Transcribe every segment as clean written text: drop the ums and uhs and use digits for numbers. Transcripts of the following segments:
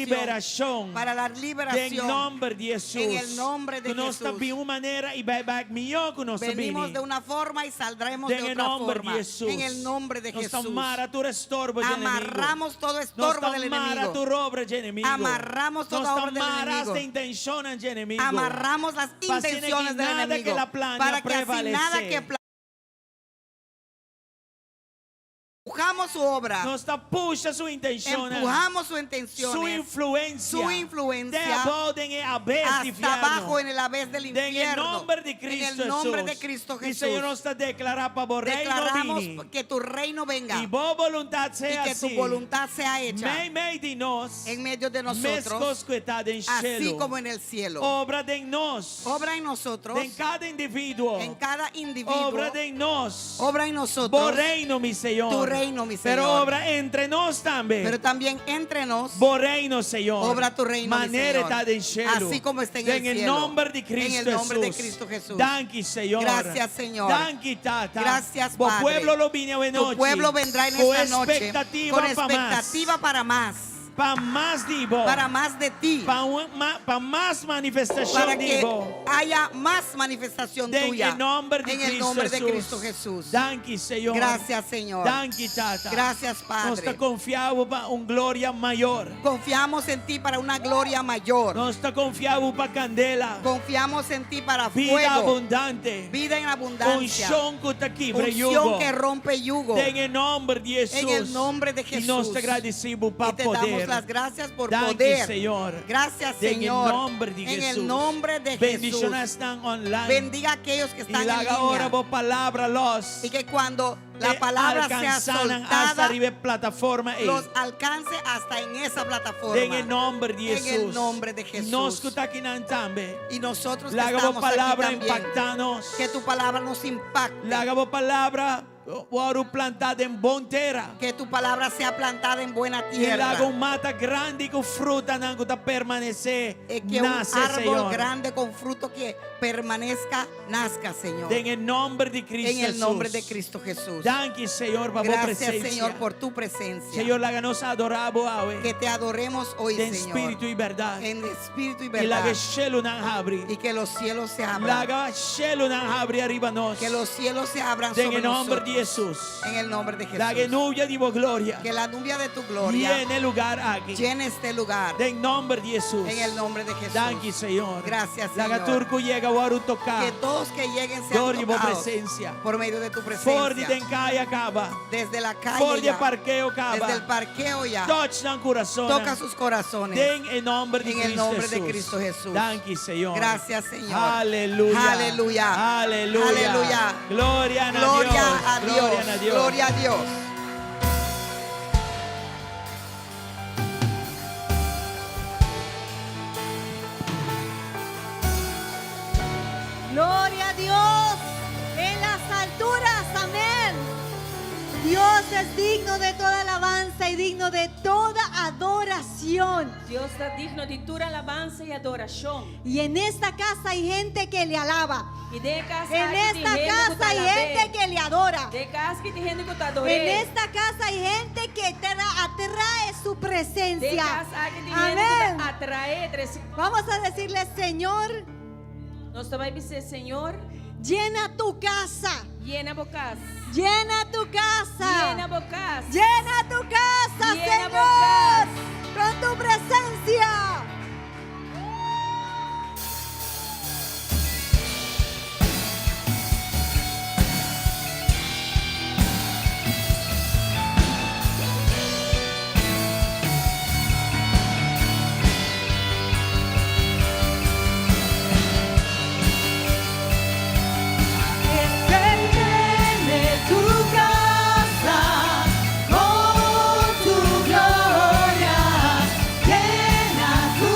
liberashon. Para la Den liberación. nòmber di Hesus. En el nombre de Ku nos ta Jesús. bin un manera i bai bèk mihó ku nos ta Venimos bini. de una forma y saldremos de Den e otra nòmber forma. di Hesus. En el nombre de Nos ta Jesús. mara tur estorbo di enemigu. Amarramos todo Nos estorbo ta del mara enemigo. tur obra di enemigu. Amarramos toda Nos ta obra del mara enemigo. hasta intenshonnan di enemigu. Amarramos las Pa asina intenciones ki del nada enemigo. ku el a plania Para que así nada prevalesé. que empujamos su obra. Nos ta pusha su intenshonnan. Empujamos sus Su intenciones. influensia. Su influencia. Te abou den e abes di Hasta infierno. abajo en el abes del Den e infierno. nòmber di En Kristu el nombre de Hesus. Cristo I Señor Jesús. nos ta deklará pa bo reino Declaramos bini. que tu reino venga I bo boluntat y sea que tu así. voluntad sea hecha Meimei di nos. en medio de nosotros, Meskos ku ta den así shelu. como en el cielo. Obra den nos. Obra en nosotros, Den kada individuo. en cada individuo. Obra den nos. Obra en Bo nosotros, reino, mi Señor. Tu reino, mi Pero Señor. obra entre nos tambe. pero también entre nos. Bo reino, Señor. Obra tu reino, mi Manera Señor. ta den shelu. Así como está en Den el e cielo. nòmber di Kristu En el nombre de Hesus. Cristo Jesús. Danki, Señor. Gracias, Señor. Danki, Tata. Gracias, Bo Padre. pueblo lo bini Tu anochi. pueblo vendrá en Ku esta noche ekspektativa con pa mas. expectativa para más, Pa mas di bo. para más de ti, Pa, un, ma, pa mas manifestashon para di que bo. haya más manifestación Den tuya. e nòmber di En el Kristu nombre de Hesus. Cristo Jesús. Danki, Señor. Gracias, Señor. Danki, Tata. Gracias, Nos ta Padre. konfia pa un gloria mayó. Confiamos en ti para una gloria mayor. Nos ta konfia pa kandela. Confiamos en ti para Bida fuego, abundante. vida en abundancia, Unshon ku ta kibra unción yugo. que rompe yugo. Den e nòmber di Hesus. En el nombre de I nos Jesús. ta gradisí pa Y te damos poder. las gracias por Danki, poder. Señor. Gracias, Den e Señor. nòmber di En Hesus. el nombre de Jesús. Bendishoná esnan online. Bendiga a aquellos que I están en laga ora línea. bo palabra los. Y que cuando la E palabra sea alkansá nan hasta soltada, riba e plataforma ei. los alcance hasta en esa plataforma. Den e nòmber di En Hesus. el nombre de Jesús. Nos ku ta akinan tambe. Y nosotros que Laga bo estamos aquí palabra también, impaktá nos. que tu palabra nos impacte. Laga bo palabra wòrdu plantá den bon tera. Que tu palabra sea plantada en buena I tierra. laga un mata grandi ku frutanan ku ta permanesé. Eh, que un Nase, árbol Señor. grande con fruto que permanezca, nazca, Señor. Den e nòmber di Kristu En el nombre de Hesus. Cristo Jesús. Danki, Señor, pa bo Gracias, presensia. Señor, por tu presencia. Señor, laga nos adorá bo awe. Que te adoremos hoy, Den Señor. spiritu i bèrdat. En espíritu y I laga verdad. shelunan habri. Y que los cielos se abran. Laga shelunan habri ariba nos. Que los cielos se abran Den sobre e nòmber di nosotros. Hesus. En el nombre de Laga Jesús. nubia di bo gloria. Que la nubia de tu gloria Yena e lugá aki. llene este lugar. Den nòmber di Hesus. En el nombre de Jesús. Danki, Señor. Gracias, Laga Señor. tur ku yega wòrdu toká. Que todos que lleguen sean Dor di bo tocados presensia. por medio de tu For di presencia. den kaya kaba. Desde la calle For di ya, parkeo kaba. desde el parqueo ya. Touch nan kurason. Toca sus corazones. Den e nòmber di En el Kristu nombre de Hesus. Cristo Jesús. Danki, Señor. Gracias, Señor. Aleluya. Aleluya. Aleluya. Aleluya. Gloria a Gloria Dios. a Dios. Gloria a Dios. Gloria a Dios. Gloria a Dios en las alturas, amén. Dios es digno de toda alabanza y digno de toda adoración. Dios ta digno di tur alabansa i adorashon. Y en esta casa hay gente que le alaba. I den e kas En esta casa hay gente que le adora. Den e kas aki tin hende ku ta ador'é. En esta casa hay gente que atrae su Den e presencia. kas aki tin hende ku Amén. ta atraé. Vamos a decirle, Señor, Nos ta bai bisa, Señor, llena tu casa. Yena bo kas. Llena tu casa. Yena bo kas. Llena tu casa, Llena Señor, bo kas. con tu presencia. Tu casa con tu gloria, llena tu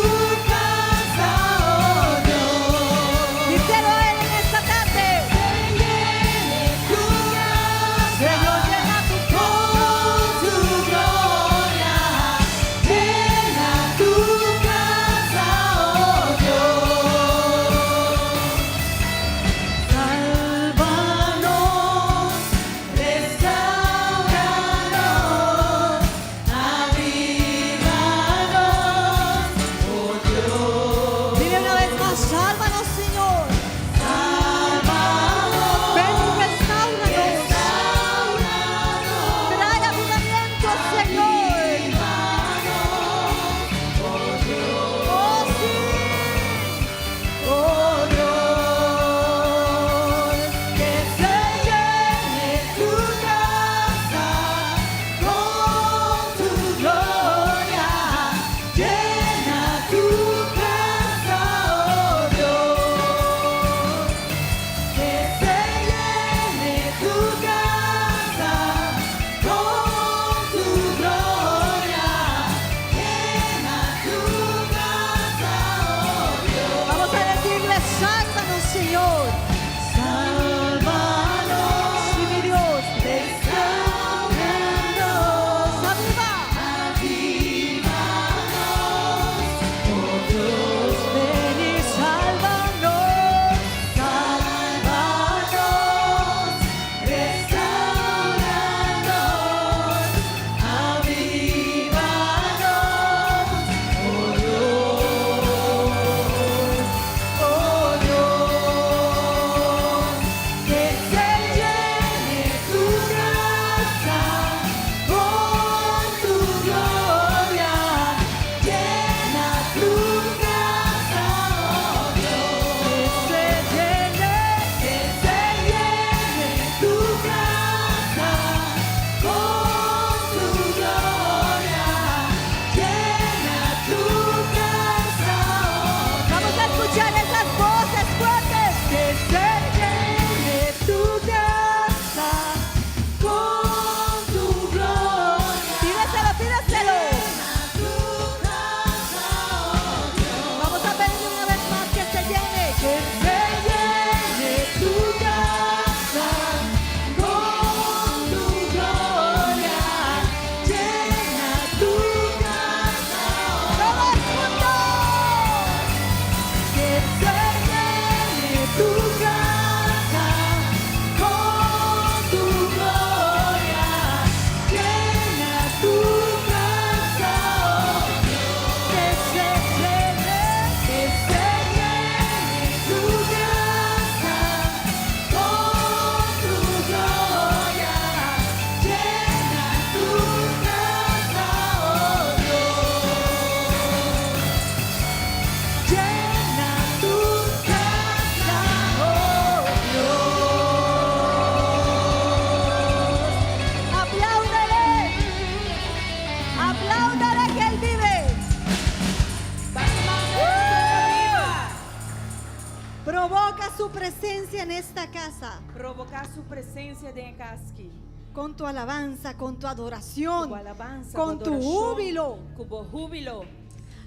Provoca su presencia en esta casa. Provoká su presensia den e kas aki. Con tu alabanza, con tu adoración, Ku alabansa, con tu júbilo. Ku bo húbilo.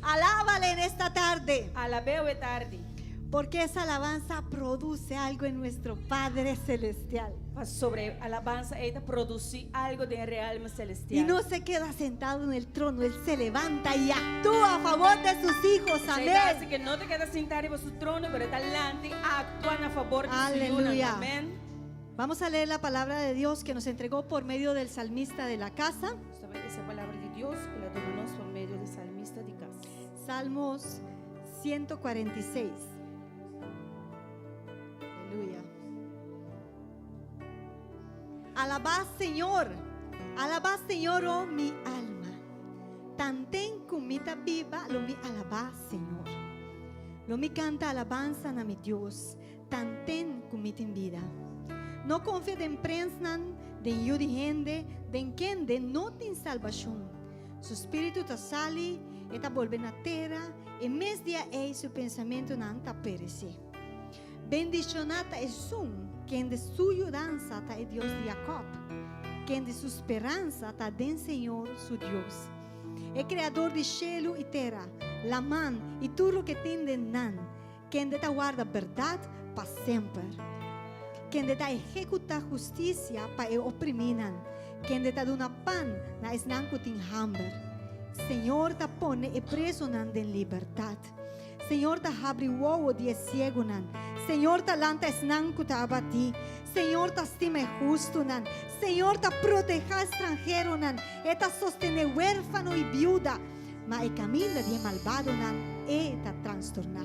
Alábale en esta tarde. Alab'é awe tardi. Porque esa alabanza produce algo en nuestro Padre Celestial. Pasobra e alabansa ei ta produsí algu den realme Y selestial. no se queda sentado en el trono, Él se levanta y actúa a favor de sus hijos. Esei ta hasi Amén. ku e no ta keda sintá riba su trono, pero e ta lanta i aktua na fabor di su Aleluya. yunan. Amèn. Vamos a leer la palabra de Dios que nos entregó por medio del salmista de la casa. Nos ta bai lesa palabra di Dios ku el a duna nos pa medio di salmista di kas. Salmos 146. Aleluya. Alabad, Señor. Alabad, Señor, oh mi alma. Tanten ku mi ta biba, lo mi alabá Señor. Lo mi kanta alabansa na mi Dios, tanten ku mi tin bida. No konfia den prensnan, den yu di hende, den kende no tin salbashon. Su spiritu ta sali, e ta bolbe na tera, e mes dia ei su pensamentunan ta peresé. Bendishoná ta esun kende su yudansa ta e Dios di Jakòb, kende su speransa ta den Señor su Dios, e Kreador di shelu i tera, laman i tur loke tin den nan, kende ta warda bèrdat pa semper, kende ta ehekutá hustisia pa e oprimínan, kende ta duna pan na esnan ku tin hamber. Señor ta pone e presonan den libertat. Señor ta habri wowo di e siegunan. Señor ta lanta esnan ku ta abatí. Señor ta stima e hustunan. Señor ta protehá estranheronan. E ta sostené huérfano i biuda. Ma e kaminda di e malbadonan e ta trastorná.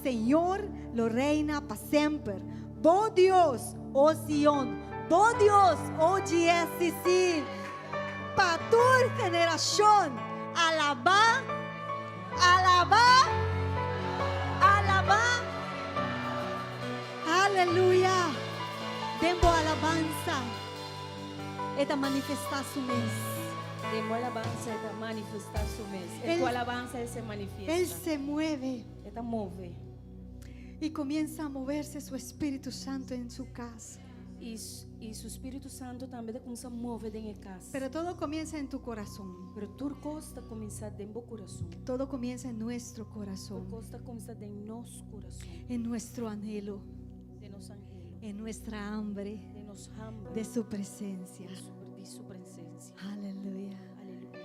Señor lo reina pa semper. Bo Dios, o Sion, bo Dios, o GSCC, pa tur generashon. Alabá, alabá, alabá. Aleluya! Den bo alabansa e ta manifestá su mes. Den bo alabansa e ta manifestá su mes. En tu alabanza Él se manifiesta. Él se mueve. E ta move. Y comienza a moverse su Espíritu Santo en su casa. I, i su Spiritu Santu tambe ta kuminsá move den e kas. Pero todo comienza en tu corazón. Pero tur kos ta kuminsá den bo kurason. Todo comienza en nuestro Tur corazón, kos ta kuminsá den nos kurason. en nuestro anhelo, Den nos anhelo. en nuestra hambre Den nos hamber. de su presencia. Di su, di su presensia. Aleluya. Aleluya.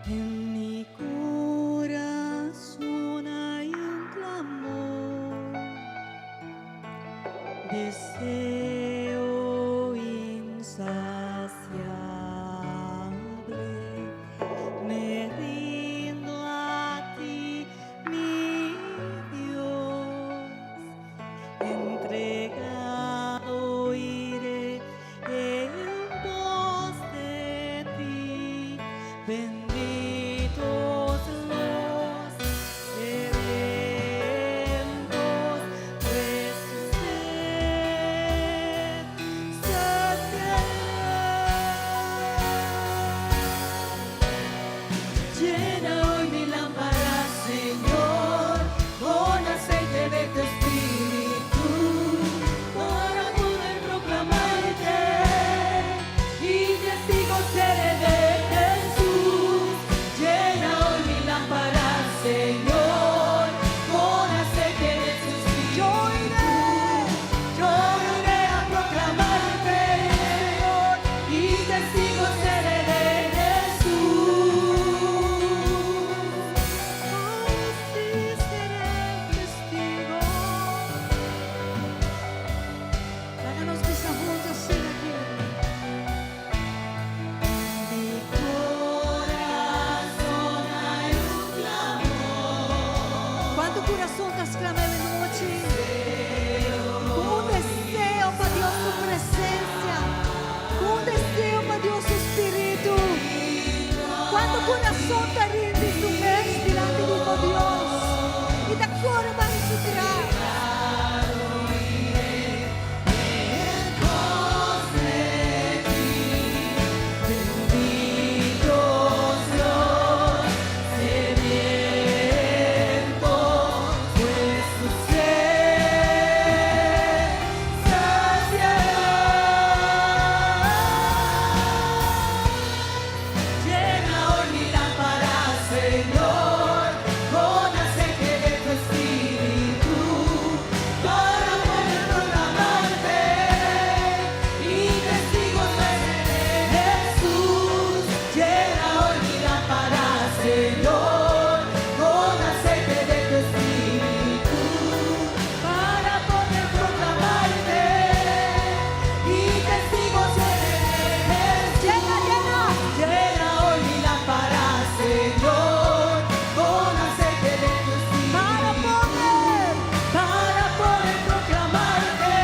En mi corazón hay un clamor, deseo insaciable. Me rindo a ti, mi Dios, entregado iré en pos de ti. Benditos los sedientos, pues su kurason ta rindi su mes dilanti di bo Dios i ta kore bai su tras. Llena, llena. Llena hoy mi lámpara, Señor, con aceite de tu espíritu. Para poder, Para poder proclamarte,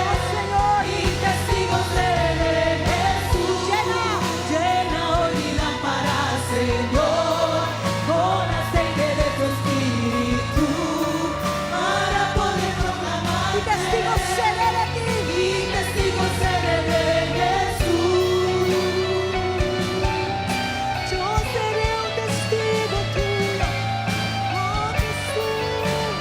oh Señor, y testigo seré Jesús. Llena. Llena hoy mi lámpara, Señor, con aceite de tu espíritu, para poder proclamarte. Y testigo seré de ti. Y testigo seré de Jesús. Yo seré un testigo tuyo, oh Jesús.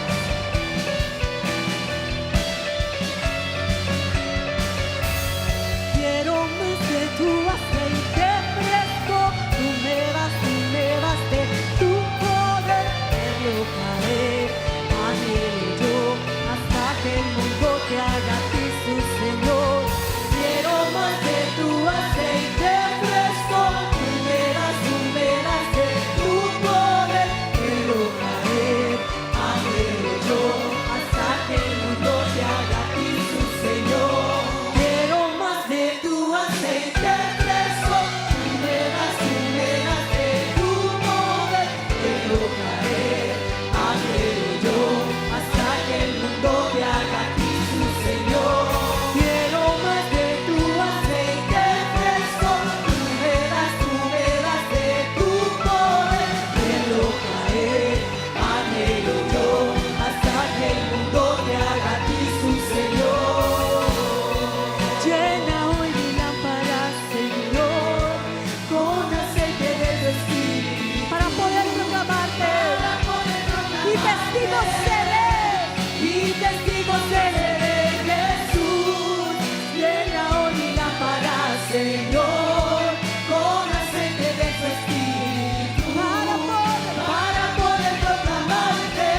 Quiero más de tu aceite fresco, tú me das, tú me das de tu poder, verlo caer, anhelo yo, hasta que el mundo te haga a ti su Señor. Quiero más de tu aceite fresco, tú me das, tú me das de tu poder, verlo caer, anhelo yo, hasta que el mundo te haga a ti su Señor. Quiero más de tu aceite fresco, tú me das, tú me das de tu poder, quiero caer, anhelo yo, hasta que el mundo te haga a ti su Señor. Quiero más de tu aceite fresco, tú me das, tú me das de tu poder, quiero caer, anhelo yo, hasta que el mundo te haga a ti su Señor. Llena hoy mi lámpara, Señor, con aceite de tu espíritu. Para poder proclamarte. Para poder Y testigo seré. Y testigo seré de Jesús. Llena hoy mi lámpara, Señor, con aceite de tu espíritu. Para poder. Para poder proclamarte.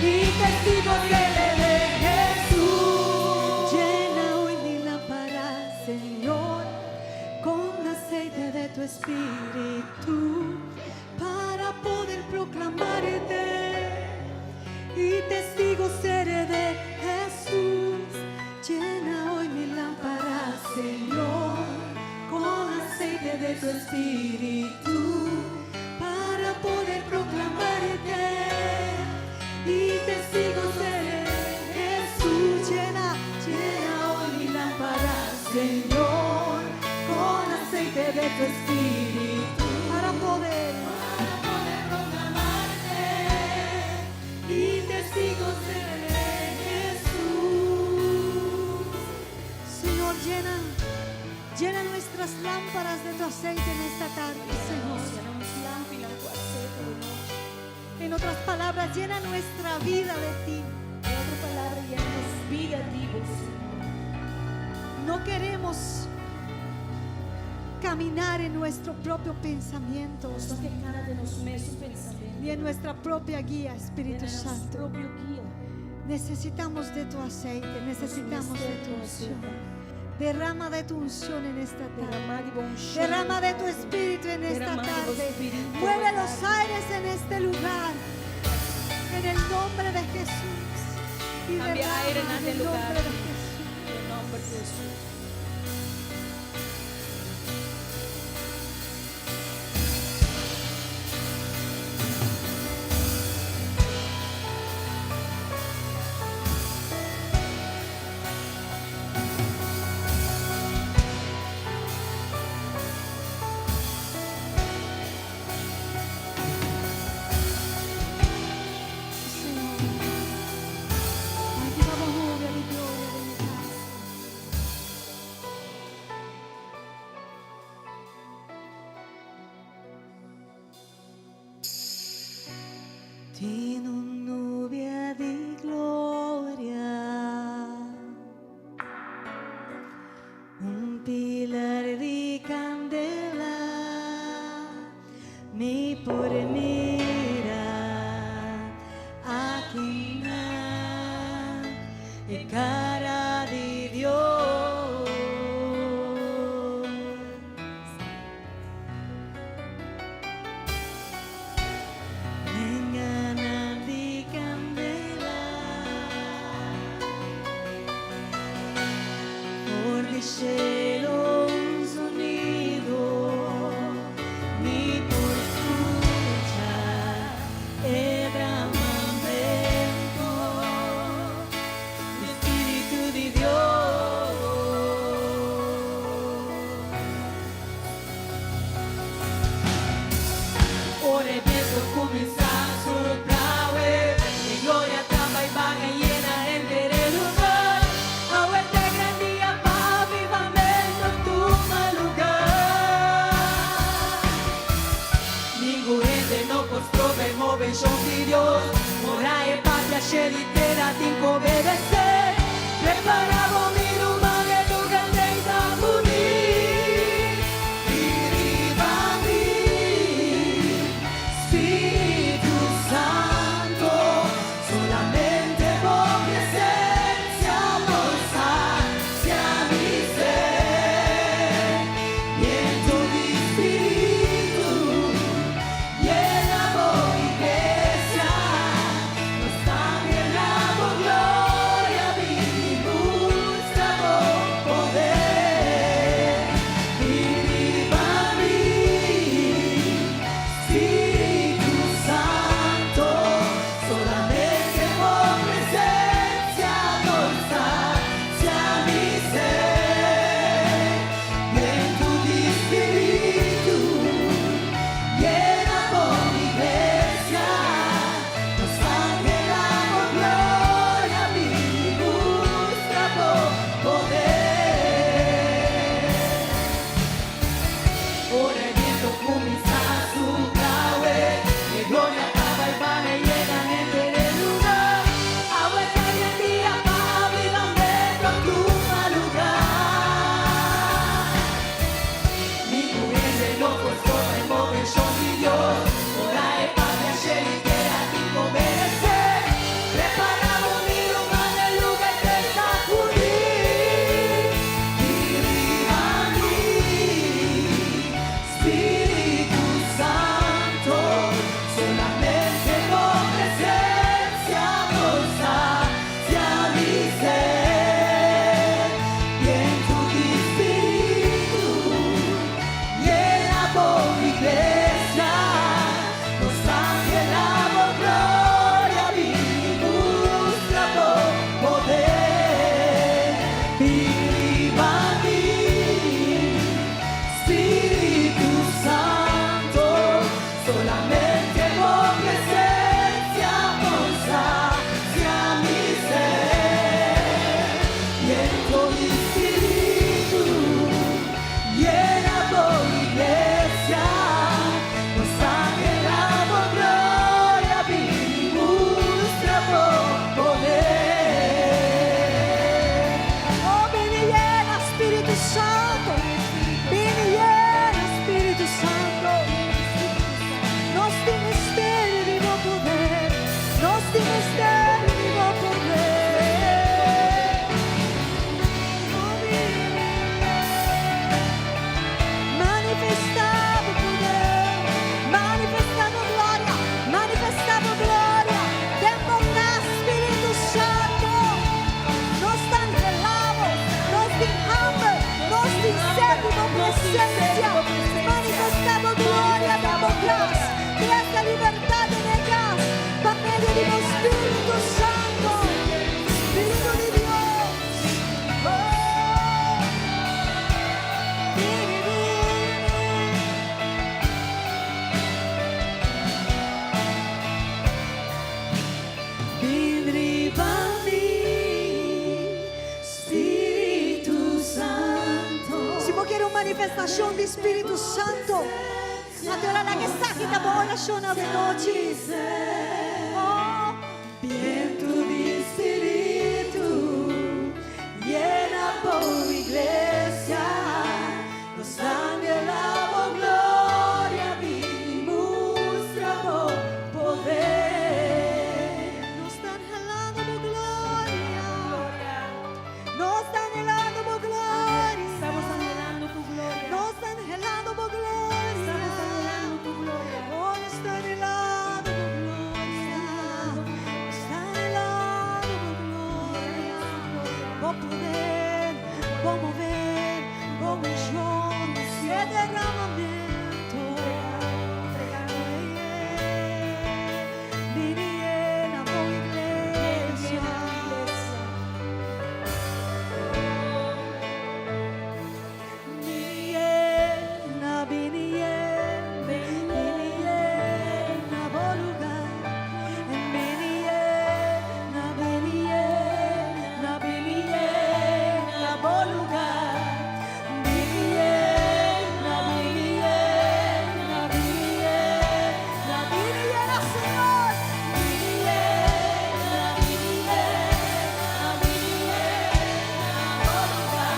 Y testigo seré de Jesús. Llena hoy mi lámpara, Señor, con aceite de tu espíritu, para poder proclamarte. Y testigo seré de Jesús. Llena hoy mi lámpara, Señor, con aceite de tu espíritu, para poder proclamarte. Y testigo seré Jesús. Llena, llena hoy mi lámpara, Señor, con aceite de tu espíritu, para poder, Para poder proclamarte y testigo seré Jesús. Señor, llena, llena nuestras lámparas de tu aceite en esta tarde, Señor. Llena nos lampinan ku aseite awe nochi. En otras palabras, llena nuestra vida de ti. Den otro palabra, yena nos bida di bo, Señor. No queremos caminar en nuestro propio pensamiento Nos no ke kana den nos mesun pensamentu. ni en nuestra propia guía, Espíritu Den nos Santo. propio guia. Necesitamos de tu aceite, necesitamos de tu unción. Derrama de tu unción en esta tarde. Derramá di bo unshon. Derrama de tu espíritu en esta Derrama de tu tarde. espíritu Mueve en los esta aires en este lugar. En el nombre de Jesús. Y Cambia derrama aire en en este el lugar. nombre de Jesús. Den nòmber di Hesus. Tin un nubia di gloria, un pilar di candela, mi por mira akinan e cara di Dios. Lenganan di candela For di cielo un sonido Mi por scucha e bramamento Di Spiritu di Dios. Ora e biento cuminsa supla awe, e gloria ta bay baga yena henter e lugar. Awe ta e gran dia pa avivamento tuma lugar. Ningun hende no por stroba e moveshon di Dios. Ora e papia shel i tera tin ku obedesé. Prepara bo mi ruman e lugar den ta buni. I riba mi, Spiritu Santo, solamente bo presencia por sacia mi sed. Viento di Spiritu, yena bo iglesia, nos ta anhela bo gloria, bini mustra bo poder. I riba mi, Spiritu Santo, solamente bo presencia por sacia mi sed. Viento di Spiritu, yena bo iglesia, nos ta anhela bo gloria, bini mustra bo poder. Ora e biento cuminsa supla awe, e gloria ta bay baha yena henter e lugar. Awe ta e dia pa avivamento tuma lugar. Ningun hende no por stroba e moveshon di Dios. Ora e papia shel i tera tin ku obedesé. Prepara bo mi ruman e lugar te sacudí. I riba mi, Spiritu Santo, solamente bo presencia por sacia mi sed. Viento di Spiritu, yena bo iglesia, nos ta anhela bo gloria, bini mustra bo poder. I riba mi, Spiritu Santo, solamente bo presencia por sacia mi sed. Viento di Spiritu, yena bo iglesia, nos ta anhela bo gloria, bini mustra bo poder. Oh, bini yena, Spiritu Santo. Bini yena, Spiritu Santo. Nos tin mester di bo poder. Nos tin mester di bo poder. Oh, bini Manifesta bo poder, manifesta bo gloria, manifesta bo gloria. Den bo cas, Spiritu Santo. Nos ta anhela bo, nos tin hamber, nos tin sed di bo presencia. Manifesta bo gloria den bo cas. Trece libertad den e cas. Pa medio di bo Spiritu Santo. Spiritu di Dios. Oh. Bini, bini. Bin riba mi, Spiritu Santo. Si bo kier un manifestacion di Spiritu Santo, anto laga esaki ta bo oracion anochi. Bientu di Spiritu, yena bo iglesia. Nos ta anhelá bo gloria, bin mustra bo poder. Nos ta anhelando bo gloria. Nos ta anhelando bo gloria. Estamos anhelando tu gloria. Nos ta anhelando bo gloria. Estamos anhelando tu gloria. Oh, nos ta anhelando bo gloria. Nos ta anhelando bo gloria. Bo poder, bo mover, bo unshon, e derramamentu. Bini yena bo iglesia. Bini yena, bini yena, bini yena bo lugá. Bini yena, bini yena, bini yena bo lugá. Bini yena, bini yena, bini yena, bini yena, Señor. Bini yena, bini yena, bini yena bo lugá.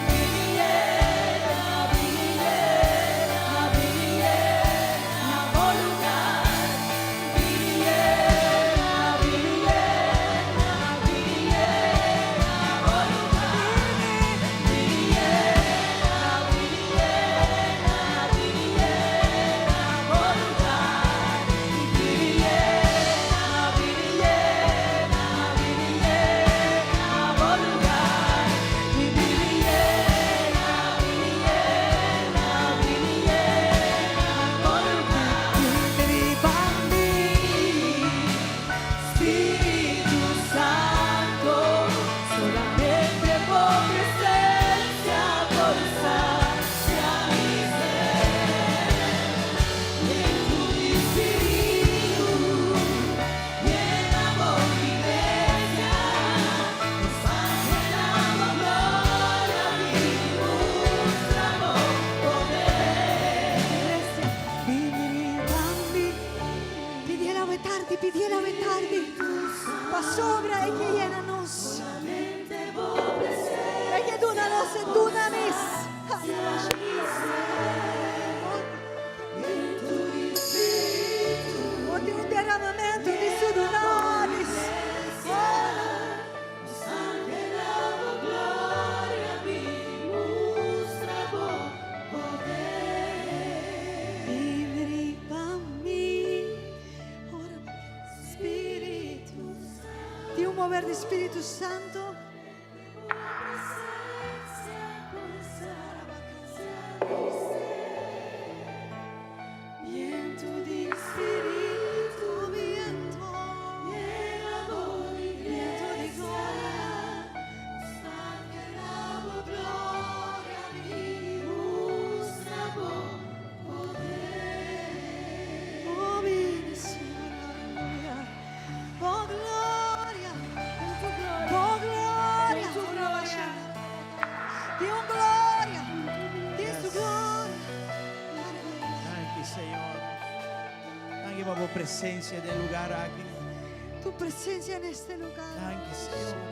Bini yena, bini yena, bini yena bo lugá. Bini yena, bini yena, bini yena bo lugá. Bini yena, bini yena, bini yena bo lugá. Bini yena, bini yena, bini yena bo lugá. Bini yena, bini yena, bini yena bo lugá. Riba mi, Spiritu Santu, solamente bo presensia por sasia mi set. Bientu di Spiritu, yena bo iglesia, nos ta anhelá bo gloria, bin mustra bo poder. Bini riba mi. Pidié awe tardi, pidié awe tardi. Pasobra e ke yena nos. E ke duna nos e dunamis. Oh, tin un derramamentu di su dunamis. Nos ta anhelá bo gloria, bin mustra bo poder. Bini riba mi. Ora, Spiritu. Tin un mover di Spiritu Santu. Presensia por sasia mi set. Bientu di Spiritu, Bientu, yena bo viento di iglesia. gloria. Nos ta anhelá bo gloria, bin mustra bo poder. Oh, bini, Señor, aleluya. Oh, gloria. En tu gloria. Oh, gloria. En tu gloria. Tin un gloria. Tin su gloria. Thank you, Señor. Thank you pa bo presensia den e lugá aki. Tu presencia en este lugar. Thank you, Señor.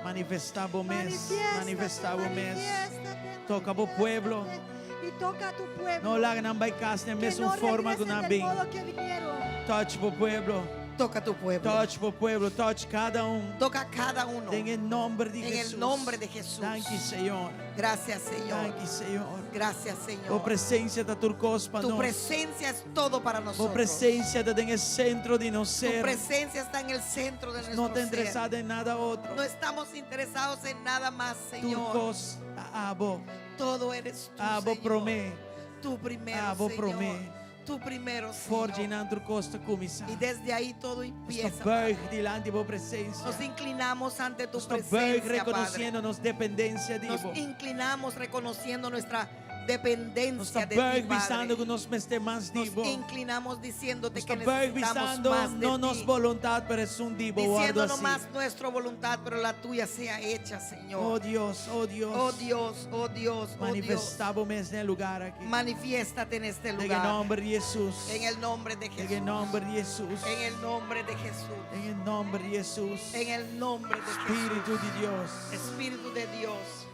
Manifestá bo mes. Manifiéstate, Manifestá bo mes. manifiéstate, Toka bo pueblo. manifiéstate. Y toca a tu pueblo. No laga nan bai kas den Que mesun no forma ku regresen nan del bin. modo que vinieron. Touch bo pueblo. Toca tu pueblo. Touch bo pueblo. Touch kada un. Toca a cada uno. Den nòmber di En el Hesus. nombre de Jesús. Thank you, Señor. Gracias, Señor. Thank you, Señor. Gracias, Bo Señor. presensia ta tur kos pa Tu nos. presencia es todo para Bo nosotros. presensia ta den sentro di nos Tu ser. presencia está en el centro de No nuestro ta ser. interesá den nada otro. No estamos interesados en nada más, Tur Señor. kos ta abo. Todo eres tú, Abo Señor. promé. Tú primero, Abo Señor. promé. Tú primero, For Señor. di nan tur kos ta kuminsá. Y desde ahí todo Nos empieza. ta buig dilanti bo presensia. Nos inclinamos ante tu Nos ta buig presencia, Padre. rekonosiendo nos dependensia di Nos bo. inclinamos reconociendo nuestra Nos dependencia ta de ti, buig bisando Padre. ku nos mester mas di Nos bo. inclinamos diciéndote Nos que ta buig necesitamos bisando más de no nos ti. boluntat pero esun di bo wòrdu Diciendo no hasi. más nuestra voluntad, pero la tuya sea hecha, Señor. Oh Dios, oh Dios. Oh Dios, oh Dios, oh Dios. Manifestá bo mes den e lugar aki. Manifiéstate en este Den e lugar. nòmber di Hesus. En el nombre de Den e Jesús. nòmber di Hesus. En el nombre de Jesús. Den e nòmber di Hesus. En el nombre de Jesús. Spiritu di Dios. Espíritu de Dios.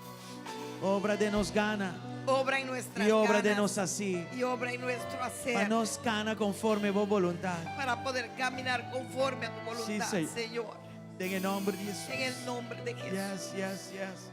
Obra den nos gana. Obra en nuestras I obra den ganas nos hasí. y obra en nuestro Pa hacer. nos kana konforme bo boluntat. Para poder caminar conforme a tu voluntad, Sí, Señor. Den e nòmber di Hesus. En el nombre de Jesús. Yes, yes, yes.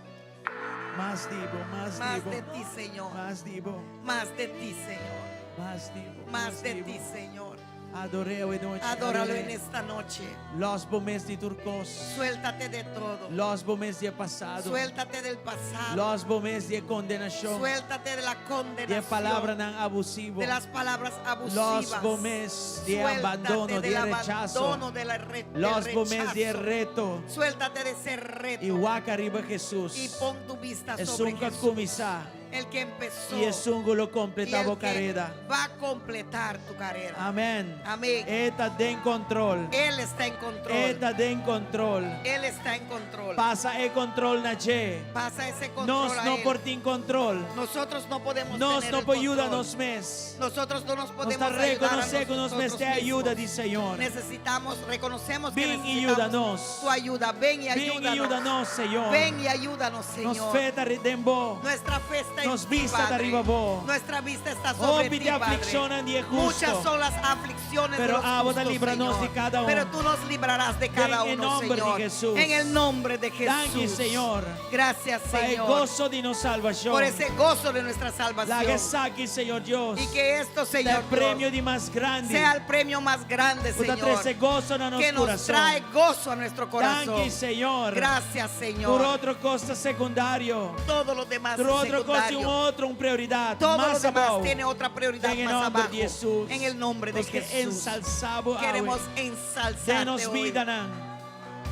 Mas di bo, mas di Más bo. de ti, Señor. Mas di bo. Más de ti, Señor. Mas di bo. Más de di ti, bo. Señor. Ador'é awe nochi. Adóralo ador'é. en esta noche. Lòs bo mes di tur kos. Suéltate de todo. Lòs bo mes di e pasado. Suéltate del pasado. Lòs bo mes di e kondenashon. Suéltate de la Di e condenación. palabranan abusivo. De las palabras abusivas. Lòs bo mes di e Suéltate abandono, di del e rechaso. abandono, de la re- del Lòs bo mes di e rechazo. reto. Suéltate de ese reto. I wak ariba Hesus. Y pon tu vista sobre Esun ku a Jesús. kuminsá. El que empezó. I esun ku lo y kompletá el bo que kareda. va a completar tu carrera. Amèn. Amén. E ta den kontrol. Él está en control. E ta den kontrol. Él está en control. Pasa e kontrol na dje. Pasa ese control Nos a no él. por tin kontrol. Nosotros no podemos Nos tener no el por yuda control. nos mes. Nosotros no nos Nos podemos ta ayudar a rekonosé ku nos nosotros mester ayuda mismos. di Señor. Necesitamos, reconocemos que Ven y necesitamos ayúdanos. tu ayuda. Ven y Ven i ayúdanos. yuda nos, Señor. Ven y ayúdanos, Nos Señor. fe ta den bo. Nuestra fe está en Nos ti, vista ta Padre. riba bo. Nuestra vista está sobre Hopi ti, di Padre. aflikshonnan di e hustu. Muchas son las aflicciones Pero de los abo ta justos, libra nos Señor. di kada un. Pero tú nos librarás de cada Den e uno, nomber di Señor. Jesús. En el nombre de Jesús. Danki, Señor. Gracias, Pa e Señor. goso di nos salbashon. Por ese gozo de nuestra salvación. Laga esaki, Señor Dios. Y que esto, Ta Señor e premio Dios, di mas grandi. sea el premio más grande, Ku ta Señor. trese goso na nos Que nos kurason. trae gozo a nuestro corazón. Danki, Señor. Gracias, Tur Señor. otro kos ta sekundario. Todo lo demás Tur es otro kos tin un secundario. otro un prioridat. Todo lo Mas demás abou. tiene otra prioridad Den e más nòmber abajo. di Hesus. En el nombre de Nos ke Jesús. ensalsá bo awe. Queremos Den ensalzarte nos hoy vidanan.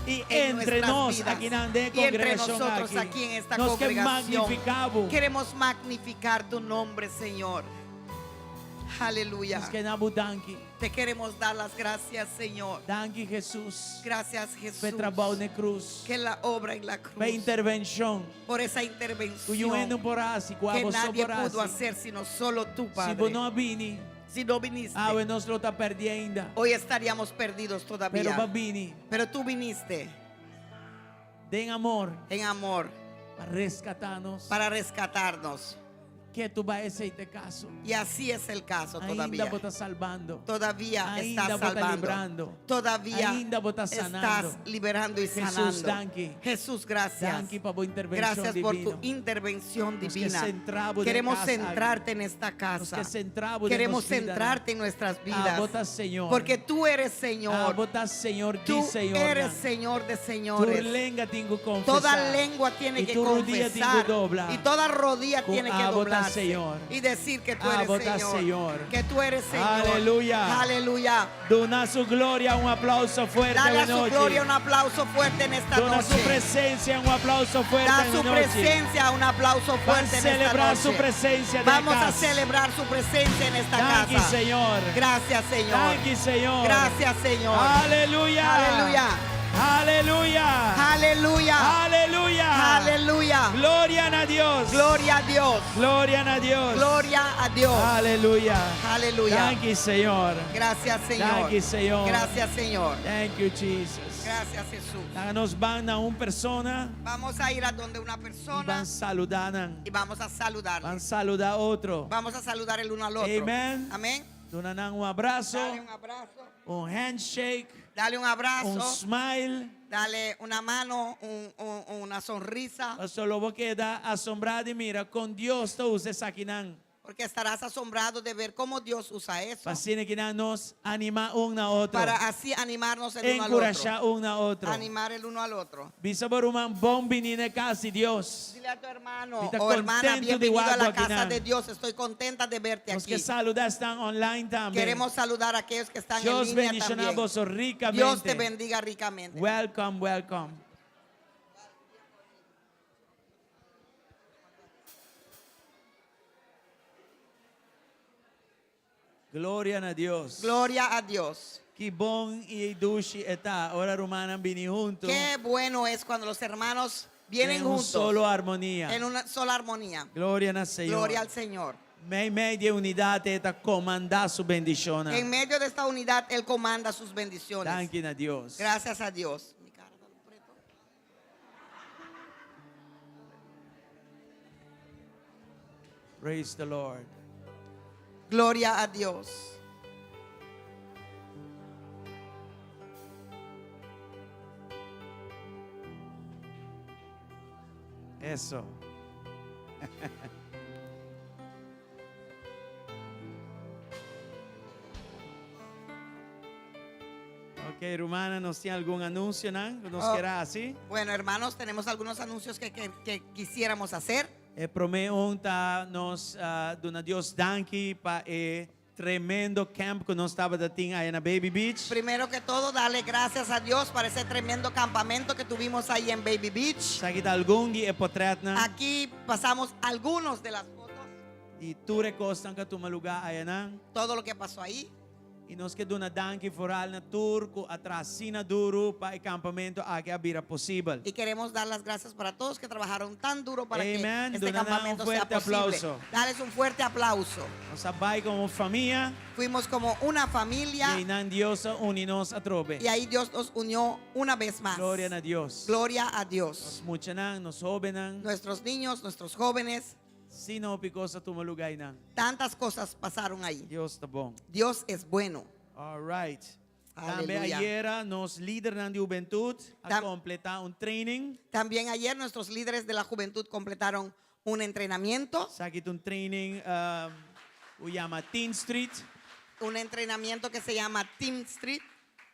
I en entre nuestras nos vidas. akinan den Y entre kongregashon nosotros aki. aquí en esta Nos ke congregación. magnifiká bo. Queremos magnificar tu nombre, Señor. Aleluya. Nos ke duna bo danki. Te queremos dar las gracias, Señor. Danki Hesus. Gracias, Jesús. Pa e trabou na krus. Que la obra en la cruz. Pa e intervenshon. Por esa Ku niun intervención hende no por hasi, ku que abo so nadie por pudo hasi. hacer sino solo tú, Si Padre. bo no a bini, Si no viniste, awe nos lo ta pèrdí ainda. hoy estaríamos perdidos todavía. Pero b'a bini Pero tú viniste den amor en amor pa reskatá nos. para rescatarnos. Ketu bai esei ta e kaso. Y así es el caso Ainda todavía. bo ta salbando. Todavía Ainda estás bo ta salvando. librando. Todavía Ainda bo ta sanando. estás liberando y Jesús, sanando. danki. Jesús, gracias. Danki pa bo intervenshon Gracias por tu divino. intervención Nos ke divina. sentra bo den Queremos kas aki. centrarte en esta Nos casa. ke sentra bo den Queremos nos vida. centrarte en nuestras vidas. Abo ta Señor. Porque tú eres Señor. Abo ta Señor di Tú Señor. eres Señor de Tur señores. lenga tin ku konfesá. Toda lengua tiene I que tur rudia tin ku confesar. dobla. Y toda rodilla Ku tiene que abo ta doblarse. Señor. Y decir que tú eres Abo ta Señor. Señor. Que tú eres Señor. Aleluya. Aleluya. Duna su gloria un aplauso fuerte Dale a awe su nochi. gloria un aplauso fuerte en esta Duna su noche. presensia un aplauso fuerte Da awe su nochi. presencia un aplauso Ban fuerte en esta selebrá su noche. presensia den Vamos a kas. celebrar su presencia en esta Danki, casa. Señor. Gracias, Señor. Danki, Señor. Gracias, Señor. Aleluya. Aleluya. Aleluya. Aleluya. Aleluya. Aleluya. Gloria na Dios. Gloria a Dios. Gloria na Dios. Gloria a Dios. Aleluya. Aleluya. Danki, Señor. Gracias, Señor. Danki, Señor. Gracias, Señor. Thank you, Jesus. Gracias, Jesús. Laga nos bai na un persona Vamos a ir a donde una i persona ban saludá nan. y vamos a saludarle. Ban saludá otro. Vamos a saludar el uno al otro. Amen. Amén. Duna nan un abraso, Dale un abrazo. un handshake, Dale un un abrazo. smile. Dale una mano, un- un- una sonrisa. Paso lo bo keda asombrá di mira kon Dios ta usa esakinan. Porque estarás asombrado de ver cómo Dios usa eso. Pa asina akinan nos animá un na otro. Para así animarnos el uno al Enkurashá otro. un na otro. Animar el uno al otro. Bisa bo ruman bon biní na kas di Dios. Dile a tu hermano Mi ta o hermana, contento di bienvenido a la wak bo casa akinan. de Dios. Estoy contenta de verte Nos aquí. ke saludá esnan online tambe. Queremos saludar a aquellos que están en Dios línea bendishoná también. boso rikamente. Dios te bendiga ricamente. Welcome, welcome. Gloria na Dios. Gloria a Dios. Ki bon i dushi e ta ora rumannan bini huntu. Qué bueno es cuando los hermanos vienen Den un juntos solo armonia. en una sola armonía. Gloria na Señor. Gloria al Señor. Meimei di e unidat e ta komandá su bendishonnan. En medio de esta unidad Él comanda sus bendiciones. Danki na Dios. Gracias a Dios. Mi cara ta preto. Praise the Lord. Gloria a Dios. Eso. Ok, rumana, nos tin algun anuncionan ku nos Oh. kier hasi? Bueno, hermanos, tenemos algunos anuncios que, que- que quisiéramos hacer. E promé un ta nos ah, duna Dios danki pa e tremendo camp ku nos tabata tin aya na Baby Beach. Primero que todo, darle gracias a Dios para ese tremendo campamento que tuvimos ahí en Baby Beach. Esaki ta algun di e potretnan Aquí pasamos algunos de las fotos, di tur e kosnan ku a tuma lugá ayanan. todo lo que pasó ahí. I nos ke duna danki foral na tur ku a traha asina duru pa e kampamentu aki a bira posibel. Y queremos dar las gracias para todos que trabajaron tan duro para Amen. que este Duna nan un campamento sea fuerte posible. aplauso. Dales un fuerte aplauso. Nos a bai komo famia Fuimos como una familia i einan Dios a uni nos atrobe. y ahí Dios nos unió una vez más. Gloria na Dios. Gloria a Dios. Nos muchanan, nos hóbennan. Nuestros niños, nuestros jóvenes, Asina hopi kos a tuma lugá einan. tantas cosas pasaron ahí. Dios ta bon. Dios es bueno. All right. Tambe Aleluya. ayera nos lidernan di hubentut a Tam- kompletá un training. También ayer nuestros líderes de la juventud completaron un entrenamiento, Esaki ta un training um, ku yama Teen Street. un entrenamiento que se llama Team Street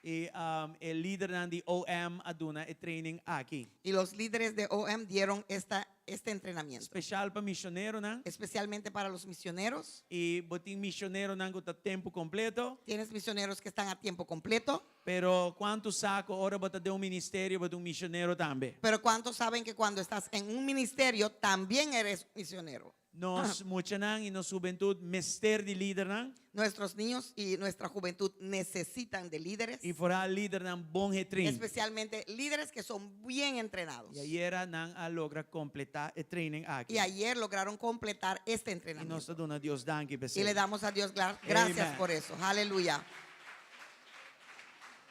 I um, e lidernan di OM a duna e training aki. y los líderes de OM dieron esta, este entrenamiento, Spesial pa misioneronan. especialmente para los misioneros. I bo tin misioneronan ku ta tempu kompleto. Tienes misioneros que están a tiempo completo, Pero kuantu sa ku ora bo ta den un ministerio bo ta un misionero tambe? pero ¿cuántos saben que cuando estás en un ministerio también eres misionero? Nos muchanan i nos hubentut mester di lidernan. Nuestros niños y nuestra juventud necesitan de líderes, I foral lidernan bon getrain. especialmente líderes que son bien entrenados. I ayera nan a logra kompletá e training aki. Y ayer lograron completar este I nos entrenamiento. ta duna Dios danki Y p'esei. le damos a Dios gracias Amen. por eso. Aleluya.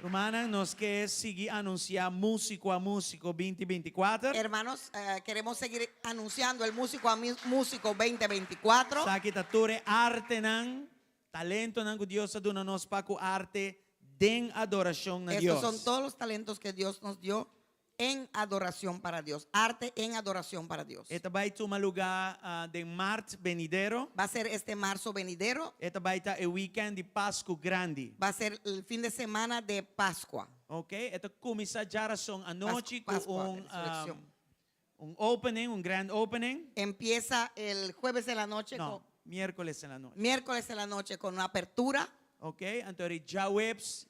Rumannan, nos ke sigui anunsiá Músiko a Músiko binti binti kuater. Hermanos, eh, queremos seguir anunciando el Músico a Músico 2024. Esaki ta tur e artenan, talentonan ku Dios a duna nos pa ku arte den adorashon na Estos Dios. son todos los talentos que Dios nos dio en adoración para Dios. Arte en adoración para Dios. E ta bai tuma lugá ah, den mart benidero. Va a ser este marzo venidero. E ta bai ta e weekend di Pasku Grandi. Va a ser el fin de semana de Pascua. Ok? E ta kuminsá djarason anochi ku Pascua, un, resurrección. um, un opening, un grand opening. Empieza el jueves en la noche, No, con, miércoles en la noche. miércoles en la noche con una apertura. Ok? Anto ri djaweps,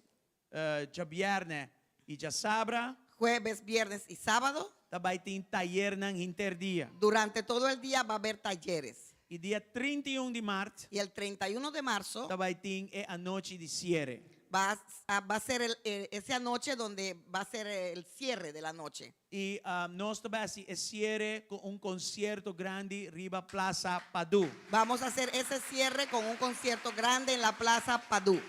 eh, djabièrnè i djasabra. Jueves, viernes y sábado. Ta bai tin tayernan henter dia. Durante todo el día va a haber talleres. I dia 31 di mart Y el 31 de marzo ta bai tin e anochi di siere. va a, va a ser el, eh, esa noche donde va a ser el cierre de la noche. I nos ta bai hasi e siere ku un konsierto grandi riba Plaza Padu. Vamos a hacer ese cierre con un concierto grande en la Plaza Padú.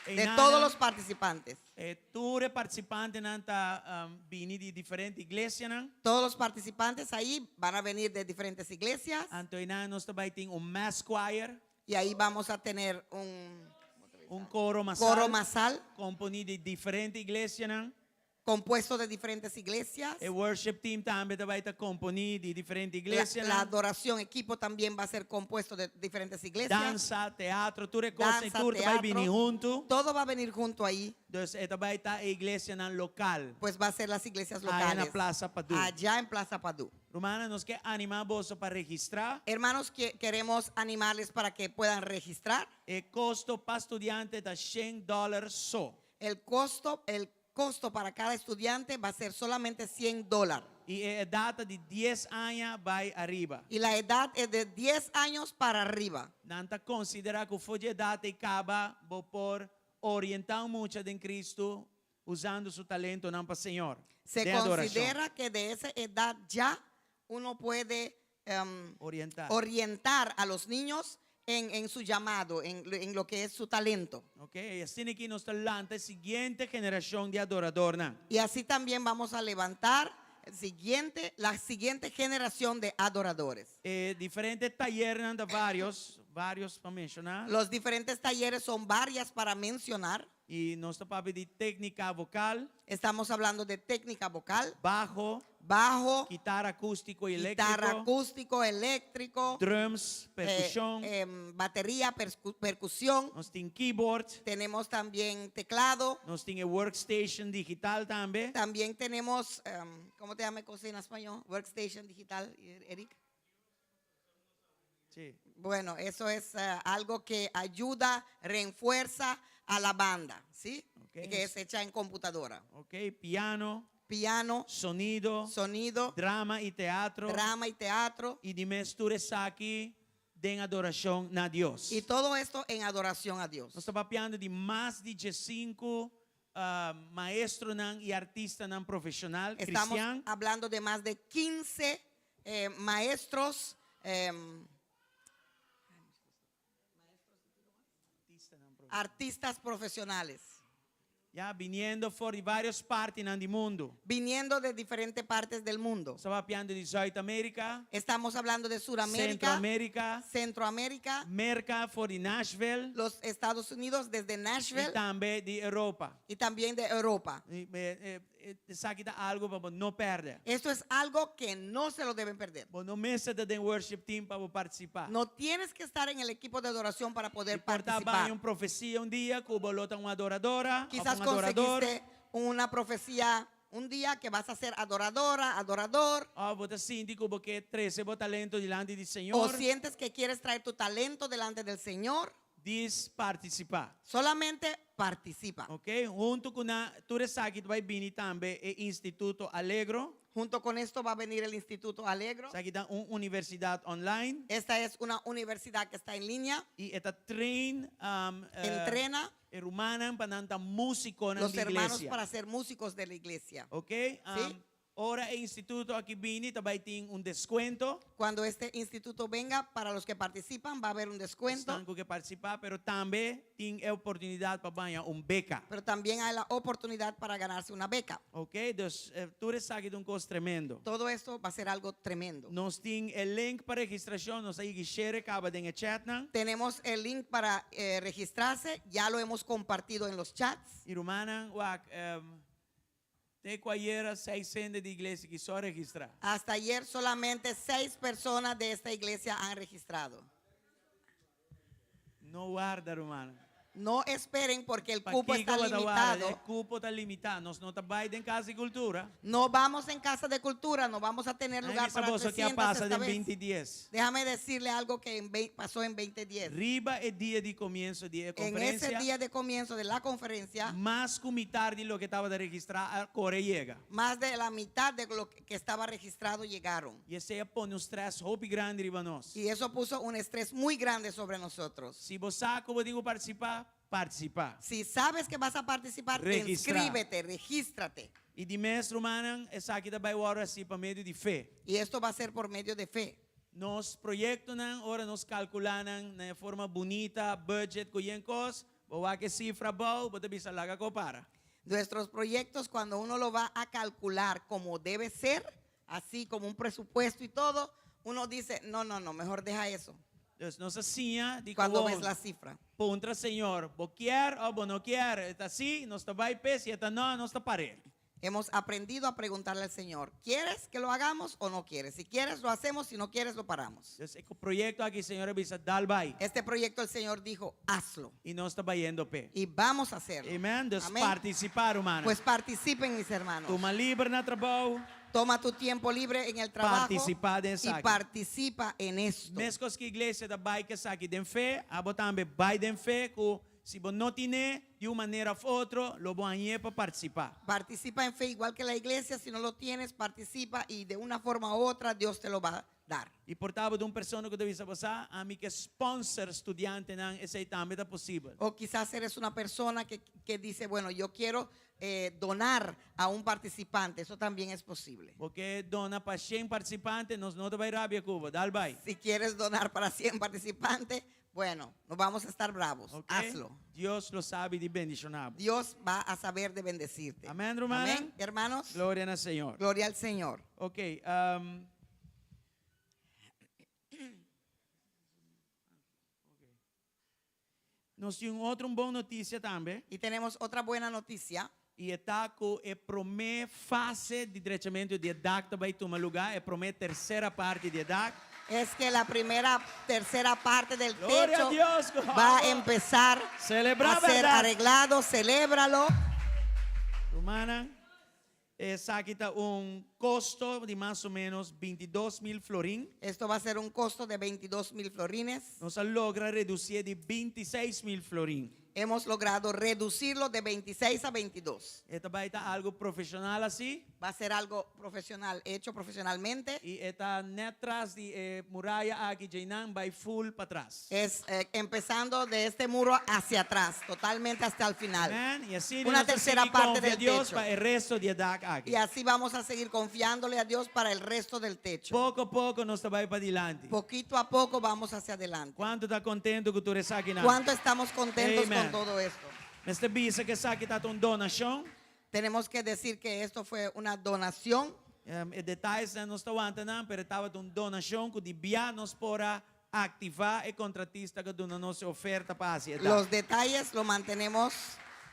Ei De nana. todos los participantes. E tur e partisipantenan ta bini di diferente iglesianan. Todos los participantes ahí van a venir de diferentes iglesias. Anto einan nos ta bai tin un mass choir. Y ahí vamos a tener un Un coro masal. coro masal Komponí di diferente iglesianan. compuesto de diferentes iglesias. E worship team tambe ta bai ta komponí di diferente La, iglesianan. la adoración equipo también va a ser compuesto de diferentes iglesias. Dansa, teatro, tur e kos i Danza, tur ta bai teatro, bini huntu. Todo va a venir junto ahí. Dus e ta bai ta e iglesianan lokal. Pues va a ser las iglesias Allá en la locales. Plaza Padú. Allá en Plaza Padú. Rumannan, nos ke animá boso pa registrá. Hermanos, que queremos animarles para que puedan registrar. E kosto pa studiante ta shen dòler so. El costo, el costo para cada estudiante va a ser solamente 100 dólares. I e edat ta di 10 aña bai ariba. Y la edad es de 10 años para arriba. Nan ta konsiderá ku for di edat ei kaba bo por orientá un mucha den Kristu usando su talentonan pa Señor Se den adorashon. considera que de esa edad ya uno puede Orientá. orientar a los niños en, en su llamado, en, en lo que es su talento. Ok, i asina aki nos ta lanta e siguiente generashon di adoradornan. Y así también vamos a levantar el siguiente, la siguiente generación de adoradores. E diferente tayernan ta varios, varios pa menshoná. Los diferentes talleres son varias para mencionar. I nos ta papia di téknika vokal. Estamos hablando de técnica vocal. Bajo. Bajo. Kitara akústiko i eléktriko. Guitarra acústico, eléctrico. Drums, perkushon. Eh, batería, percusión. Nos tin keyboard. Tenemos también teclado. Nos tin e workstation digital tambe. También tenemos, ¿cómo te llama cosa en español? Workstation digital, Eric. Sí. Bueno, eso es algo que ayuda, refuerza a la banda, ¿sí? Ok. Que es hecha en computadora. Ok, piano. Piano. Sonido. Sonido. Drama i teatro. Drama y teatro. I di mes tur esaki den adorashon na Dios. Y todo esto en adoración a Dios. Nos ta papiando di mas di diesinku maestronan i artistanan profeshonal Estamos kristian. hablando de más de 15 eh, maestros, eh, artistas profesionales. Ya, biniendo for di varios partinan di mundu. Viniendo de diferentes partes del mundo. Nos ta papiando di Zuid-Amerika. Estamos hablando de Sudamérica. Centroamérica. Centroamérica. Merca for di Nashville. Los Estados Unidos desde Nashville. I tambe di Europa. Y también de Europa. I, eh, eh, esaki ta algu pa bo no pèrdè. Esto es algo que no se lo deben perder. Bo no mester ta den worship team pa bo partisipá. No tienes que estar en el equipo de adoración para poder I por ta participar. baña un profesia un dia ku bo lo ta un adoradora òf Quizás un adorador. conseguiste una profecía un día que vas a ser adoradora, adorador. Òf bo ta sinti ku bo ke trese bo talento dilanti di O Señor. sientes que quieres traer tu talento delante del Señor. Dis partisipá. Solamente participa. Ok, huntu ku nan tur esaki ta bai bini tambe e Instituto Alegro. Junto con esto va a venir el Instituto Alegro. Esaki ta un universidat online. Esta es una universidad que está en línea. I e ta train um, Entrena e rumannan pa nan ta músikonan los di hermanos iglesia. para ser músicos de la iglesia. Ok, Sí. um, Ora e instituto aki bini ta bai tin un descuento. Cuando este instituto venga, para los que participan va a haber un descuento. Esnan ku ke partisipá, pero tambe tin e oportunidat pa baña un beka. Pero también hay la oportunidad para ganarse una beca. Ok, dus tur esaki ta un kos tremendo. Todo esto va a ser algo tremendo. Nos tin e link pa registrashon, nos a yigi share kaba den e chatnan. Tenemos el link para eh, registrarse, ya lo hemos compartido en los chats. I rumannan, wak, Te ku ayera seis hende di iglesia ki so a registrá. Hasta ayer solamente seis personas de esta iglesia han registrado. No warda, rumannan. No esperen porque el cupo Pakiko está bo ta warda? limitado. E kupo ta limitá. Nos no ta bai den Kas di Kultura. No vamos en Casa de Cultura, no vamos a tener Ay, lugar bisa para boso ke a 300 pasa esta den vez. binti dies. Déjame decirle algo que en pasó en 2010. Riba e dia di komienso di e En ese konferensia, día de comienzo de la conferencia, mas ku mitar di loke tabata registrá a kore yega. más de la mitad de lo que estaba registrado llegaron. I esei a pone un stress hopi grandi riba nos. Y eso puso un estrés muy grande sobre nosotros. Si bo sa ku bo tin ku partisipá, partisipá. Si sabes que vas a participar, Registrá. inscríbete, regístrate. I di mes, rumannan, esaki ta bai wòrdu hasi pa medio di fe. Y esto va a ser por medio de fe. Nos proyektonan, ora nos kalkulá nan na e forma bunita, budget ku yen kos, bo wak e sifra abou, bo ta bisa laga ko para. Nuestros proyectos, cuando uno lo va a calcular como debe ser, así como un presupuesto y todo, uno dice, no, no, no, mejor deja eso. Dus nos a siña di Cuando ku ves la cifra. Puntra Señor, bo kier o bo no kier? E ta sí, nos ta bai p'e, si e ta no, nos ta par'é. Hemos aprendido a preguntarle al Señor, ¿quieres que lo hagamos o no quieres? Si quieres, lo hacemos, si no quieres, lo paramos. Dus e proyecto aki Señor a bisa dal bai. Este proyecto el Señor dijo, hazlo. Y nos ta bayendo p'e. Y vamos a hacerlo. Amen. Dus Amén. participá, rumannan. Pues participen, mis hermanos. Tuma liber na trabou. Toma tu tiempo libre en el trabajo Participá den y esaki. participa en esto. Meskos ku iglesia ta bai ku esaki den fe, abo tambe bai den fe ku si bo no tine, di un manera òf otro, lo bo hañ'é pa partisipá. Participa en fe igual que la iglesia, si no lo tienes, participa y de una forma u otra Dios te lo va a dar. I por ta bo ta un persona ku ta bisa bo sa, ami ke sponsor studiantenan, esei tambe ta posibel. O quizás eres una persona que que dice, bueno, yo quiero donar a un participante, eso también es posible. Bo ke dona pa shen partisipante, nos no ta bai rabia ku bo, dal bai. Si quieres donar para 100 participantes, bueno, no vamos a estar bravos, Ok? hazlo. Dios lo sabi di bendishoná bo. Dios va a saber de bendecirte. Amén, rumannan? Amén, hermanos. Gloria na Señor. Gloria al Señor. Ok, Nos tin un otro un bon noticia tambe. Y tenemos otra buena noticia. Y e ta cu e prome fase di drechamento di e dak ta bay tuma lugar, e prome tercera parti di e dak. Es que la primera tercera parte del Gloria techo a Dios, va a empezar Celebra a ser verdad. arreglado, celébralo. Rumannan, Esaki ta un kosto di mas o ménos 22 mil florin. Esto va a ser un costo de 22 mil florines. Nos a logra redusié di 26 mil florin. Hemos logrado reducirlo de 26 a 22. E ta bai ta algu profeshonal asina. Va a ser algo profesional, hecho profesionalmente. I e ta nèt tras di e muraya aki, djeinan bai full patras. Es empezando de este muro hacia atrás, totalmente hasta el final. Amèn. I asina Una nos tercera sigui parte konfia del Dios techo. pa e resto di e dak aki. Y así vamos a seguir confiándole a Dios para el resto del techo. Poko poko nos ta bai padilanti. Poquito a poco vamos hacia adelante. Kuantu ta kontentu ku tur esakinan? ¿Cuánto estamos contentos Amen. con todo esto? Mester bisa ku esaki ta un donashon. Tenemos que decir que esto fue una donación. E detayenan nos ta wanta nan, pero tabata un donashon ku di bia nos por a aktivá e kontratista ku a duna nos oferta pa hasi e dak. Los detalles lo mantenemos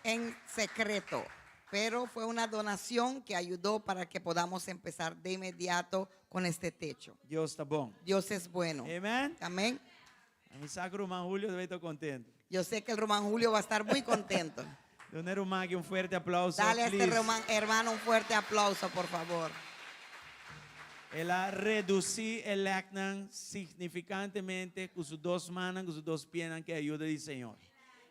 en secreto, pero fue una donación que ayudó para que podamos empezar de inmediato con este techo. Dios ta bon. Dios es bueno. Amèn. Amén. Ami sa ku ruman Julio ta bai ta kontentu. Yo sé que el ruman Julio va a estar muy contento. Duna e ruman aki un fuerte aplauso. Dale a este please. hermano un fuerte aplauso, por favor. El a redusí e lèknan signifikantemente ku su dos mannan, ku su dos pianan, ku ayudo di Señor.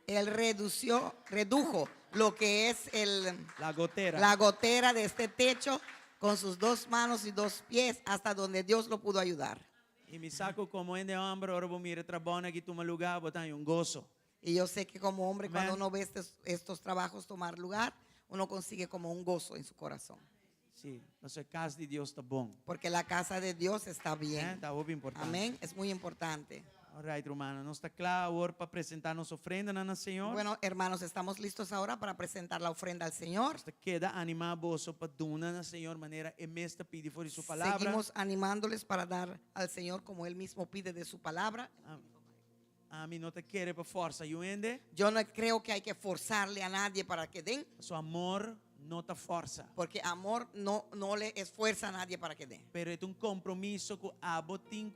Él redució, redujo lo que es el, La gotera. la gotera de este techo con sus dos manos y dos pies hasta donde Dios lo pudo ayudar. I mi sa ku komo hende hòmber, ora bo mira trabou aki tuma lugá, bo tin un goso. Y yo sé que como hombre, Amén. cuando uno ve estos trabajos tomar lugar, uno consigue como un gozo en su corazón. Sí, e kas di Dios ta bon. Porque la casa de Dios está bien. Ta hopi importante. Amén. Es muy importante. Alright, rumannan, nos ta kla awor pa presentá nos ofrenda na Señor. Bueno, hermanos, estamos listos ahora para presentar la ofrenda al Señor. Nos ta keda animá boso pa duna na Señor manera e mes ta pidi for di su palabra. Seguimos animándoles para dar al Señor como Él mismo pide de su palabra. Ami no ta kere pa fòrsa niun hende. Yo no creo que hay que forzarle a nadie para que den, Su amor no ta fòrsa. porque amor no, no le esfuerza a nadie para que den. Pero e ta un kompromiso ku abo tin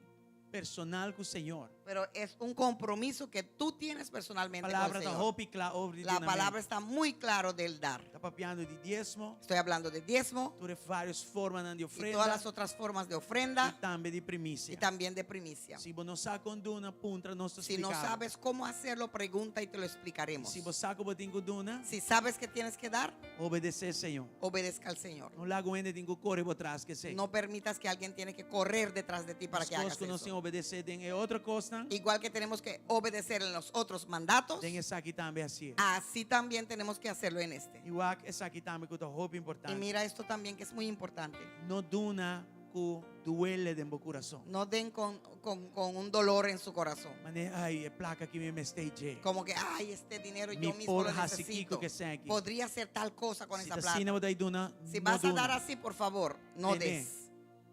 personal ku Señor. Pero es un compromiso que tú tienes personalmente con el Palabra ta Señor. hopi kla over di La palabra está muy claro del dar. Ta papiando di diesmo, Estoy hablando de diezmo tur e vários formanan di y ofrenda todas las otras formas de ofrenda i tambe di primisia. y también de primicia. Si bo no sa kon duna, puntra nos Si no splika. sabes cómo hacerlo, pregunta y te lo explicaremos. Si bo sa ku bo tin ku duna, Si sabes que tienes que dar, obedesé Señor. obedezca al Señor. No laga hende tin ku kore bo tras ku esei. No permitas que alguien tiene que correr detrás de ti para que hagas Meskos ku nos eso. tin obedesé den e otro kosnan, Igual que tenemos que obedecer en los otros mandatos, den esaki tambe hasié. así también tenemos que hacerlo en este. I wak esaki tambe ku ta hopi Y importante. mira esto también que es muy importante. No duna ku duele den bo kurason. No den con un dolor en su corazón. Manera, ai, e plaka aki mi mester dje. Como que, ay, este dinero Mi yo mismo por lo hasi necesito. kiko ku esaki. Podría hacer tal cosa con Si esa ta plata. asina bo ta duna, Si no vas a duna. dar así, por favor, no Nene, des.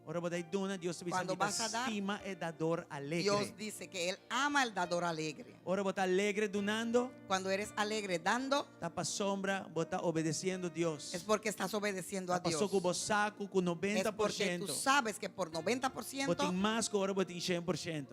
Ora bo duna, Dios ta bisa Cuando mi ta vas a dar, stima e dador alegre. Dios dice que Él ama al dador alegre. Ora bo ta alegre dunando, Cuando eres alegre dando, ta pasobra, bo ta obedesiendo Dios. es porque estás obedeciendo a Ta Dios. paso ku bo sa ku Es porque 90%. tú sabes que por Bo 90% tin mas ku ora bo tin 100%.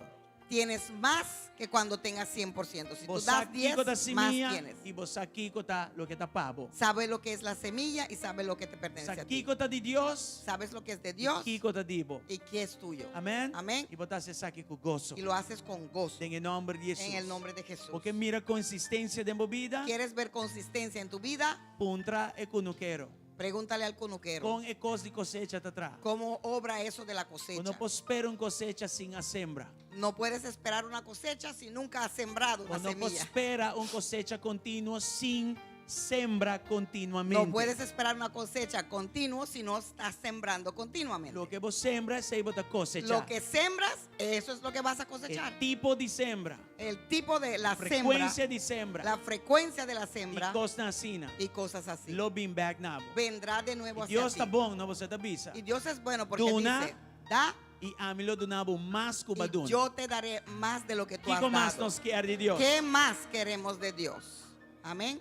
Tienes más que cuando tengas 100%. Si Bo tú sa das 10, kiko ta más simia tienes. i bo sa kiko ta loke ta pa bo. Sabes lo que es la semilla y sabes lo que te pertenece Sa a ti. kiko ta di Dios Sabes lo que es de i Dios kiko ta di bo. y qué es tuyo. Amèn? Amén. I bo ta hasi esaki ku goso. Y lo haces con gozo. Den e nòmber di Hesus. En el nombre de Jesús. Bo ke mira konsistensia den bo bida? ¿Quieres ver consistencia en tu vida? Puntra e kunukero. Pregúntale al cunuquero. Kon e kos di kosecha ta traha? ¿Cómo obra eso de la Bo cosecha? no por spera un kosecha sin a sembra. No puedes esperar una cosecha si nunca has sembrado Bo una no por semilla. spera un kosecha kontinuo sin sembra kontinuamente. No puedes esperar una cosecha continua si no estás sembrando continuamente. Loke bo sembra, esei bo ta kosechá. Lo que sembras, eso es lo que vas a cosechar. E tipo di sembra. El tipo de la sembra, Frekuensia di sembra. la frecuencia de la sembra I kosnan asina. y cosas así. Lo bin bèk na bo. Vendrá de nuevo I hacia Dios ti. ta bon, no bo ta bisa. Y Dios es bueno porque Duna, dice, da i ami lo duna bo mas ku y bo a duna. yo te daré más de lo que tú has Kiko mas dado. nos kier di Dios? ¿Qué más queremos de Dios? Amén.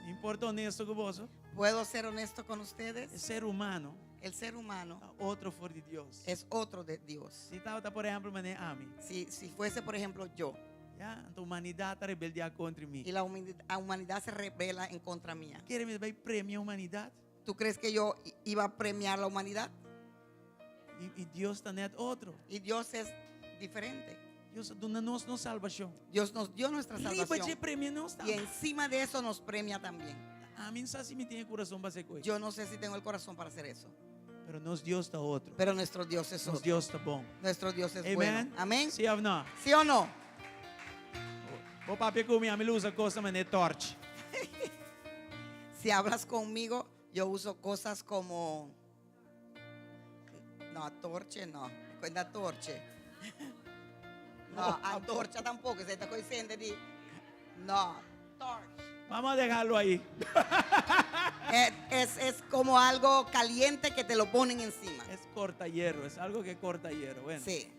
Mi por ta honesto ku boso? ¿Puedo ser honesto con ustedes? E ser humano El ser humano ta otro for di Dios. es otro de Dios. Si tabata, por ehempel, manera ami. Si, si fuese, por ejemplo, yo. Ya, anto humanidat ta rebeldiá kontra mi. Y la humanidad se rebela en contra mía. Kere mi ta bai premia humanidat? ¿Tú crees que yo iba a premiar la humanidad? I, i Dios ta net otro. Y Dios es diferente. Dios a duna nos nos salbashon. Dios nos dio nuestra Riba salvación. dje premia nos Y tambe. encima de eso nos premia también. Ami no sa si mi tin e kurason pa hasi kos. Yo no sé si tengo el corazón para hacer eso. Pero nos Dios ta otro. Pero nuestro Dios es Nos otro. Dios ta bon. Nuestro Dios es Amen. bueno. Amén. Sí òf no? ¿Sí o no? Bo papia ku mi, ami lo usa kos manera torch. Si hablas conmigo, yo uso cosas como... No, torche no. Cuenta torche. No, antorcha tampoco. Se está diciendo de... No, torch. Vamos a dejarlo ahí. Eh, es, es como algo caliente que te lo ponen encima. Es corta hierro, es algo que corta hierro. Bueno. Sí.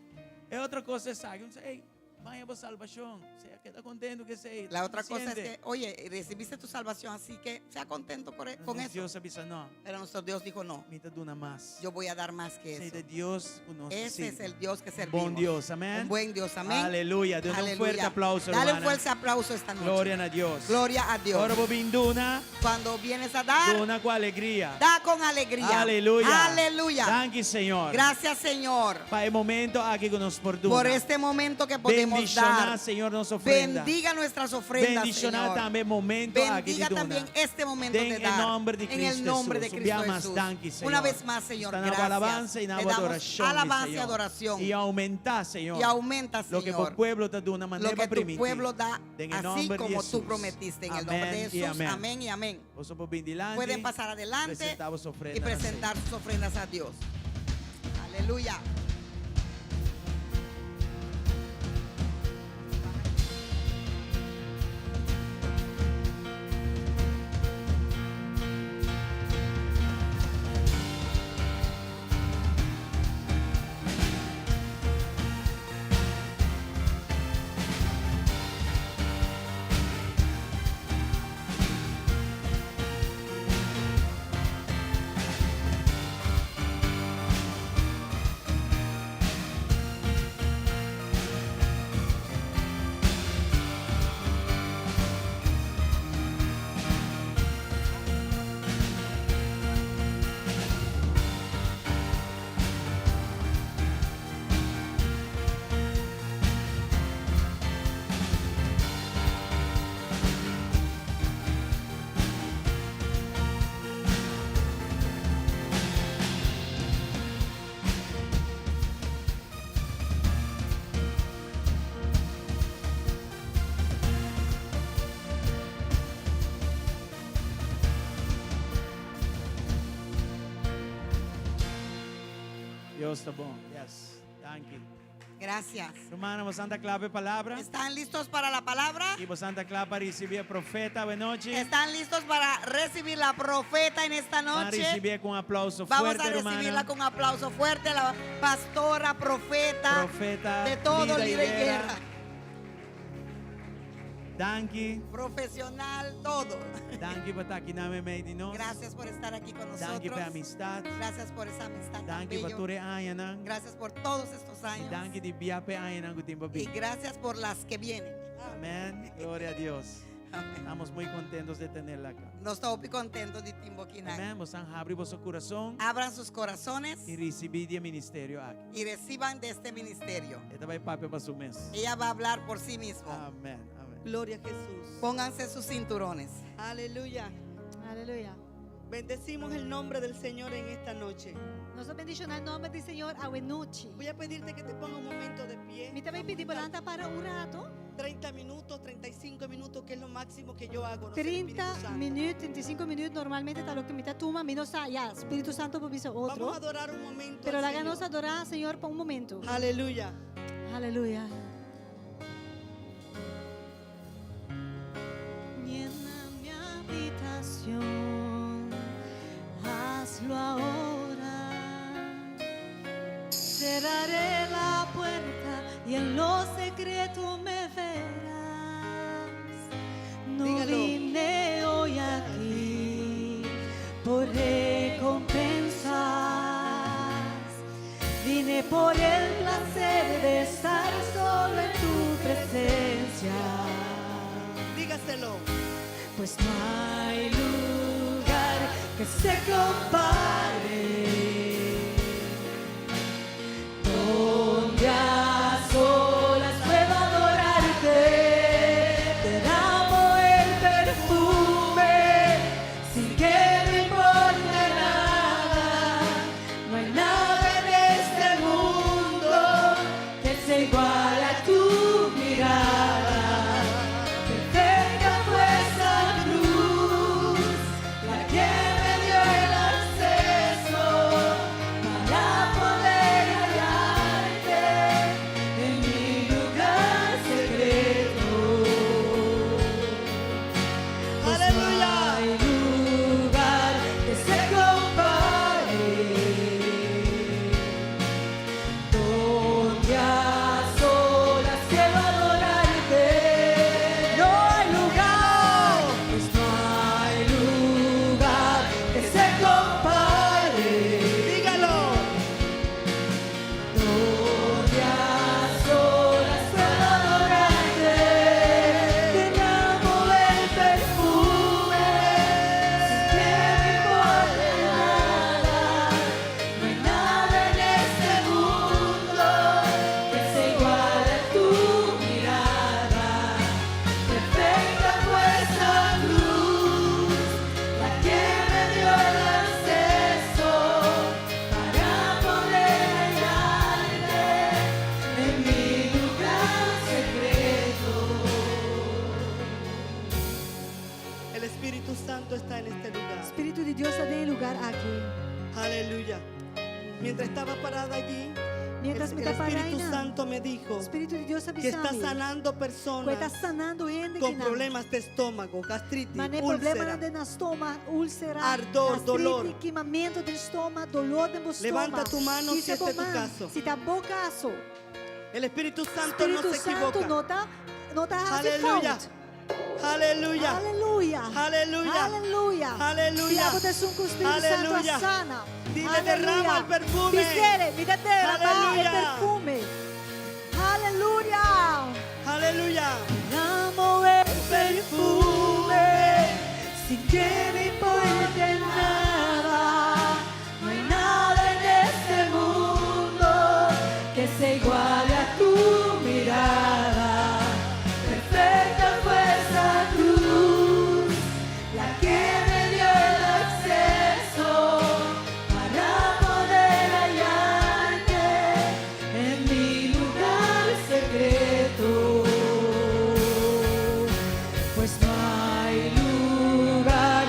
E otro kos esaki, hey, haña bo salbashon, sea keda kontentu ku esei. La otra cosa es Siente. que, oye, recibiste tu salvación, así que sea contento con, con Nos eso. Dios a bisa no. Pero nuestro Dios dijo no. Mi ta duna mas. Yo voy a dar más que Esei eso. ta Dios ku nos Ese es sirbi. el Dios que servimos. Bon Dios, amén. Un buen Dios, amén. Aleluya. Duna un Aleluya. fuerte aplauso, Dale un hermana. fuerte aplauso esta noche. Gloria na Dios. Gloria a Dios. Ora bo bin duna. Cuando vienes a dar, Duna ku alegria. da con alegría. Aleluya. Aleluya. Danki, Señor. Gracias, Señor. Pa e momento aki ku nos por duna. Por este momento que podemos Bendishoná, dar. Señor, nos ofrenda. Bendiga nuestras ofrendas, Bendishoná Señor. tambe e momento aki di Bendiga duna. también este momento Den de e dar. nòmber di En el Cristo nombre de Jesús. Cristo Un bia mas Jesús. danki, Señor. Una vez más, Señor, Está na gracias. alabansa i na Te damos adorashon, mi alabanza y Señor. adoración. I oumentá, Señor. Y aumenta, Lo que Señor. bo pueblo ta duna, Lo manera que tu primintí. pueblo da, Den e así nòmber di como tú Jesús. prometiste. En el nombre de Amén y Jesús. amén. Amén y amén. Boso por bin dilanti, Pueden pasar adelante presentá boso ofrenda y na presentar Señor. sus ofrendas a Dios. Aleluya. Dios ta bon. Yes. Danki. Gracias. Rumannan, boso ta kla pa e palabra. ¿Están listos para la palabra? I boso ta kla pa risibí e profeta awe nochi. ¿Están listos para recibir la profeta en esta Ban noche? risibié ku un aplouso Vamos fuerte, a recibirla rumannan. con aplauso fuerte, la pastora, profeta, Profeta, de todo Lida Lida y Higuera. Guerra. Danki. Profesional, todo. Danki pa ta aki na meimei di nos. Gracias por estar aquí con Danki nosotros. pa e amistat. Gracias por esa amistad tan Danki pa bello. tur e añanan. Gracias por todos estos I años. danki di bia pa e añanan ku tin pa Y bin. gracias por las que vienen. Amén. Gloria a Dios. Amén. Estamos muy contentos de tenerla acá. Nos ta hopi contento di tin bo akinan. Amén. Boso habri boso kurason Abran sus corazones i risibí di e ministerio aki. y reciban de este ministerio. E ta bai papia pa su mes. Ella va a hablar por sí mismo. Amén. Amén. Gloria a Jesús. Pónganse sus cinturones. Aleluya. Aleluya. Bendecimos el nombre del Señor en esta noche. Nos ta bendishoná nòmber di Señor awe nochi. Voy a pedirte que te ponga un momento de pie. Mi ta bai pidi bo lanta para un ratu. 30 minutos, 35 minutos, que es lo máximo que yo hago. No sé, el 30 Espíritu Santo. minüt, 35 minüt normalmente ta loke mi ta tuma. Mi no sa, ya, Spiritu Santu por bisa otro. Vamos a adorar un momento. Pero al laga nos Señor. adorá Señor pa un momento. Aleluya. Aleluya. Llena mi habitación, hazlo ahora. Cerraré la puerta y en lo secreto me verás. No Dígalo. vine hoy aquí por recompensas. Vine por el placer de estar solo en tu presencia. Dígaselo. Pues no hay lugar que se compare donde a solas puedo adorarte. Derramo el perfume sin que me importe nada. No hay nada en este mundo que sea igual a tu mirada. Perfecta fue esa cruz, la que me dio el acceso para poder hallarte en mi lugar secreto. Pues no Aleluya. hay lugar que se compare donde a solas quiero adorarte. No hay lugar, pues no hay lugar que se compare. Dígalo. Donde a solas puedo adorarte. Derramo el perfume sin que me importe nada. No hay nada en este mundo que sea igual a tu mirada. Perfecta fue esa cruz, la que me dio el acceso para poder hallarte en mi lugar secreto. El Espíritu Santo está en este lugar. Spiritu di Dios ta den e lugá aki. Aleluya. Mientras estaba parada allí, Mientras el, mi el ta pará Espíritu einan, Santo me dijo Spiritu di Dios que está a bisa mi sanando ku ta personas sanando hende con ku problemas de estómago, gastritis, Mane problema úlcera. den stoma, úlsera, Ardor, gastritis, dolor. kimamentu di stoma, doló den stoma. Levanta tu mano si Hisa este es tu bo man, caso. Si ta bo kaso. El Espíritu Santo no Spiritu se Santu equivoca. no ta no ta hasi Aleluya. fout. Aleluya. Aleluya. Aleluya. Aleluya. Aleluya. Si abo ta esun ku Spiritu Santu Aleluya. a sana. Dile, derrama el perfume. Bis'é, mi ta derramá e Aleluya. perfume. Aleluya. Aleluya. Derramo el perfume sin que me importe nada. No hay nada en este mundo que se iguale a tu mirada. Perfecta fue esa cruz, la que me dio el acceso para poder hallarte en mi lugar secreto. Pues no hay lugar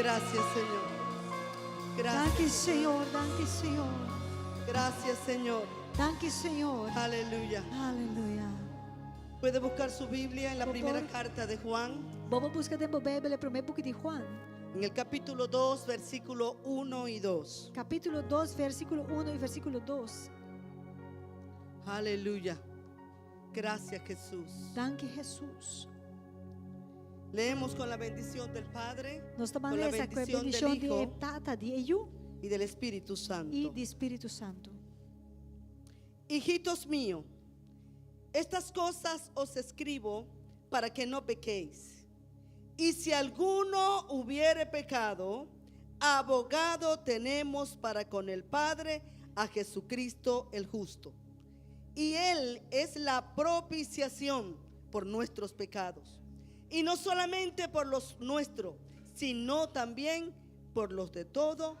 Gracias, Señor. Gracias. Danki Señor, danki Señor. Gracias, Señor. Danki Señor. Aleluya. Aleluya. Puede buscar su Biblia en la Por primera favor. carta de Juan, Bo por buska den bo Beibel e promé buki di Juan, en el capítulo 2, versículo 1 y 2. kapítulo 2, versíkulo 1 i versíkulo 2. Aleluya. Gracias, Jesús. Danki Hesus. Leemos con la bendición del Padre Nos ta Con la lesa ku e bendición del bendishon di Hijo. e Tata, di e Yu y del Espíritu i Santo. di Spiritu Santu. Hijitos míos, estas cosas os escribo para que no pequéis. Y si alguno hubiere pecado, abogado tenemos para con el Padre a Jesucristo el justo. Y Él es la propiciación por nuestros pecados. Y no solamente por los nuestros, sino también por los de todo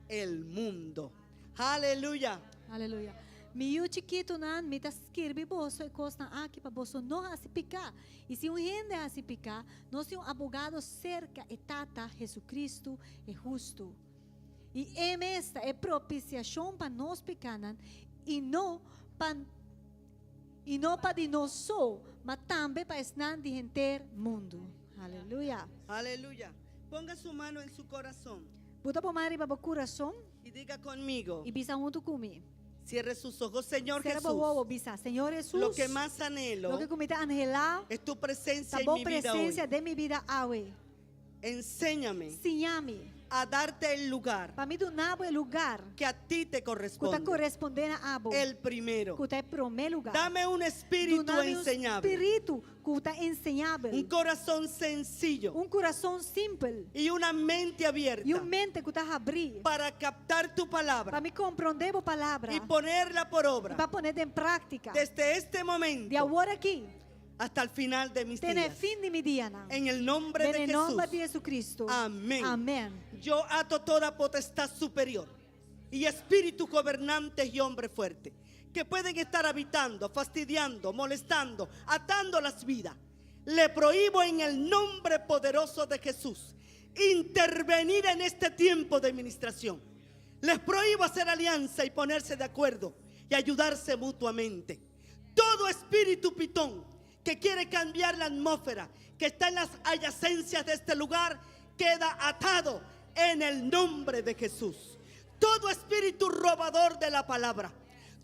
el mundo. Aleluya. Aleluya. Mi yu chikitunan, mi ta skirbi boso e kosnan aki pa boso no hasi piká. I si un hende hasi piká, nos tin un abogado serka e Tata, Jesucristo, e hustu. I e mes ta e propisiashon pa nos pikánan, i no pa i no pa di nos so, ma tambe pa esnan di henter mundu. Aleluya. Aleluya. Ponga su mano en su corazón Buta bo man riba bo kurason y diga conmigo. i bisa huntu ku mi. Cierre sus ojos, Señor Sera Jesús. bo wowo, bisa, Señor Hesus, Lo que más anhelo loke ku mi ta anhelá es tu presencia ta en bo mi vida hoy. presensia den mi bida awe. Enséñame Siña mi a darte el lugar pa mi duna bo e lugá que a ti te ku ta corresponde. korespondé na abo, El primero. ku ta e promé lugá. Dame un espíritu Duna mi un enseñable, spiritu ku ta enseñabel, un corazón sencillo un kurason simpel y una mente abierta i un mente ku ta habrí para captar tu pa palabra mi komprondé bo palabra y ponerla por i obra pa pon'é den práktika. desde este Di momento awor aki hasta el final de mis te na días. fin di mi dianan. En el nombre Den de e nòmber di Jesús. Jesucristo. Amén. Amèn. Yo ato toda potestad superior y espíritu gobernantes y hombre fuerte que pueden estar habitando, fastidiando, molestando, atando las vidas. Le prohíbo en el nombre poderoso de Jesús intervenir en este tiempo de administración. Les prohíbo hacer alianza y ponerse de acuerdo y ayudarse mutuamente. Todo espíritu pitón que quiere cambiar la atmósfera, que está en las adyacencias de este lugar, queda atado en el nombre de Jesús. Todo espíritu robador de la palabra,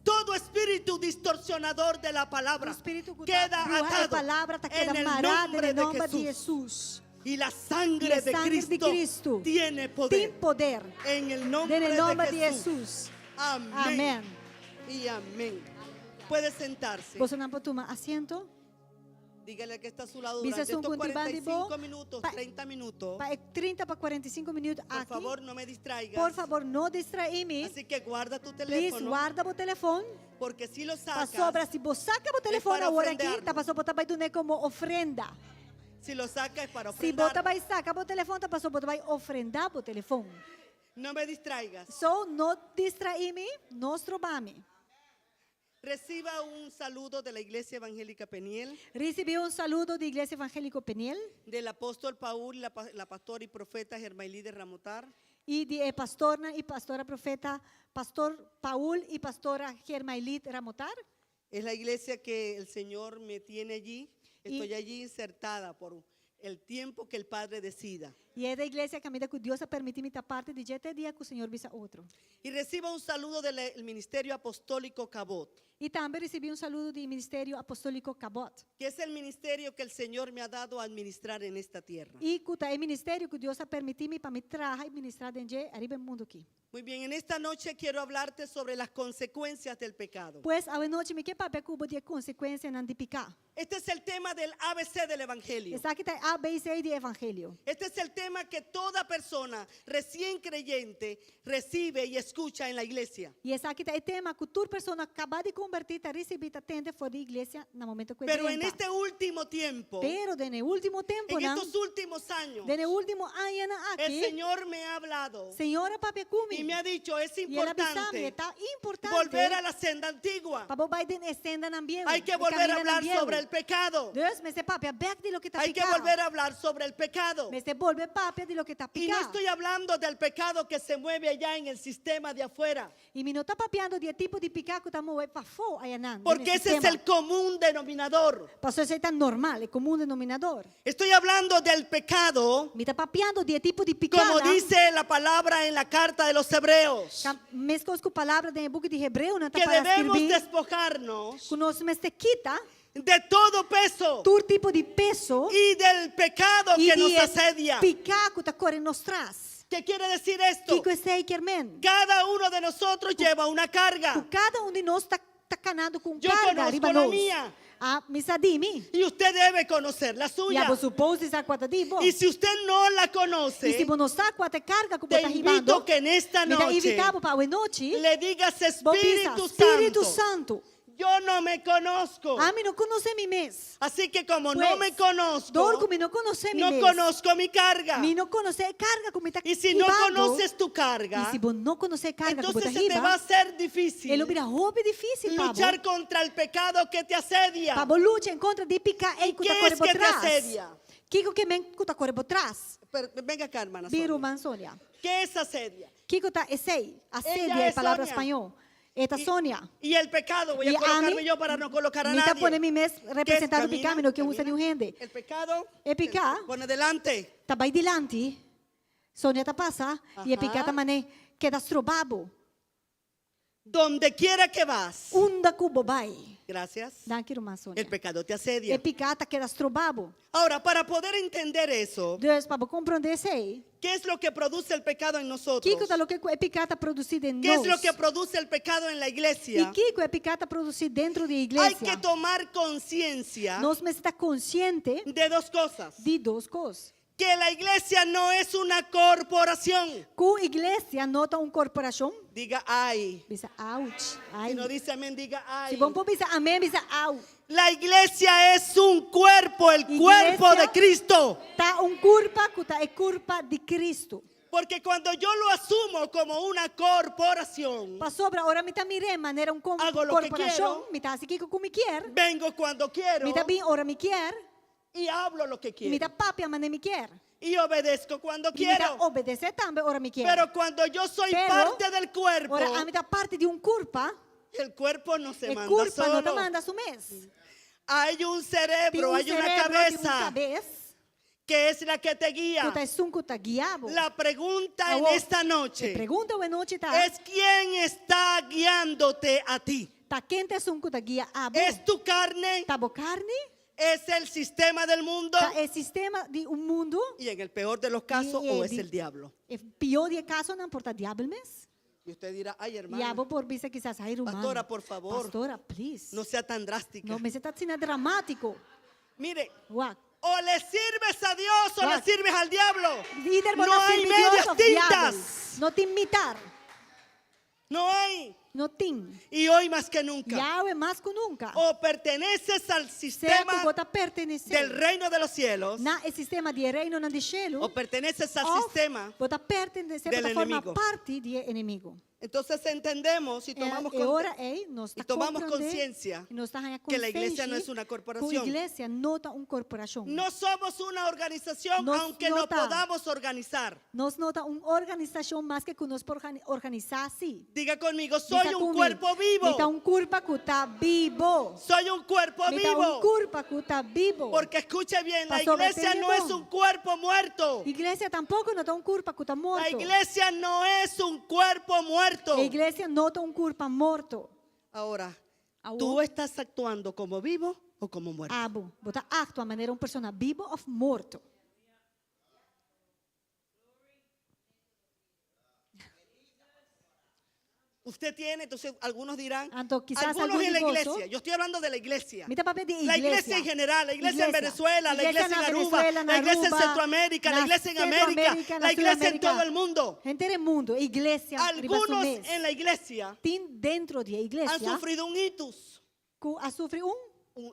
todo espíritu distorsionador de la palabra, Spiritu ku ta queda bruha e atado palabra ta en keda el mará den nombre e de nòmber di Jesús. Hesus. Y la I sangre e de sanger di Cristo Cristo tiene poder. tin poder. En el nombre Den e nòmber de di Jesús. Hesus. Amén. Amén. Y amén. Puede sentarse. Bosonan por tuma asiento. Dígale al que está a su lado Bisa durante esun estos ku tin banda di bo, 45 minutos, pa- 30 minutos. Pa e 30 pa 45 minüt Por aki. favor, no me distraigas. Por fabor, no distraí mi. Así que guarda tu Please, teléfono. warda bo telefòn. Porque si lo sacas, Pasobra, si bo saka bo telefòn para awor aki, ofrendarnos. ta paso bo ta bai dun'é komo ofrenda. si lo sacas es para Si bo ofrendar. ta bai saka bo telefòn, ta paso bo ta bai ofrendá bo telefòn. No me distraigas. So, no distraí mi, no stroba mi. Reciba un saludo de la Iglesia Evangélica Peniel, Risibí un saludo di Iglesia Evangéliko Peniel del apóstol Paul, la, pa- la pastora y profeta Germailí de Ramotar, i di e pastornan i pastora profeta, pastor Paul i pastora Germailit Ramotar. Es la iglesia que el Señor me tiene allí. Estoy allí insertada por el tiempo que el Padre decida. I e iglesia kaminda ku Dios a permití mi ta parti di dje te dia ku Señor bisa otro. Y reciba un saludo del el Ministerio Apostólico Cabot, I tambe risibí un saludo di Ministerio Apostóliko Cabot. que es el ministerio que el Señor me ha dado a administrar en esta tierra. I ku ta e ministerio ku Dios a permití mi pa mi traha i ministrá den dje ariba e mundu aki. Muy bien, en esta noche quiero hablarte sobre las consecuencias del pecado. Pues awe nochi mi ke papia ku bo di e konsekuensianan di piká. Este es el tema del ABC del Evangelio. Esaki ta e ABC di Evangelio. Este es el tema que toda persona recién creyente recibe y escucha en la iglesia. I esaki ta e tema ku tur persona kaba di kombertí ta risibí ta tende for di iglesia na momento ku Pero en drenta. este último tiempo, Pero den e último tempu en nan, estos últimos años, den e último añanan el aki, Señor me ha hablado Señor a papia ku mi. y me ha dicho, es I el a bisa mi, importante ta importante volver a la senda antigua. pa bo bai den e sendanan bieu. Hay que e volver a kamindanan hablar bieu. sobre el pecado. Dus mester papia bèk di loke ta Hay que piká. volver a hablar sobre el pecado. Mester bolbe papia di loke ta Y no piká. estoy hablando del pecado que se mueve allá en el sistema de afuera, I mi no ta papiando di e tipo di piká ku ta move pafó ayanan. den porque e ese es sistema. el común denominador. Paso esei ta normal, e komun denominador. Estoy hablando del pecado, Mi ta papiando di e tipo di piká. como dice la palabra en la carta de los hebreos, Meskos ku palabra den e buki di Hebreonan ta que para debemos skirbí. despojarnos Ku nos mester kita de todo peso tur tipo di peso y del pecado i que nos di e asedia. piká ku ta kore nos tras. ¿Qué quiere decir esto? Kiko esei kier men? Cada uno de nosotros lleva una carga Ku kada un di nos ta ta kanando ku un Yo karga conozco riba la nos. mía. Ah, mi sa di mi. y usted debe conocer la I suya. abo suppose di sa kua ta di bo. Y si usted no la I si conoce, bo no sa kua ta e karga ku bo te ta invito hibando, que en esta mi ta noche invitá bo pa awe nochi, le digas bo bisa, Espíritu Spiritu Santo, Santu, yo no me conozco. ami no konosé mi mes. Así que como no Pues, me conozco, Dor ku mi no konosé mi no mes. conozco mi carga. Mi no konosé e karga ku mi ta Y si no hibando, conoces tu carga, I si bo no konosé e karga ku bo ta entonces se te hiba, va a hacer e lo difícil bira hopi difísil pa bo. luchar contra el pecado que te asedia. Pa bo lucha en kontra di piká ei ku ta ¿Qué kore es bo que te tras. asedia? Kiko ke men ku ta kore bo tras? Pero, venga acá, hermana. Bin Sonia. ruman Sonia. ¿Qué es asedia? Kiko ta esei? Asedia Ella e es palabra Sonia. spañó. E ta Sonia. Y el pecado, voy a I colocarme ami, yo para no colocar a mi ta nadie. pone mi mes ¿Qué es? representando Camina, piká, mi no ke usa camina. niun hende. El pecado. E piká. se Pone delante. Ta bai dilanti, Sonia ta pasa, i e piká Aha. ta manera keda stroba bo. Donde quiera que vas. Unda ku bo bai. Gracias. Danki, ruman Sonia. El pecado te asedia. E piká ta keda stroba bo. Ahora, para poder entender eso, Dus, pa bo komprondé esei, ¿qué es lo que produce el pecado en nosotros? kiko ta loke e piká ta produsí den ¿Qué es nos? lo que produce el pecado en la I iglesia? kiko e piká ta produsí den di Hay iglesia? que tomar conciencia Nos mester ta konsiente de dos cosas. di dos kos. Que la iglesia no es una corporación. Ku iglesia no ta un korporashon, Diga ay. bisa ouch, ai. Si no dice amén, diga ay. Si bo no por bisa amèn, bisa au. La iglesia es un cuerpo, el Iglesia cuerpo de Cristo. Ta un kurpa ku ta e kurpa di Kristu. Porque cuando yo lo asumo como una corporación, Pasobra ora mi ta mir'é manera un kom- Hago lo que korporashon, quiero. mi ta hasi kiko ku mi kier, vengo cuando quiero mi ta bin ora mi kier, y hablo lo que i mi quiero. ta papia manera mi kier. Y obedezco cuando I mi ta quiero. obedesé tambe ora mi kier. Pero cuando yo soy Pero, parte del cuerpo, Ora ami ta parti di un kurpa, el cuerpo no se e manda kurpa no ta solo. manda su mes. Hay un Tin cerebro, un hay una serebro, tin un cabeza kabes, que es la que te guía. ku ta esun ku ta guia bo. La pregunta en Awor, esta E noche pregunta awe nochi ta, es quién está guiándote a ti. ta ken ta esun ku ta guia abo? ¿Es tu carne? Ta bo karni? ¿Es el sistema del mundo? Ta e sistema di un mundu? Y en el peor de los casos, I, o es di- el diablo. E pió di e kasonan por ta diabel mes. Y usted dirá, ay I hermano, abo por bisa kisas, ay ruman. Pastora, por favor. Pastora, please. no sea tan drástica. No mester ta asina dramátiko. Mire, Wak. o le sirves a Dios o le Wak. sirves al diablo. Lider No bo ta hay sirbi Dios medias òf diabel. tintas. No tin mitar. No hay. No tin. Y hoy más que nunca, I awe mas ku nunka. o perteneces al Sea sistema ku bo ta pertenesé del reino de los cielos na e sistema di reinonan di shelu. o perteneces al Òf sistema bo ta pertenesé, del bo ta forma enemigo. parti di e enemigu. Entonces entendemos y E, tomamos, e con- ora ei, nos y ta tomamos komprondé, conciencia i nos ta haña que la iglesia no konsenshi es una ku corporación. iglesia no ta un korporashon. No somos una organización, Nos aunque no nos ta. podamos organizar. Nos no ta un organisashon maske ku nos por organisá sí. Diga conmigo, soy Bisa un ku mi, cuerpo vivo. Mi ta un kurpa ku ta bibu. Soy un cuerpo Mi ta un vivo. kurpa ku ta bibu. Porque escuche bien, la Pasobra iglesia tende no es bon. un cuerpo muerto. Iglesia tampoko no ta un kurpa ku ta La morto. iglesia no es un cuerpo muerto. Iglesia no ta un kurpa morto. Ahora, Awor. ¿tú estás actuando como vivo o como muerto? Abo, bo ta aktua manera un persona bibu òf morto. Usted tiene, entonces algunos dirán, Anto, quizás algunos algún en la di boso. iglesia, yo estoy hablando de la iglesia. Mi ta papia di La iglesia. iglesia en general, la iglesia en Venezuela, la iglesia en na Aruba, Venezuela, na la iglesia en Aruba, Centroamérica, la na iglesia en América, Centroamérica, na la iglesia en Sudamérica. todo el mundo. Henter mundu, iglesia, riba su Algunos mes. en la iglesia Tin den di han iglesia sufrido un ictus, ku a sufri un,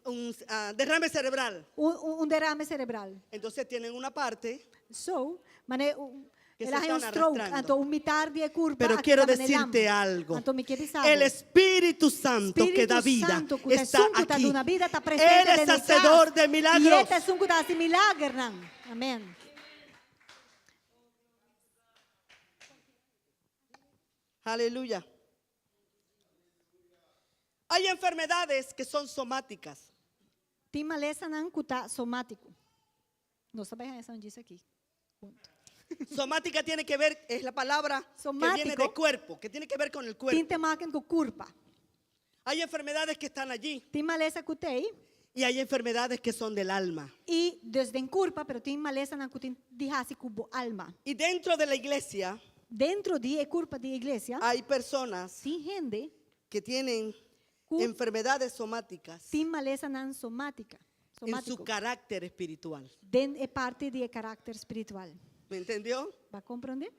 un derrame cerebral. un derame serebral. Entonces tienen una parte, So, mane un, Que el se a haña un están stroke, arrastrando. anto un mitar di e kurpa Pero a quiero keda mane lam. decirte algo. Anto mi ke bisa bo. El Espíritu Santo que da Spiritu vida Santu ku ta está esun ku ta aquí. duna bida ta presente Él es den nos hacedor kas. de milagros. I E ta esun ku ta hasi milagernan. Amèn. Aleluya. Hay enfermedades que son somáticas. Tin malesanan ku ta somátiko. Nos ta bai haña esnan djis aki. Punto. Somática tiene que ver, es la palabra que viene Somático. de cuerpo, que tiene que ver con el Tin cuerpo. te maken ku kurpa. Hay enfermedades que están allí Tin malesa ku t'ei y hay enfermedades que son del alma. i dus den kurpa, pero tin malesanan ku tin di hasi ku bo alma. Y dentro de la iglesia Dentro di e kurpa di iglesia, hay personas tin hende que tienen ku enfermedades somáticas tin malesanan somátika, en su somátiko, carácter espiritual. den e parti di e karakter spiritual. ¿Me entendió? Bo a komprondé?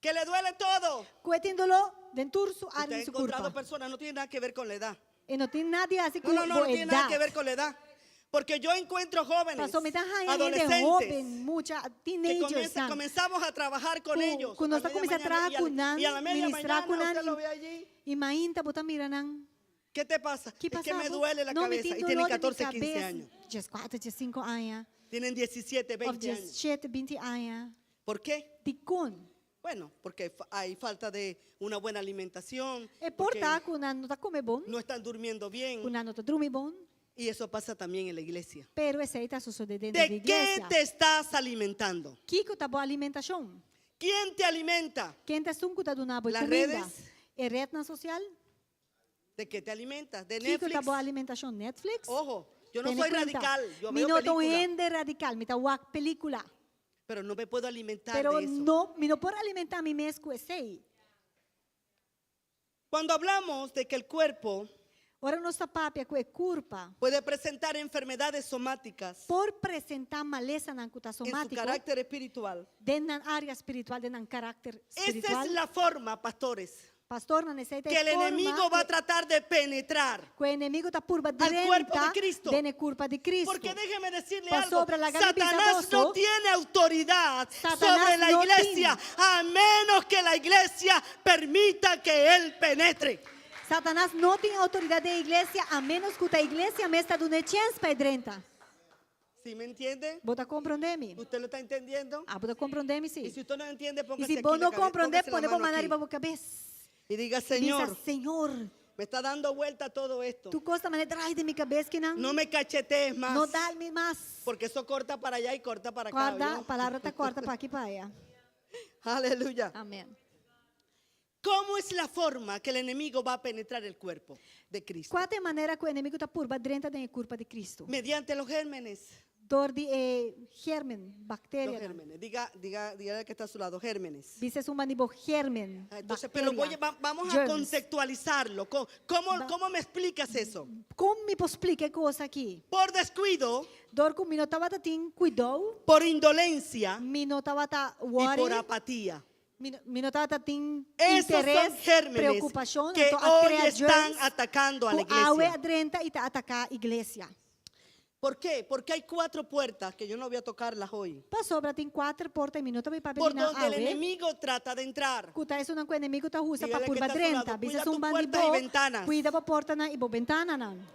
Que le duele todo. Ku e tin doló den tur su Usted área ha di su encontrado kurpa. personas, no tiene nada que ver con la edad. E no tin nada di hasi No, ku no, no, bo no tiene nada edat. que ver con la edad. Porque yo encuentro jóvenes, Paso mi ta haña hende adolescentes, hóben, mucha, que teenagers comienza- comenzamos a trabajar con Ku- ellos. ku nos a ta media kuminsá mañana traha y a ku la- nan, y a la media ministrá ku mañana nan usted lo i- ve allí. i mainta bo ta mira nan. ¿Qué te pasa? Ki Es que pasa me bo? duele la No, mi cabeza. tin Y tienen doló den mi 14, 15 kabes. años. 14, 15 aña. Tienen 17, Of 20 años. 17, 20 aña. ¿Por qué? Dikon. Bueno, porque hay falta de una buena alimentación. E por porque ta ku nan no ta kome bon, no están durmiendo bien. ku nan no ta drumi bon, Y eso pasa también en la iglesia. pero esei ta sosodé dentro di ¿De qué iglesia. te estás alimentando? Kiko ta bo alimentashon? ¿Quién te alimenta? Ken ta esun ku ta duna bo Las kuminda? redes. E retnan sosial? ¿De qué te alimentas? ¿De Kiko ta Netflix? bo alimentashon? Netflix? Ojo, yo no Tene soy kuenta. radical, yo Mi veo no ta un película, hende radikal, mi ta wak pelíkula. pero no me puedo alimentar Pero de eso. no, mi no por alimentá mi mes ku esei. Cuando hablamos de que el cuerpo Ora nos ta papia ku e kurpa puede presentar enfermedades somáticas por presentá malesanan ku ta en su somátiko carácter espiritual, den nan área spiritual, den nan karakter esa es spiritual. la forma, pastores, Pastornan, esei ta que el e forma enemigo va a ku tratar de penetrar. ku e enemigu ta purba Al cuerpo de drenta Cristo. den e kurpa di Kristu. Porque déjeme decirle algo, Pasobra laga mi bisa Satanás no boso, tiene autoridad Satanás sobre la no iglesia, a menos que la iglesia permita que él penetre. Satanas no tin outoridat den iglesia a ménos ku ta iglesia mes ta dun'é chèns pa e drenta. ¿Sí me entiende? Bo ta komprondé mi? ¿Usted lo está entendiendo? Ah, bo ta komprondé mi Y sí. si usted no entiende, I póngase si aquí bo la no cabe- komprondé, póngase la pone bo mano man aquí. riba bo kabes. Y diga, Bisa, Señor, Señor, me está dando vuelta todo esto. tur kos ta manera drai den mi kabes akinan. No me cachetees más. No dal mi mas. Porque eso corta para allá y corta para acá. Kòrda, ¿oyó? palabra ta kòrta pa aki pa aya. Aleluya. Amèn. ¿Cómo es la forma que el enemigo va a penetrar el cuerpo de Cristo? Kua ta e manera ku e enemigu ta purba drenta den e kurpa di Kristu? Mediante los gérmenes. Dor di e gérmen, Los bakteria. gérmenes. Diga, diga, diga al que está a su lado, gérmenes. Bisa esun banda di bo gérmen, Ah, Entonces, pero voy a- bakteria, va- vamos a germs. conceptualizarlo. ¿Cómo, cómo, Va- cómo me explicas eso? Kon mi por splika e kos aki? Por descuido, Dor ku mi no tabatin kuidou, por indolencia mi no tabata y worry, por apatía. mi no, mi no tabatin Esos son interes, gérmenes preokupashon, que anto a hoy krea están germs atacando a la ku awe iglesia. a drenta i ta ataká iglesia. ¿Por qué? Porque hay cuatro puertas que yo no voy a tocarlas hoy. Pasobra tin kuater porta i mi no ta bai papia Por di nan donde el awe. enemigo trata de entrar. Ku ta esunnan ku enemigu ta usa Dígale pa que purba está a su lado, drenta. cuida Bisa tu un bandi puertas y bo, ventanas. kuida bo portanan i bo bentananan.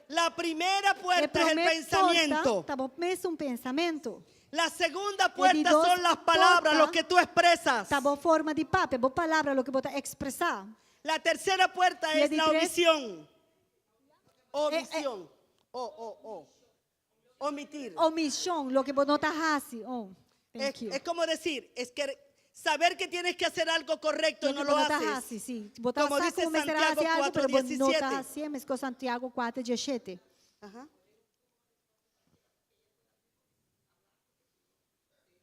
La primera E puerta es el promé pensamiento. porta ta bo mesun pensamentu. La segunda E di puerta dos son las palabras, porta lo que tú expresas. Ta bo forma di papia, bo palabra, loke bo ta ekspresá. La tercera puerta Y es di la tres- omisión. Omisión. O, o, o. Omitir. Omishon, loke bo no ta hasi. Oh, Es, thank you. es como decir, es que saber que tienes que hacer algo correcto y Loke no bo lo no ta haces. hasi, sí. Bo ta Como sa dice ku mester Santiago hasi algu, pero bo no ta 4:17. hasi, meskos Santiago 4:17. Ajá.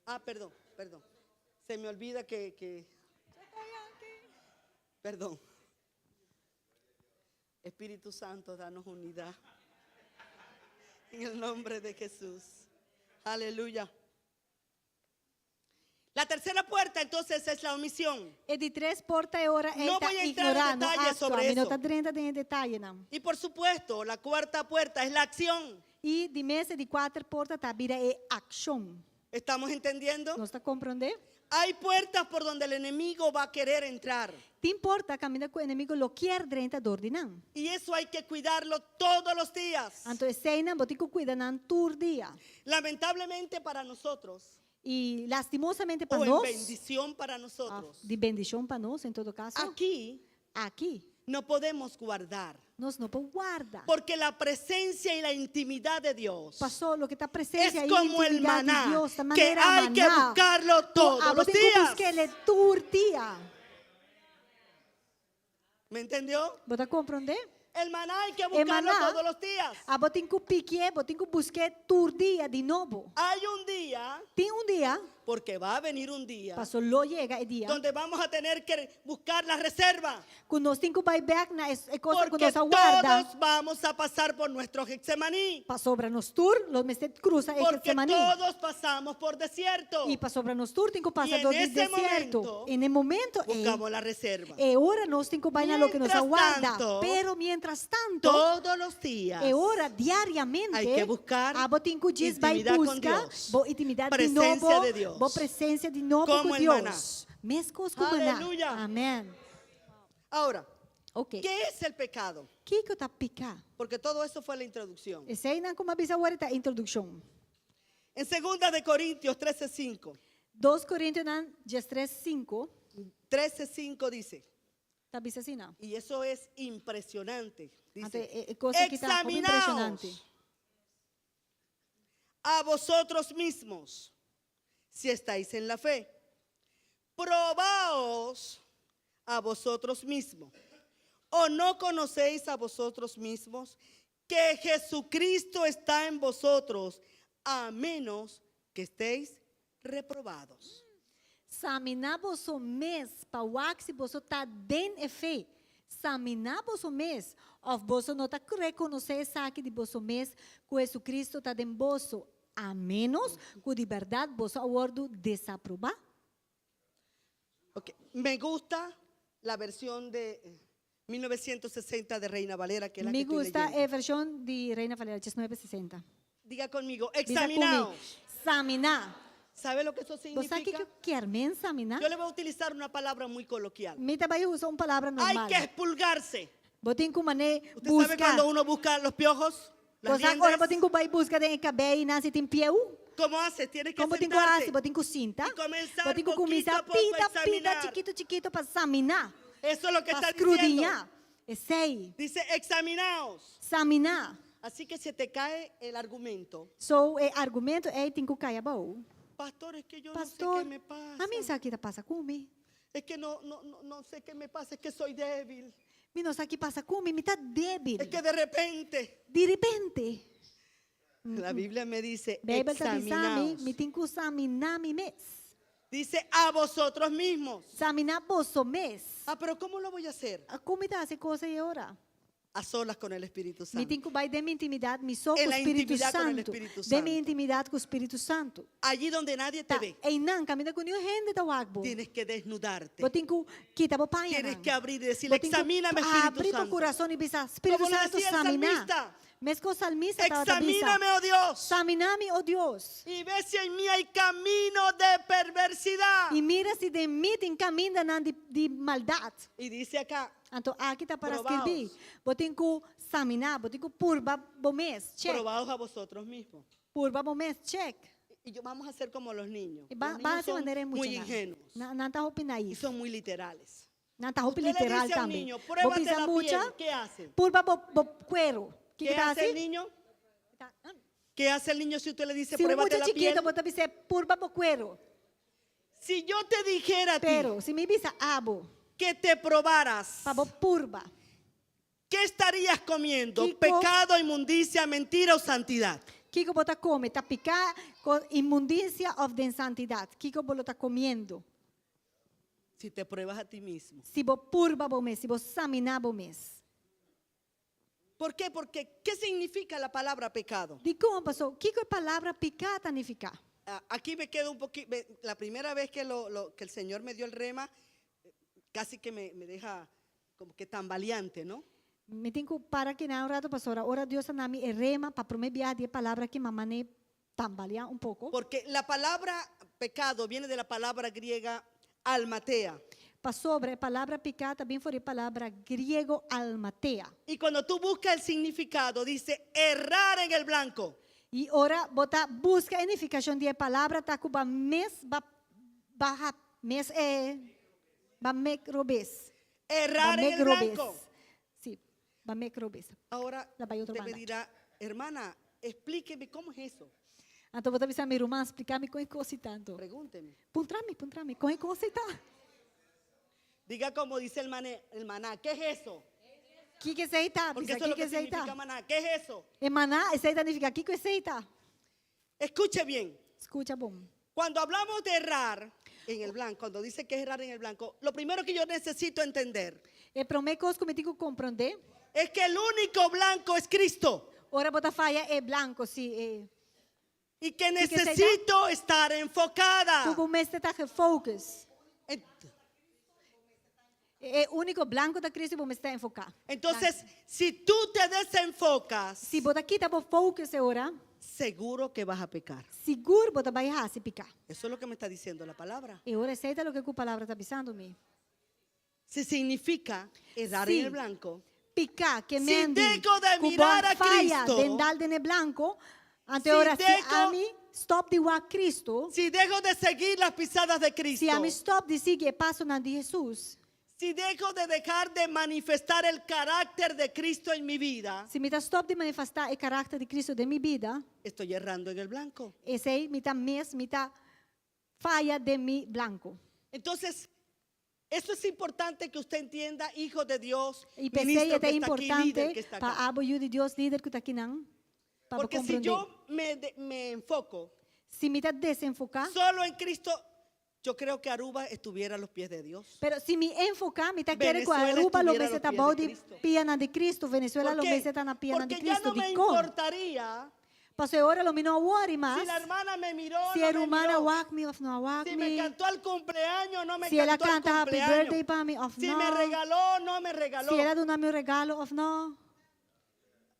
Ah, perdón, perdón. Se me olvida que, que... Perdón. Espíritu Santo, danos unidad. En el nombre de Jesús. Aleluya. La tercera puerta entonces es la omisión. E di tres porta e ora No e ta voy a entrar en ignorá, no detalles aktua. sobre Mi no eso. ta drenta den detayenan. Y por supuesto, la cuarta puerta es la acción. I di mes e di kuater porta ta bira e akshon. ¿Estamos entendiendo? Nos ta komprondé? Hay puertas por donde el enemigo va a querer entrar. Tin porta kaminda ku enemigu lo kier drenta dor di nan. Y eso hay que cuidarlo todos los días. Anto eseinan bo tin ku kuida nan tur dia. Lamentablemente para nosotros, I lastimosamente pa o en nos, bendición para òf nosotros, di bendishon pa nos en todo kaso, aquí aki no podemos guardar. nos no por warda. Porque la presencia y la intimidad de Dios Pasó loke ta presensia es i como el intimidat di maná, Dios ta que manera hay que maná. buscarlo Ku todos abo los tin ku días. busk'é tur dia. ¿Me entendió? Bo ta komprondé? El maná hay que E buscarlo maná, todos los días. abo tin ku pikié, bo tin ku busk'é tur dia di nobo. Hay un día, Tin un dia, porque va a venir un día, paso lo yega e dia, donde vamos a tener que buscar la reserva. ku nos tin ku bai bèk na e e kosnan ku Porque nos a warda. todos vamos a pasar por nuestro Getsemaní. Pasobra nos tur lo mester krusa e Porque Getsemaní. todos pasamos por desierto. I pasobra nos tur tin ku pasa Y en dor di ese desierto. momento, En e momento ei, Buscamos la reserva. e ora nos tin ku bai na loke nos a Mientras warda. tanto, Pero mientras tanto, Todos los días e ora diariamente, hay que buscar abo tin ku djis bai intimidad con buska Dios. bo intimidat di Presencia nobo, de Dios. bo presensia di nobo Como ku el maná. Dios. Meskos ku maná. Aleluya. Amèn. Ahora, Ok. ¿qué es el pecado? Kiko ta piká? Porque todo eso fue la introducción. Eseinan ku mi a bisa awor ta introdukshon. En segunda de Corintios 13:5. 2 Korintionan 13, 5. 13:5 dice, Ta bisa asina. y eso es impresionante. Anto, Dice, e, e kos aki ta hopi examinaos impreshonante. a vosotros mismos si estáis en la fe. Probaos a vosotros mismos. ¿O no conocéis a vosotros mismos que Jesucristo está en vosotros, a menos que estéis reprobados? Saminá boso mes pa wak si boso ta den e fe. Saminá boso mes, òf boso no ta rekonosé esaki di boso mes ku Jesucristo ta den boso, a ménos ku di bèrdat boso a wòrdu desaprobá. Ok, Me gusta la versión de 1960 de Reina Valera, que es la Mi que estoy gusta leyendo. e vershon di Reina Valera 1960. Diga conmigo, Bisa ku mi, examinaos. Saminá. ¿Sabe lo que eso Bo sa significa? kiko kier men saminá? Yo le voy a utilizar una palabra muy coloquial. Mi ta bai usa un palabra Hay normal. que expulgarse. Bo tin ku manera ¿Usted sabe buska. cuando uno busca los piojos? Las Bo sa ora liendres? bo tin ku bai buska den e kabeinan si tin pieu? ¿Cómo haces? Tienes que Kon bo tin ku sentarte hasi? Bo tin ku sinta. y comenzar Bo tin ku poquito kuminsá a poco a pita, pita, examinar. chikitu, chikitu pa saminá. Eso es lo que Pa está diciendo. skrudiñá. Esei. Dice, examinaos. Saminá. Así que se te cae el argumento. So e argumento ei tin ku kai abou. Pastor, es que yo no sé Pastor, qué me pasa. ami sa ki ta pasa ku mi. Es que no, no, no, no sé qué me pasa, es que soy débil. Mi no sa ki pasa ku mi, mi ta débil. Es que de repente, Di repente, la Biblia me dice, Beibel ta bisa mi, examinaos. mi tin ku saminá mi mes. Dice, a vosotros mismos. Saminá boso mes. Ah, pero ¿cómo lo voy a hacer? Kon mi ta hasi e kos ei ora? A solas con el Espíritu Mi Santo. tin ku bai den mi intimidat, mi so En ku la Spiritu intimidad con el Santu. Espíritu Den mi Santo. intimidat ku Spiritu Santu. Allí donde nadie te Ta ve, einan kaminda ku niun hende ta wak bo. tienes que desnudarte. Bo tin ku kita bo pañanan. Tienes que abrir y decirle, Bo tin ku examíname, Espíritu abri bo Santo. kurason i bisa, Spiritu Como lo Santu, decía el saminá. salmista. Meskos salmista tabata bisa. Examíname, oh Dios, Saminá mi, oh Dios. y ve si en mí hay camino de perversidad. I mira si den mi tin kamindanan di, di maldat. Y dice acá, Anto aki ta para Probaos. skirbí. Bo tin ku saminá, bo tin ku purba bo mes, check. probaos a vosotros mismos. Purba bo mes, check. Y yo vamos a ser como los niños. I ba Los ba niños hasi son manera e muy muchanan. ingenuos Nan, nan ta hopi y naïef. son muy literales. Nan ta hopi Usted le literal dice a un tambe. niño, Bo pruébate bisa la mucha, piel, ¿qué hace? purba bo, bo kueru. ¿Qué Kiko ta hace el hasi? niño? ¿Qué hace el niño si usted le dice, Si un pruébate mucha la chikitu, piel? bo ta bis'é purba bo kueru. Si yo te dijera a ti Pero si mi bisa abo, que te probaras, pa bo purba. ¿qué estarías comiendo? Kiko. ¿Pecado, inmundicia, mentira o santidad? Kiko bo ta kome, ta piká ku inmundisia òf den santidat? Kiko bo lo ta komiendo? Si te pruebas a ti mismo. Si bo purba bo mes, si bo saminá bo mes. ¿Por qué? Porque ¿qué significa la palabra pecado? Dikon pasó, kiko e palabra piká ta nifiká? Ah, Aquí me quedo un poquito, la primera vez que, lo, lo- que el Señor me dio el rema, eh, casi que me, me deja como que tambaleante, ¿no? Mi tin ku para akinan un ratu pasobra ora Dios a duna mi e rema pa promé biaha di e palabra aki mi a manera tambaleá un poko. Porque la palabra pecado viene de la palabra griega almatea. Pasobra e palabra piká ta bin for di e palabra griego almatea. Y cuando tú buscas el significado, dice errar en el blanco. I ora bo ta buska e nifikashon di e palabra ta ku ba mes ba baha mes e ba mek robes. Ba Errar en mek el robes. blanco. Sí, ba mek robes. Ahora La bai otro usted me banda. dirá, hermana, explíqueme cómo es eso. Anto bo ta bisa mi ruman, splika mi kon e kos i tanto. Pregúnteme. Puntra mi, puntra mi, kon e kos i ta? Diga como dice el, mané, el maná, ¿qué es eso? Kiko esei ta? Porque Bisa eso es lo kiko que esei significa ta? maná. ¿Qué es eso? E maná, esei ta nifiká kiko esei ta? Escuche bien. Skucha bon. Cuando hablamos de errar en el blanco, cuando dice que es errar en el blanco, lo primero que yo necesito entender E promé kos ku mi tin ku komprondé, es que el único blanco es Cristo ora bo ta faya e blanko, sí, e y que que se da? necesito estar enfocada. ku bo mester ta gefocus. Ent- E úniko blanko ta Cristo i bo mester ta enfoká. Entonces, si tú te desenfocas, Si bo ta kita bo focus e ora, seguro que vas a pecar. sigur bo ta bai hasi piká. Eso es lo que me está diciendo la palabra. E ora esei ta loke ku palabra ta bisando mi. Si significa errar Sí. en el blanco, Piká ke Si men di dejo de ku bo mirar a faya Cristo, den dal den e blanko, anto si ora si dejo- ami stop di wak Cristo, si dejo de seguir las pisadas de Cristo, si ami stop di sigui e pasonan di Hesus, si dejo de dejar de manifestar el carácter de Cristo en mi vida, si mi ta stop di manifestá e karakter di Cristo den mi bida, estoy errando en el blanco. esei mi ta mes, mi ta faya den mi blanko. Entonces, eso es importante que usted entienda, hijo de Dios, I p'esei ministro e ta que está aquí, líder importante que está pa acá. abo yu di Dios, lider ku ta akinan, pa bo Porque si komprondé. yo me, de- me enfoco Si mi ta desenfoká, solo en Cristo, yo creo que Aruba estuviera a los pies de Dios. pero si mi enfoká, mi ta kere ku Venezuela Aruba lo estuviera a mester los ta pies bou de di Cristo. pianan di Cristo, Venezuela ¿Por lo qué? mester ta na pianan di Porque ya Cristo. no me Dikon? importaría Paso e ora lo mi no a wòri mas si la hermana me miró, si no e me ruman a miró, wak mi òf no a wak si me mi, cantó al cumpleaños, no me si el a cantó al kanta happy cumpleaños, birthday pa mi òf si no, me regaló, no me regaló. si el a duna mi un regalo òf no.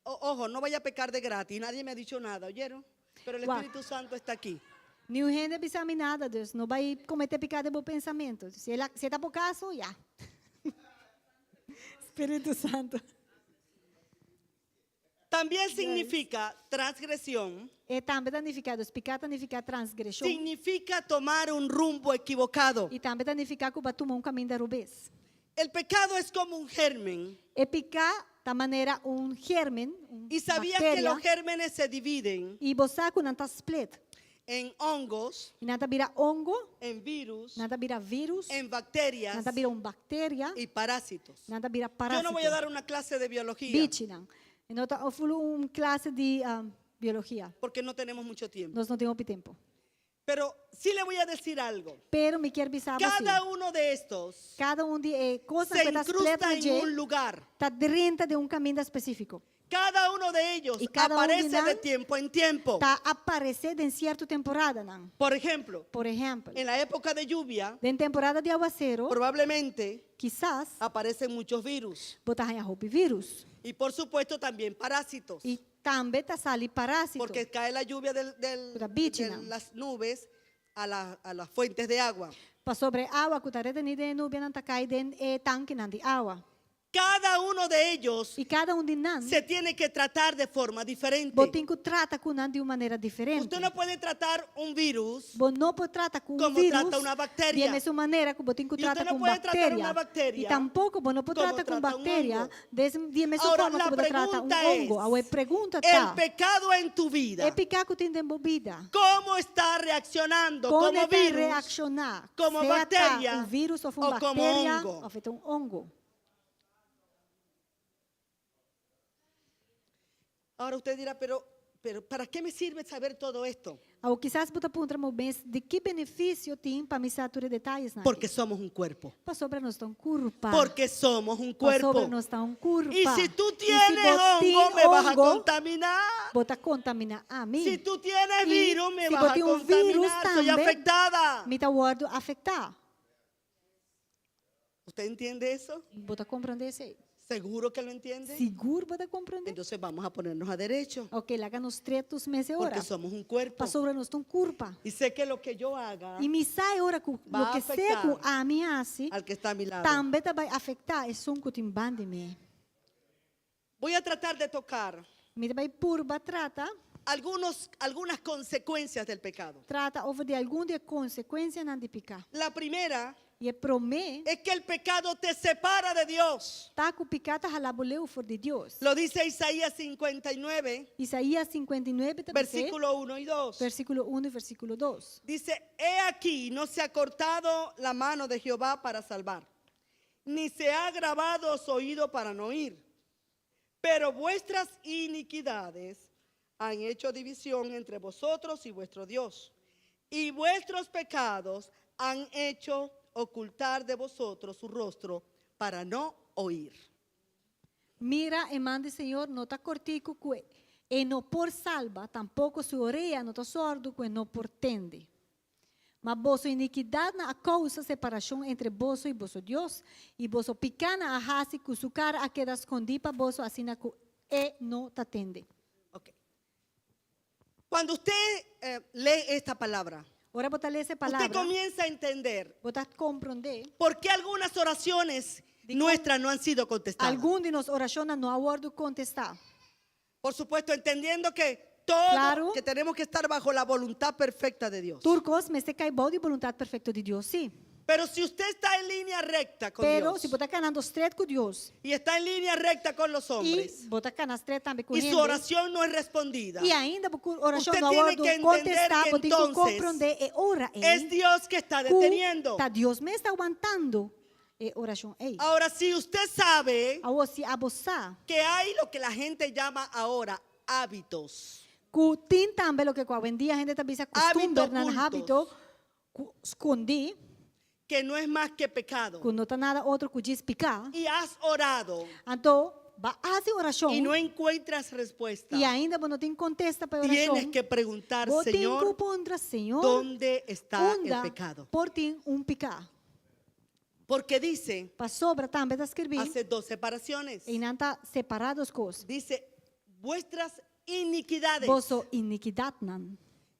O- ojo, no vaya a pecar de gratis, nadie me ha dicho nada, ¿oyeron? Pero el Guau. Espíritu Santo está aquí. Niun hende a bisa mi nada, dus no bai kometé piká den bo pensamentu. Si el a, si e ta bo kaso, ya. Spiritu Santu. También significa transgresión, E tambe ta nifiká, dus piká ta nifiká transgreshon. significa tomar un rumbo equivocado. I tambe ta nifiká ku bo a tuma un kaminda rubes. El pecado es como un germen. E piká ta manera un germen, un Y sabías que bakteria, los gérmenes se dividen i bo sa ku nan ta split. en hongos, I nan ta bira hongo, en virus, nan ta bira virus, en bacterias nan ta bira un bakteria, y parásitos. nan ta bira Yo no voy a parásito. dar una clase de biología Bichinan. E no ta ofulu un klase di um, biologia. porque no tenemos mucho tiempo. Nos no tin hopi tempu. Pero sí le voy a decir algo. Pero mi kier bisa bo Cada si. uno de estos Kada un di e kosnan se ku ta split incrusta na en dje, un lugar. ta drenta den un kaminda spesífiko. Cada uno de ellos Y cada uno aparece de de nan tiempo en tiempo. Ta aparesé den sierto temporadanan. Por ejemplo, Por ehèmpel, en la época de lluvia, den temporada di awaseru, probablemente kisas aparecen muchos virus bo ta haña hopi vírùs. y por supuesto también parásitos. I tambe ta sali parásito. Porque cae la lluvia del- del- Puta bichi de nan. las nubes a, la- a las fuentes de agua. Pasobra e awa ku ta retení den e nubianan ta kai den e tankinan di awa. Cada uno de ellos I kada un di nan, se tiene que tratar de forma diferente. bo tin ku trata ku nan di un manera diferente. Usted no puede tratar un virus Bo no por trata ku un Como vírùs trata una bacteria. di e mesun manera ku bo tin ku Y usted trata no ku un puede tratar bakteria. una bacteria I tampoko bo no por como trata ku un trata un bakteria hongo. di e mesun Ahora, forma la ku bo ta trata un pregunta hongo. es, Awor e pregunta el ta, pecado en tu vida, e piká ku tin den bo bida, ¿cómo está reaccionando kon como e ta virus reakshoná? como Sea ta bacteria un vírùs òf un o como bakteria hongo? òf e ta un hongo. Ahora usted dirá, pero, pero ¿para qué me sirve saber todo esto? Awor kisas bo ta puntra bo mes di ki benefisio tin pa mi sa tur e detayenan aki. Porque somos un cuerpo. Pasobra nos ta un kurpa. Porque somos un Pasobra cuerpo. nos ta un kurpa. Y si tú I si tienes bo tin hongo, me vas a hongo, contaminar. bo ta kontaminá ami. Si tú tienes I virus, me si vas bo a tin un vírùs contaminar. Soy tambe, afectada. mi ta wòrdu afektá. ¿Usted entiende eso? Bo ta komprondé esei? ¿Seguro que lo entiende? Sigur bo ta komprondé? Entonces vamos a ponernos a derecho. Ok, laga nos stret nos mes e ora. Porque somos un cuerpo. Pasobra nos ta un kurpa. Y sé que lo que yo haga I mi sa e ora ku Va a loke sea ku afectar ami hasi, al que está a mi lado. tambe ta bai afektá esun ku tin banda di mi. Voy a tratar de tocar Mi ta bai purba trata. algunos, algunas consecuencias del pecado. Trata over di algun di e konsekuensianan di piká. La primera I e promé es que el pecado te separa de Dios. ta ku piká ta hala bo leu for di Dios. Lo dice Isaías 59, Isaías 59 ta bis'é, versículo 1 y 2. versíkulo 1 i versíkulo 2. Dice, he aquí, no se ha cortado la mano de Jehová para salvar, ni se ha grabado su oído para no oír. Pero vuestras iniquidades han hecho división entre vosotros y vuestro Dios, y vuestros pecados han hecho ocultar de vosotros su rostro para no oír. Mira, e man di Señor no ta kòrtiku ku e no por salba, tampoko su orea no ta sordu ku e no por tende. Ma boso inikidatnan a kousa separashon entre boso i boso Dios, i boso pikánan a hasi ku su kara a keda skondí pa boso asina ku e no ta tende. Ok. Cuando usted eh, lee esta palabra, Ora bo ta lesa e usted palabra, comienza a entender bo ta komprondé por qué algunas oraciones nuestras no han sido contestadas. algun di nos orashonnan no a wòrdu kontestá. Por supuesto, entendiendo que todo, Claro. que tenemos que estar bajo la voluntad perfecta de Dios. Tur kos mester kai bou di boluntat perfekto di Dios, sí. Pero si usted está en línea recta con Pero Dios si bo ta kanando stret ku Dios y está en línea recta con los i hombres bo ta kana stret tambe ku y su hende, oración no es respondida, i ainda bo orashon Usted no a tiene wòrdu que entender kontestá, que bo tin ku entonces komprondé e ora ei es Dios que está ku deteniendo. ta Dios mes ta wantando e orashon ei. Ahora, si usted sabe Awor si abo sa que hay lo que la gente llama ahora hábitos, ku tin tambe loke ku awendia hende ta bisa kustumbernan, ocultos. hábito ku skondí, que no es más que pecado, ku no ta nada otro ku djis piká, y has orado anto bo a hasi orashon y no encuentras respuesta, i ainda bo no tin kontesta pa e orashon, tienes que preguntar, bo tin ku Señor, puntra, Señor, ¿dónde está el unda pecado? por tin un piká? Porque dice, Pasobra tambe ta skirbí, hace dos separaciones. einan ta separá dos kos. Dice, vuestras iniquidades Boso inikidatnan.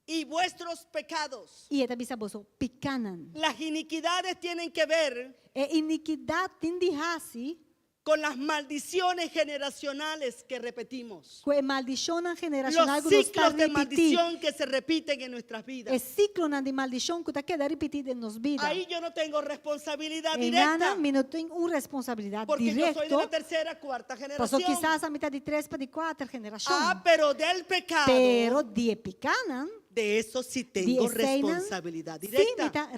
y vuestros pecados. I e ta bisa boso pikánan. Las iniquidades tienen que ver E inikidat tin di hasi con las maldiciones generacionales que repetimos. ku e maldishonnan generashonal Los ku nos ta ciclos de ripití. maldición que se repiten en nuestras vidas. E siklonan di maldishon ku ta keda ripití den nos bida. Ahí yo no tengo responsabilidad Einan directa. mi no tin un responsabilidat Porque yo soy de direkto. la tercera, cuarta Paso generación. kisas ami ta di tres pa di kuater generashon. Ah, pero del pecado, Pero di e pikánan, de eso sí di tengo eseinan, responsabilidad sí mi directa. ta,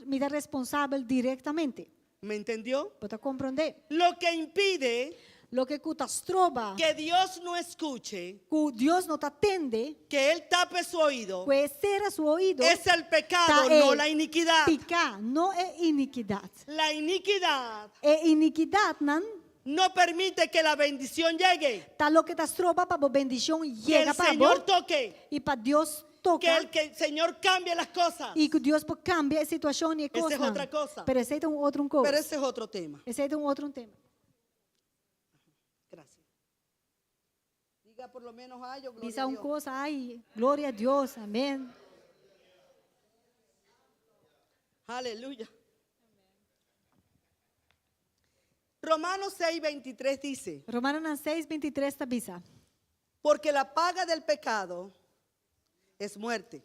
mi ta responsabel direktamente. ¿Me entendió? Bo ta komprondé? Lo que impide Loke ku ta stroba, que Dios no escuche, ku Dios no ta tende, que Él tape su oído, ku e sera su oido, es el pecado, ta e no la iniquidad. piká, no e inikidat. La iniquidad E inikidatnan no permite que la bendición llegue, ta loke ta stroba pa bo bendishon que yega el pa bo Señor toque, i pa Dios que toka el, que el Señor cambie las cosas. i ku Dios por kambia e situashon i e Esa es kosnan. otra cosa. Pero esei ta un otro un kos. Pero ese es otro tema. Esei ta un otro un tema. Gracias. Diga por lo menos, ay, yo gloria Bisa a un Dios. kos, ai, gloria a Dios, amèn. Aleluya. Romanos 6, 23 dice, Romanonan 6, 23 ta bisa. porque la paga del pecado es muerte,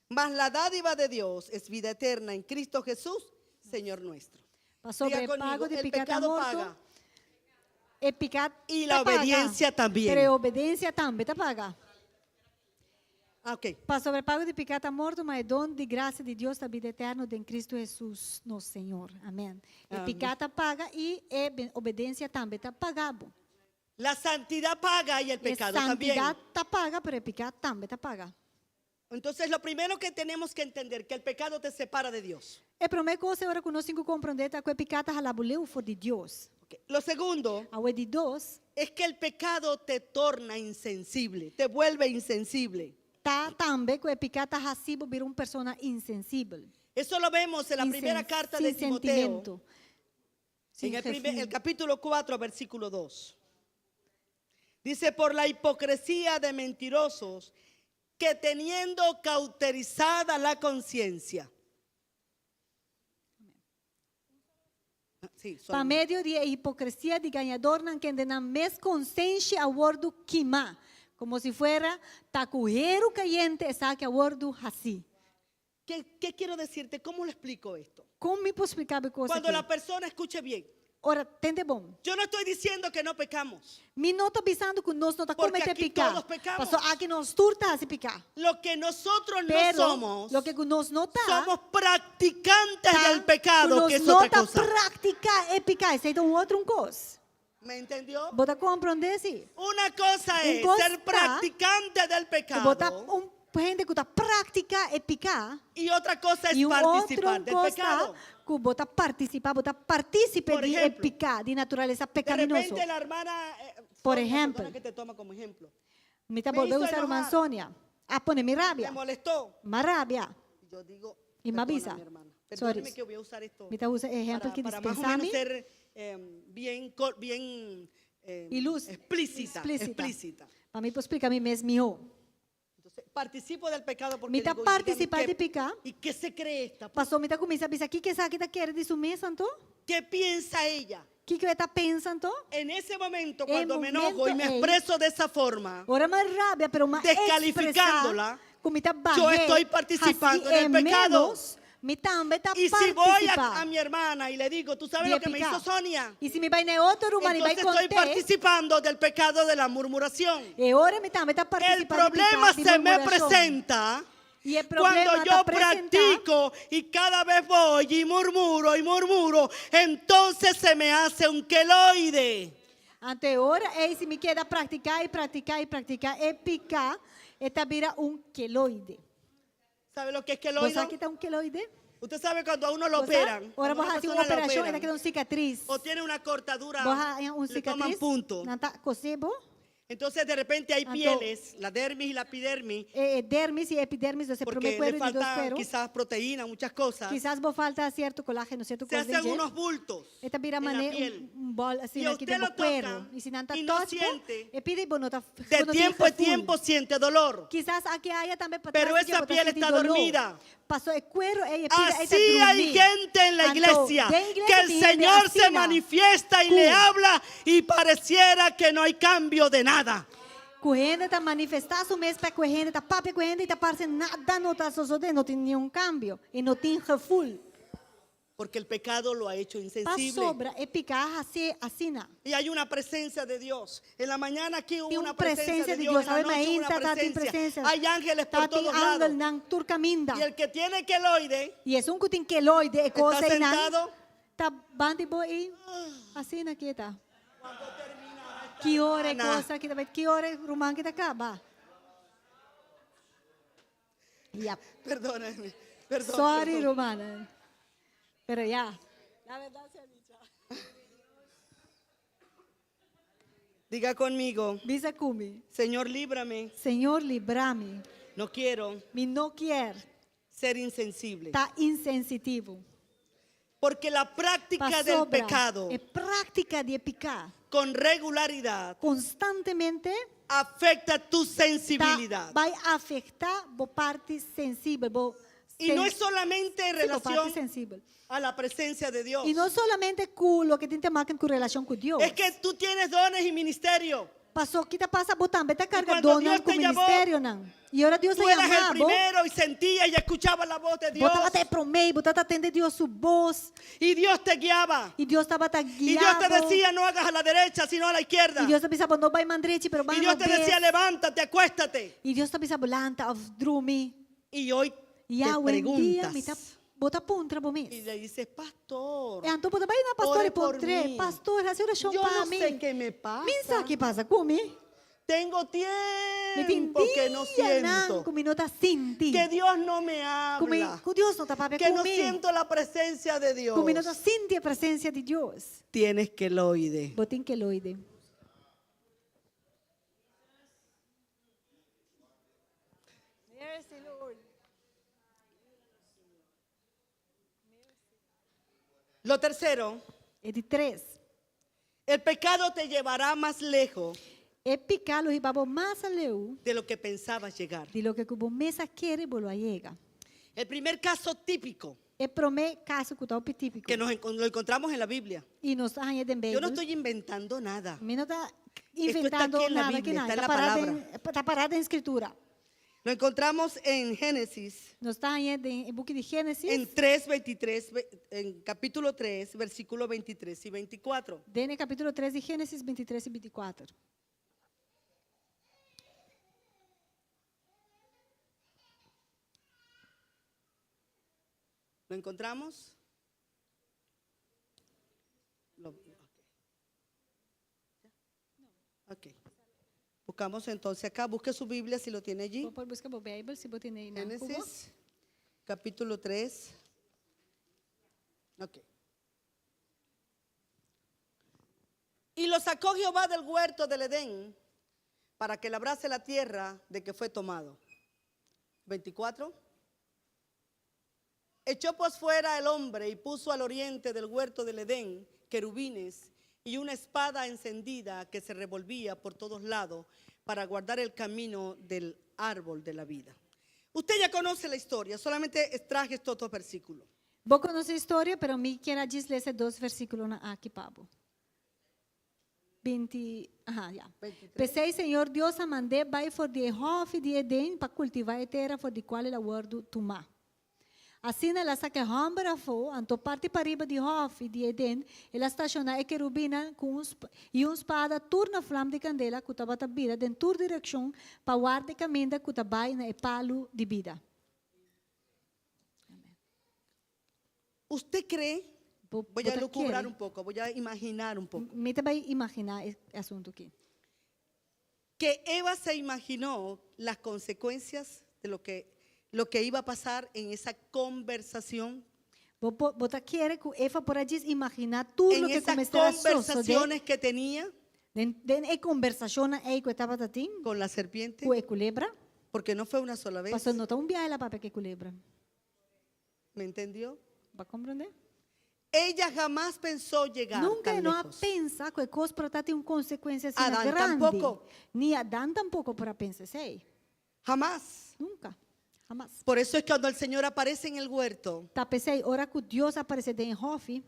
mas la dádiva de Dios es vida eterna en Cristo Jesús, Señor nuestro. Pasobra Diga e pago conmigo, di el piká ta pecado morto. paga. E piká Y ta la paga. obediencia también. Pero e obedensia tambe ta paga. Ah, ok. Pasobra e pago di piká ta morto, ma e don di grasia di Dios ta bida eterno den Cristo Hesus, nos Señor. Amèn. E piká ta paga i e obedensia tambe ta paga bo. La santidad paga y el E pecado también. santidat ta paga, pero e piká tambe ta paga. Entonces, lo primero que tenemos que entender, que el pecado te separa de Dios. E promé kos awor ku nos tin ku komprondé ta ku e piká ta hala bo leu for di Dios. Ok. Lo segundo Awor di dos, es que el pecado te torna insensible, te vuelve insensible. ta tambe ku e piká ta hasi bo bira un persona insensibel. Eso lo vemos en la primera carta de Sin Timoteo, sentimento. en el, primer- el capítulo 4, versículo 2. Dice, por la hipocresía de mentirosos que teniendo cauterizada la conciencia. Ah, Sí, Pa solamente. medio di e hipokresia di gañadornan kende nan mes konsenshi a wòrdu kimá. Komo si fuera ta ku heru kayente esaki a wòrdu hasí. ¿Qué, qué quiero decirte? ¿Cómo lo explico esto? Kon mi por splika bo e kos Cuando la aki? persona escuche bien, Ora, tende bon. yo no estoy diciendo que no pecamos. Mi no ta bisando ku nos no ta Porque kometé aki piká. todos pecamos. Paso aki nos tur ta hasi piká. Lo que nosotros no Pero somos, loke ku nos no ta, somos practicantes ta del ku pecado, nos que es no otra ta cosa. praktiká e piká. Esei ta un otro un kos. ¿Me entendió? Bo ta komprondé si? Una cosa Un es cos ser ta practicante del Ku bo ta pecado un hende ku ta praktiká e piká. y otra cosa es I un otro participar un del kos ta pecado. ku bo ta partisipá, bo ta partísipe Por di e ejemplo, piká, di naturalesa De pekaminoso. repente la hermana, Por Sonia, ejemplo. perdona que te toma como ejemplo, Mi ta Me bolbe hizo usa ruman enojar. Sonia. A pone mi me rabia. molestó. M'a rabia. Y yo digo, Y me perdona, avisa. mi hermana, Sorry. perdóneme que voy a usar esto Mi ta usa e ehèmpel para, ki para más o dispensá menos mi. ser bien, bien Ilus- explícita, explícita. explícita. Pa mi por splika mi mes mihó. Entonces, participo del pecado porque Mi ta digo, y dígame, partisipá ¿qué- di piká. ¿Y qué se cree esta? Pasó mi ta kuminsá bisa kiko esaki ta kere di su mes anto? ¿Qué piensa ella? Kiko e ta pensa anto? En ese momento, E cuando me enojo y me momento ei. expreso de esa forma, Ora m'a rabia, pero m'a Descalificándola, expresá ku mi ta yo bah'é, estoy participando hasi en el e pecado. ménos, mi tambe ta Y si voy partisipá a mi hermana y le digo, ¿tú sabes di lo e que me piká. hizo Sonia? I si mi bai na e otro ruman i bai Entonces estoy kont'é, participando del pecado de la murmuración. e ora mi tambe ta El partisipá di problema piká di se me murmurashon. presenta I e problema cuando ta yo presentá practico y cada vez voy y murmuro y murmuro, entonces se me hace un queloide. Anto e ora ei si mi keda praktiká i praktiká i praktiká e piká, e ta bira un keloide. ¿Sabe lo que es Bo queloide? sa ki ta un keloide? Usted sabe cuando a uno lo Bo sa? operan. Ora Cuando bo una hasi un persona la operashon, e ta operan, keda un sikatris. o tiene una cortadura, Bo haña un le toman sikatris, punto. nan ta kosé bo. Entonces de repente hay Anto, pieles, la dermis y la epidermis, e, e dermis i epidermis, dus e promé porque le kuero i di dos falta kuero. quizás proteína, muchas cosas. Kisas bo falta sierto kolágeno, sierto Se kos den hacen dje. unos bultos E ta bira en la mané piel. un, un bol Y asina a aki usted den bo lo kuero. toca I si nan ta y no touch bo, siente. e pidi bo no ta, De bo no tin tiempo en gevoel. tiempo siente dolor. Kisas aki aya tambe pa Pero tras di esa bo ta piel sinti está doló. dormida. Paso e kuero ei, e pida ei ta Así hay drumí. gente en la Anto, iglesia den iglesia que el tin hende Señor se asina manifiesta y ku le habla y pareciera que no hay cambio de nada. Ku hende ta manifestá su mes pa ku hende, ta papia ku hende i ta parse nada no ta sosodé, no tin niun kambio i no tin gevoel. Porque el pecado lo ha hecho insensible. Pasobra e piká a hasié asina. Y hay una presencia de Dios. En la mañana aquí hubo Tin un una presencia presencia de di Dios. Dios. En la Awe noche hubo una mainta tatin presencia. presencia. Hay ángeles por Tatin todos lados. angelnan tur kaminda. Y el que tiene queloide I esun ku tin keloide e kos está einan sentado. ta bandi bo ei asina kieta. Ki ora e Ana. kos aki ta bai? Ki ora e ruman ki ta kaba? Yap. Perdóname. Perdón. Sorry, perdón. rumannan. Pero ya. La verdad sea dicha. Diga conmigo, Bisa ku mi. Señor, líbrame. Señor, libra mi. No quiero Mi no kier ser insensible. ta insensitivo. Porque la práctica del Pasobra pecado e práktika di e piká con regularidad konstantemente afecta tu ta sensibilidad. bai afektá bo parti sensibel, bo Y no es solamente en Sí, bo parti relación sensibel. a la presencia de Dios. I no solamente ku loke tin te maken ku relashon ku Dios. Es que tú tienes dones y ministerio. Pasó ki ta pasa bo tambe ta karga cuando donnan Dios ku te llamó, ministerionan. I ora Dios Tú a eras el yama bo, primero y sentías y escuchabas la voz de bo Dios. tabata e promé, bo tabata tende Dios su bos. Y Dios te guiaba. I Dios tabata Y Dios te guia bo. decía, no hagas a la derecha, sino a la izquierda. I Dios ta bisa bo no bai man drechi, pero bai Y Dios man te decía, bes. levántate, acuéstate. I Dios ta bisa bo lanta òf drumi. Y hoy I te awendia mi ta preguntas bo ta puntra bo mes. y le dices, pastor, E anto bo ta bai na pastor ore i por puntr'é, mí. Pastor, hasi orashon Yo pa no mi. sé qué me Mi pasa. sa ki pasa ku mi. Tengo Mi tin tiempo que no dianan siento. ku mi no ta sinti. Que Dios no me Ku mi, habla. ku Dios no ta papia Que ku no mi. siento la presencia de Dios. Ku mi no ta sinti e presensia di Dios. Tienes queloide. Bo tin keloide. Lo tercero, E di tres, el pecado te llevará más lejos e piká lo hiba bo mas aleu de lo que pensabas llegar. di loke ku bo mes a kere bo lo a yega. El primer caso típico E promé kaso ku ta hopi típiko que nos lo encontramos en la Biblia. i nos ta haña den Yo no Beibel. estoy inventando nada. Mi no ta Esto está inventando aquí en la nada Biblia, aki nan. está en Ta la pará palabra. den, ta pará den Skritura. Lo encontramos en Génesis, Nos ta hañ'é den e buki di Génesis, en 3, 23, en capítulo 3, versículo 23 y 24. den e kapítulo 3 di Génesis 23 i 24. ¿Lo encontramos? Lo- ok. Ok. Buscamos entonces acá. Busque su Biblia si lo tiene allí. Bo por buska bo Beibel si bo tin'é einan. Génesis, capítulo 3. Ok. Y lo sacó Jehová del huerto del Edén para que labrase la tierra de que fue tomado. 24. Echó pues fuera el hombre y puso al oriente del huerto del Edén querubines y una espada encendida que se revolvía por todos lados para guardar el camino del árbol de la vida. Usted ya conoce la historia, solamente extraje estos dos versículos. Bo konosé e historia, pero mi kier a djis lesa e dos versíkulonan aki pa bo. 20, aha, ya. 23. P'esei Señor Dios a mand'é bai for di e hòfi di Edén pa kultivá e tera for di kual el a wòrdu tumá. Asina el a saka e hòmber afó, anto parti pariba di hòfi di Edén el a stashoná e kerubinnan ku un i un spada tur na flam di kandela ku tabata bira den tur direkshon pa warda e kaminda ku ta bai na e palu di bida. Amen. Usted cree? Bo, Voy bo a ta lucubrar kere? un poco, voy a imaginar un poco. Mi ta bai imaginá e asuntu aki. Que Eva se imaginó las consecuencias de lo que, lo que iba a pasar en esa conversación. Bo, bo, bo ta kere ku Eva por a djis imaginá tur En loke esas ku mester a sosodé conversaciones que tenía den, den e kombersashonnan ei ku e tabata tin con la serpiente, ku e kulebra. porque no fue una sola vez. Pasobra no ta un biaha el a papia ku e kulebra. ¿Me entendió? Bo a komprondé? Ella jamás pensó llegar Nunka tan e no a lejos. pensa ku e kos por a ta tin un konsekuensia asina Adán grandi. tampoko. Ni Adán tampoko por a pensa esei. Jamás. Nunka. Hamas. Por eso es que cuando el Señor aparece en el huerto Ta p'esei ora ku Dios aparesé den e hòfi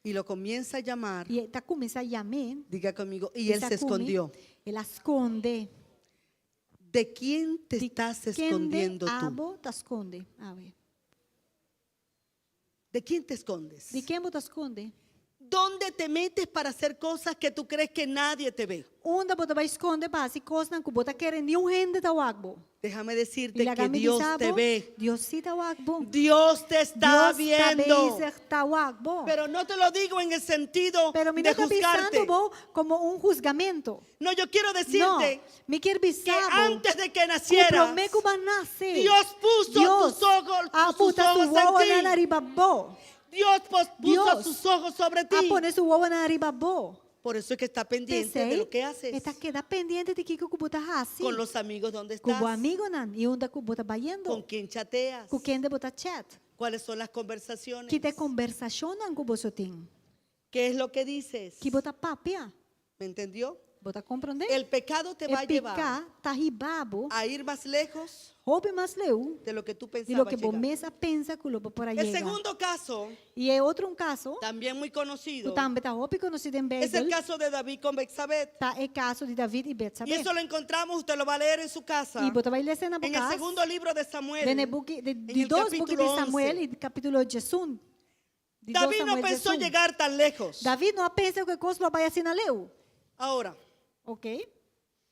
y lo comienza a llamar, i e ta kuminsá yam'é, diga conmigo, y él bisa se ku mi, escondió. El a skonde. ¿De quién te Di estás kende escondiendo tú? abo ta skonde awe? ¿De quién te escondes? Di ken bo ta skonde? ¿Dónde te metes para hacer cosas que tú crees que nadie te ve? Unda bo ta bai skonde pa hasi kosnan ku bo ta kere niun hende ta wak bo? Déjame I decirte laga que mi Dios bisa te bo, ve. Dios sí ta wak bo. Dios te está Dios ta viendo. bezig ta wak bo. Pero no te lo digo en el sentido Pero mi de no ta juzgarte. bisando bo komo un husgamentu. No, yo quiero No, decirte mi kier que bisa bo antes de que ku nacieras, promé ku bo a nase, Dios puso Dios tus ojos, a sus puta su ojos en wowonan ti. ariba bo. Dios puso Dios sus ojos sobre a ti. pone su wowonan ariba bo. Por eso es que está pendiente de P'esei, lo que haces. e ta keda pendiente di kiko ku bo ta hasi. Con los amigos donde Ku bo estás. amigonan i unda ku bo ta bayendo. Con quién chateas. Ku kende bo ta chat. ¿Cuáles son las conversaciones? Ki ta e kombersashonnan ku boso tin. ¿Qué es lo que dices? Ki bo ta papia. ¿Me entendió? Bo ta komprondé? El pecado te va E a llevar piká ta hiba bo a ir más lejos hopi mas leu de lo que tú di pensabas loke bo llegar. mes a pensa ku lo bo por a El yega. segundo caso, I e otro un kaso, también muy ku conocido, tambe ta hopi konosí den es el Beibel, caso de David con Betsabé. ta e kaso di David i Y Betsabé. eso lo encontramos, usted lo va a leer en su casa, I bo ta bai lesa na bo en el kas, segundo libro de Samuel, den e buki, de, en di el dos buki di capítulo Samuel 11. i kapítulo 11. Di dos David no Samuel pensó 11. llegar tan lejos. David no a pensa ku e kos lo a bai asina leu. Ahora, Ok?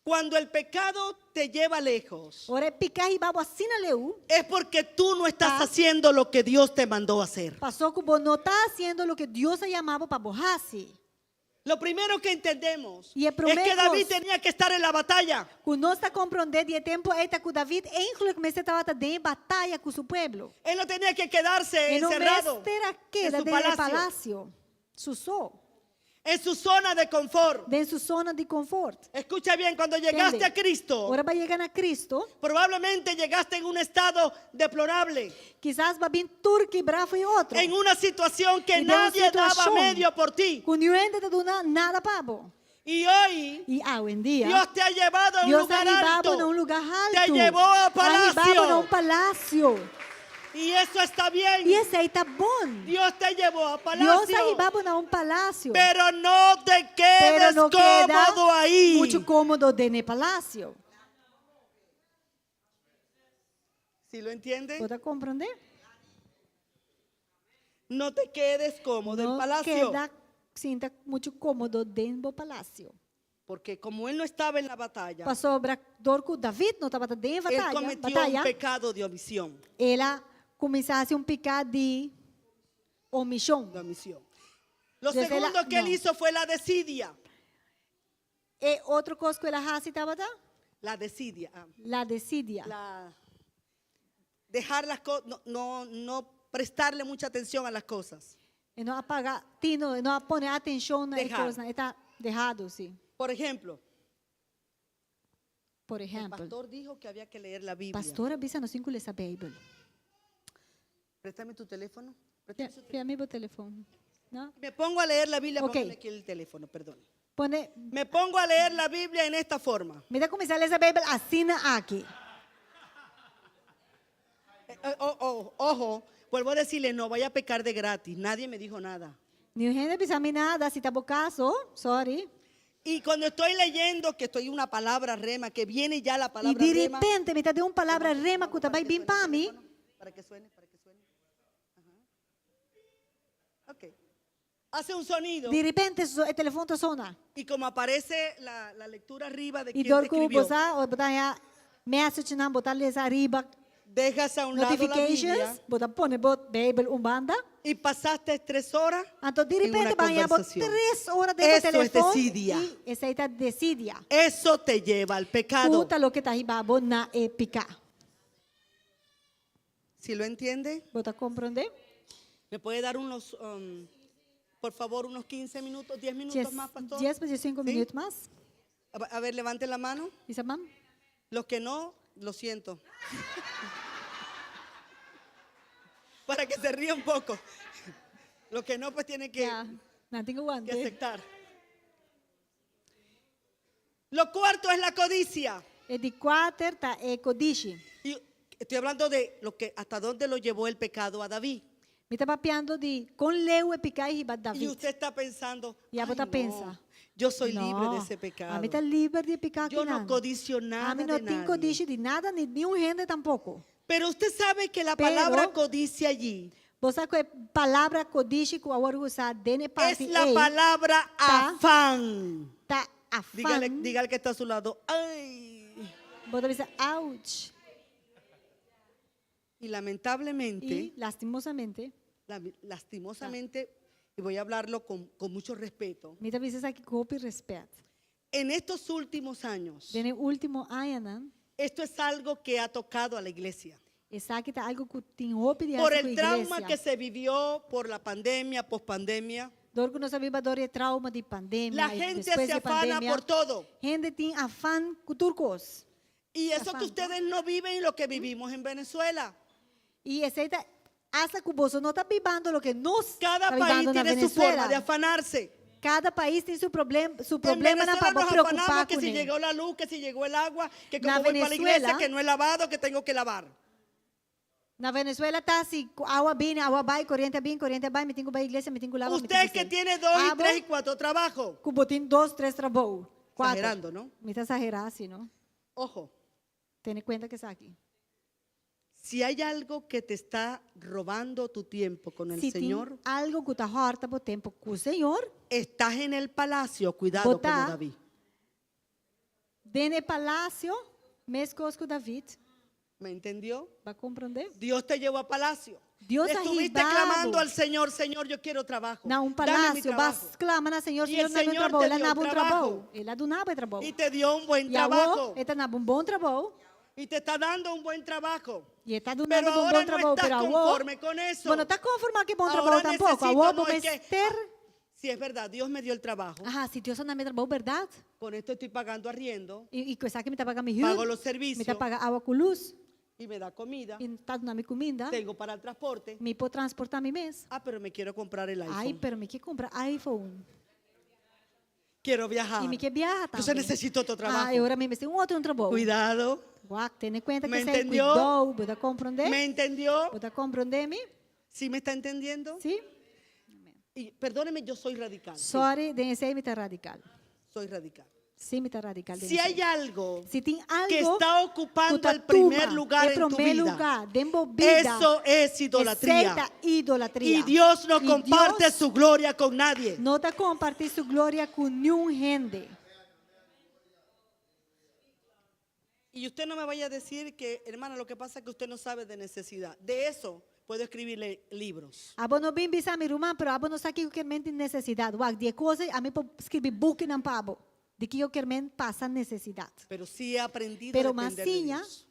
cuando el pecado te lleva lejos, Ora e piká hiba bo asina leu, es porque tú no estás Ta. haciendo lo que Dios te mandó a hacer. pasó ku bo no ta hasiendo loke Dios a yama bo pa bo hasi. Lo primero que entendemos Y el es primer que David cos- tenía que estar en la batalla. Ku nos ta komprondé di e tempu ei ta ku David eigenlijk mester tabata den e bataya ku su pueblo. Él no tenía que quedarse E no encerrado mester a en keda su den e palacio, palacio. Su so, en su zona de confort. den su zona di konfort. Escucha bien, cuando llegaste Tende. a Cristo, Ora bo a yega na Cristo, probablemente llegaste en un estado deplorable, kisas bo a bin tur kibrá fo'i otro. en una situación que I den un nadie daba situashon medio por ti. Ku niun hende ta duna nada pa bo. Y hoy I awendia, Dios te ha llevado a un Dios lugar a hiba bo alto. na un lugá Te altu. llevó a A hiba bo na palacio. un palacio. Y eso está bien. I esei ta bon. Dios te llevó a Dios palacio. a hiba bo na un palasio. Pero no te Pero quedes no keda cómodo ahí. muchu kómodo den e palasio. ¿Sí lo entienden? Bo ta komprondé? No te quedes cómodo en No palacio. keda sinta muchu kómodo den bo palasio. Porque como él no estaba en la batalla, Pasobra dor ku David no tabata den él batalla, cometió un batalla, pecado de omisión. el a kuminsá hasi un piká di omishon. De omisión. Lo Desde la- segundo que él no. hizo fue la desidia. E otro kos ku el a hasi tabata? La desidia. ah, La desidia. La, dejar las cosas, no, no, no prestarle mucha atención a las cosas. E no a paga tino, e no a pone atenshon na e Dejar. kosnan. E ta dehado, sí. Por ejemplo, Por el ehèmpel, pastor dijo que había que leer la Biblia. pastor a bisa nos tin ku lesa Beibel. Préstame tu teléfono. Préstame su Fia mi bo telefòn. No? Me pongo a leer la Biblia, Ok. póngame aquí el teléfono, perdón. Pone, Me pongo a leer la Biblia en esta forma. mi ta kuminsá lesa Beibel asina aki. Eh, eh, oh, oh, ojo, vuelvo a decirle, no vaya a pecar de gratis. Nadie me dijo nada. Niun hende a bisa mi nada, si ta bo kaso, sorry. Y cuando estoy leyendo que estoy una palabra rema, que viene ya la I palabra di rema. repente mi ta den un palabra rema ku ta bai bin pa mi. Para que suene, para que suene. Ajá. Ok. Hace un sonido Di repente e telefòn ta sona. y como aparece la, la lectura arriba de I quién te dor ku escribió, bo sa, bo ta haña messagenan, bo ta lesa ariba dejas a un lado la Biblia notifications, bo ta pone bo Beibel un banda. y pasaste tres horas Anto di en una repente bo haña bo conversación. tres ora den bo Eso es telefòn desidia. i esei ta desidia. Eso te lleva al pecado. Ku ta loke ta hiba bo na e piká. ¿Sí lo entiende? Bo ta komprondé? ¿Me puede dar unos, um, por favor, unos 15 minutos, 10 minutos Dies, más, pastor? dies pa diescinco ¿Sí? minuut mas. A, a ver, levante la mano. Bisa man. Los que no, lo siento. Para que se ría un poco. Los que no, pues tienen que, Ya, nan tin ku que wante. aceptar. Lo cuarto es la codicia. E di kuater ta e kodishi. Y estoy hablando de lo que hasta dónde lo llevó el pecado a David. Mi ta papiando di kon leu e piká a hiba Y David. usted está pensando, I abo "Ay, ta no, pensa. yo soy libre de No, ese pecado. Ami ta liber di e piká Yo no akinan. codicio nada Ami no de tin nadie. kodishi di nada ni niun hende tampoko. Pero usted sabe que la Pero palabra codicia allí bo sa ku e palabra kodishi ku a wòrdu usá den e es parti la ei palabra ta afán. ta afán. Dígale, dígale que está a su lado, ay. Bo ta bisa, ouch. Y lamentablemente, I lastimosamente, lastimosamente, y voy a hablarlo con, con mucho respeto, mi ta bisa esaki ku hopi rèspèt. en estos últimos años, Den e último añanan, esto es algo que ha tocado a la iglesia. esaki ta algu ku tin hopi di Por hasi ku el trauma iglesia. que se vivió por la pandemia, pospandemia, Dor ku nos a biba dor e trauma di pandemia la i gente despues se di afana pandemia, por todo. hende tin afan ku tur kos. Y eso que Afán. ustedes no viven lo que vivimos en Venezuela. I esei ta hasta ku boso no ta bibando loke nos Cada ta país bibando na tiene su forma Venezuela. de afanarse. Kada pais tin su problem, su En problemanan pa Venezuela bo nos preokupá afanamos que si kuné. llegó la luz, que si llegó el agua, que Na como voy para la iglesia, Venezuela, que no he lavado, que tengo que lavar. Na Venezuela ta si awa bini, awa bai, koriente a bin, koriente a bai, mi tin ku bai iglesia, mi tin ku laba, mi tin Usted ku que esei. tiene dos y Abo tres y cuatro trabajos. ku bo tin dos, tres trabou, kuater. Exagerando, no? Mi ta exagerá si, no? Ojo, Tene kuenta ku esaki. si hay algo que te está robando tu tiempo con el Si tin Señor, algu ku ta hòrta bo tempu ku Señor, estás en el palacio, cuidado bo como ta David. den e palasio meskos ku David. ¿Me entendió? Bo a komprondé? Dios te llevó a palacio. Dios Le a Estuviste hiba bo clamando al Señor, Señor, yo quiero trabajo. Na un Dame mi palacio, bas trabajo. clama na Señor, Y el Señor, dame un Señor trabou. te El a dio na bo un trabajo. trabou. El a duna bo e trabou. Y te dio un buen I awor, trabajo. e ta na bo un bon trabou. Y te está dando un buen trabajo. I e ta Pero dunando bo un ahora bon no trabou, estás pero awor, conforme con eso. bo no ta konformá ku e bon Ahora trabou tampoko. necesito, Awor no bo es que, mester. si es verdad, Dios me dio el trabajo. Aha, si Dios a duna mi trabou, bèrdat? Con esto estoy pagando arriendo, I, i ku esaki mi ta paga mi huur, pago los mi ta servicios paga awa ku lus, y me da comida, i ta duna mi kuminda, tengo para el transporte. mi por transportá mi mes. Ah, pero me quiero comprar el Ai, iPhone. pero mi ke kumpra iPhone. Quiero viajar. I mi ke biaha Entonces tambe. necesito otro Ah, trabajo. i ora mi mester un otro un trabou. Cuidado. Wak, tene kuenta ¿Me ku esei entendió? kuidou, bo ta komprondé? ¿Me entendió? Bo ta komprondé mi? ¿Sí me está entendiendo? Sí? Y perdóneme, yo soy radical. sí, Sorry, den esei mi ta radikal. soy radical. Sí, mi ta radikal den Si esei. hay algo Si tin algo que está ocupando ku ta el primer tuma lugar e en tu promé vida, lugá den bo bida, eso es idolatría. Esei ta idolatria. Y Dios no I comparte Dios su gloria con nadie. No ta kompartí su gloria ku niun hende. Y usted no me vaya a decir que, hermana, lo que pasa es que usted no sabe de necesidad. De eso puedo escribirle libros. Abo no bin bisa mi ruman, pero abo no sa kiko kermen tin nesesidat. Wak, di e kos ei ami por skirbi bukinan pa abo, di kiko kermen pasa nesesidat. Pero sí he aprendido Pero a mas depender de siña Dios.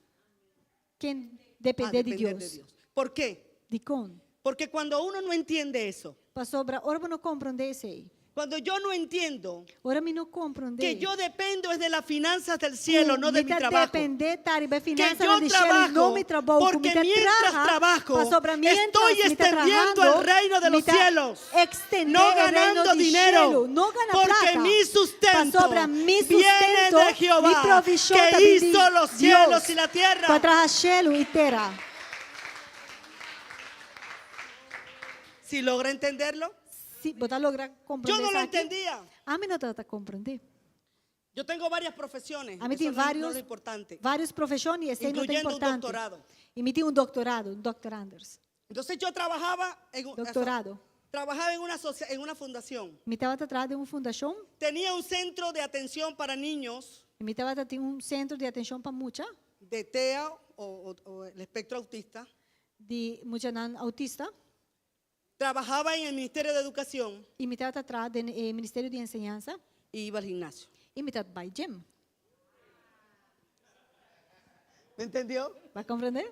ken A depende di depender Dios. de Dios. ¿Por qué? Dikon? Porque cuando uno no entiende eso, Pasobra ora bo no komprondé esei. cuando yo no entiendo Ora mi no komprondé. que yo dependo es de las finanzas del cielo, no de Mi mi ta trabajo. dependé ta riba e Que finansanan yo di shelu, no trabajo mi trabou, ku mi porque ta mientras traha, trabajo pasobra mientras estoy mi ta extendiendo trahando, el reino de mi los ta cielos, extendé no e reino ganando di dinero, shelu, no gana porque plaka, mi sustento pasobra mi viene sustento, de mi Jehová, provishon ta que bin di hizo los Dios, cielos y la tierra. ku a traha shelu i tera. Si logra entenderlo, Si, bo ta logra yo komprondé no lo esaki? entendía. Ami no tabata komprondé. Yo tengo varias profesiones, Ami eso tin no es- no vários, es lo importante. vários profeshon i esei no ta Incluyendo un importante. doctorado. I mi tin un doktorado, un doktoranders. Entonces yo trabajaba en un, Doctorado. trabajaba en una asocia- en una fundación. Mi tabata traha den un fundashon. Tenía un centro de atención para niños I mi tabata tin un sentro di atenshon pa mucha, de TEA o, o- o el espectro autista. di muchanan autista. Trabajaba en el Ministerio de Educación I mi tabata traha den e Ministerio di Enseñansa. y iba al gimnasio. I mi tabata bai gym. ¿Me entendió? Bo a komprondé?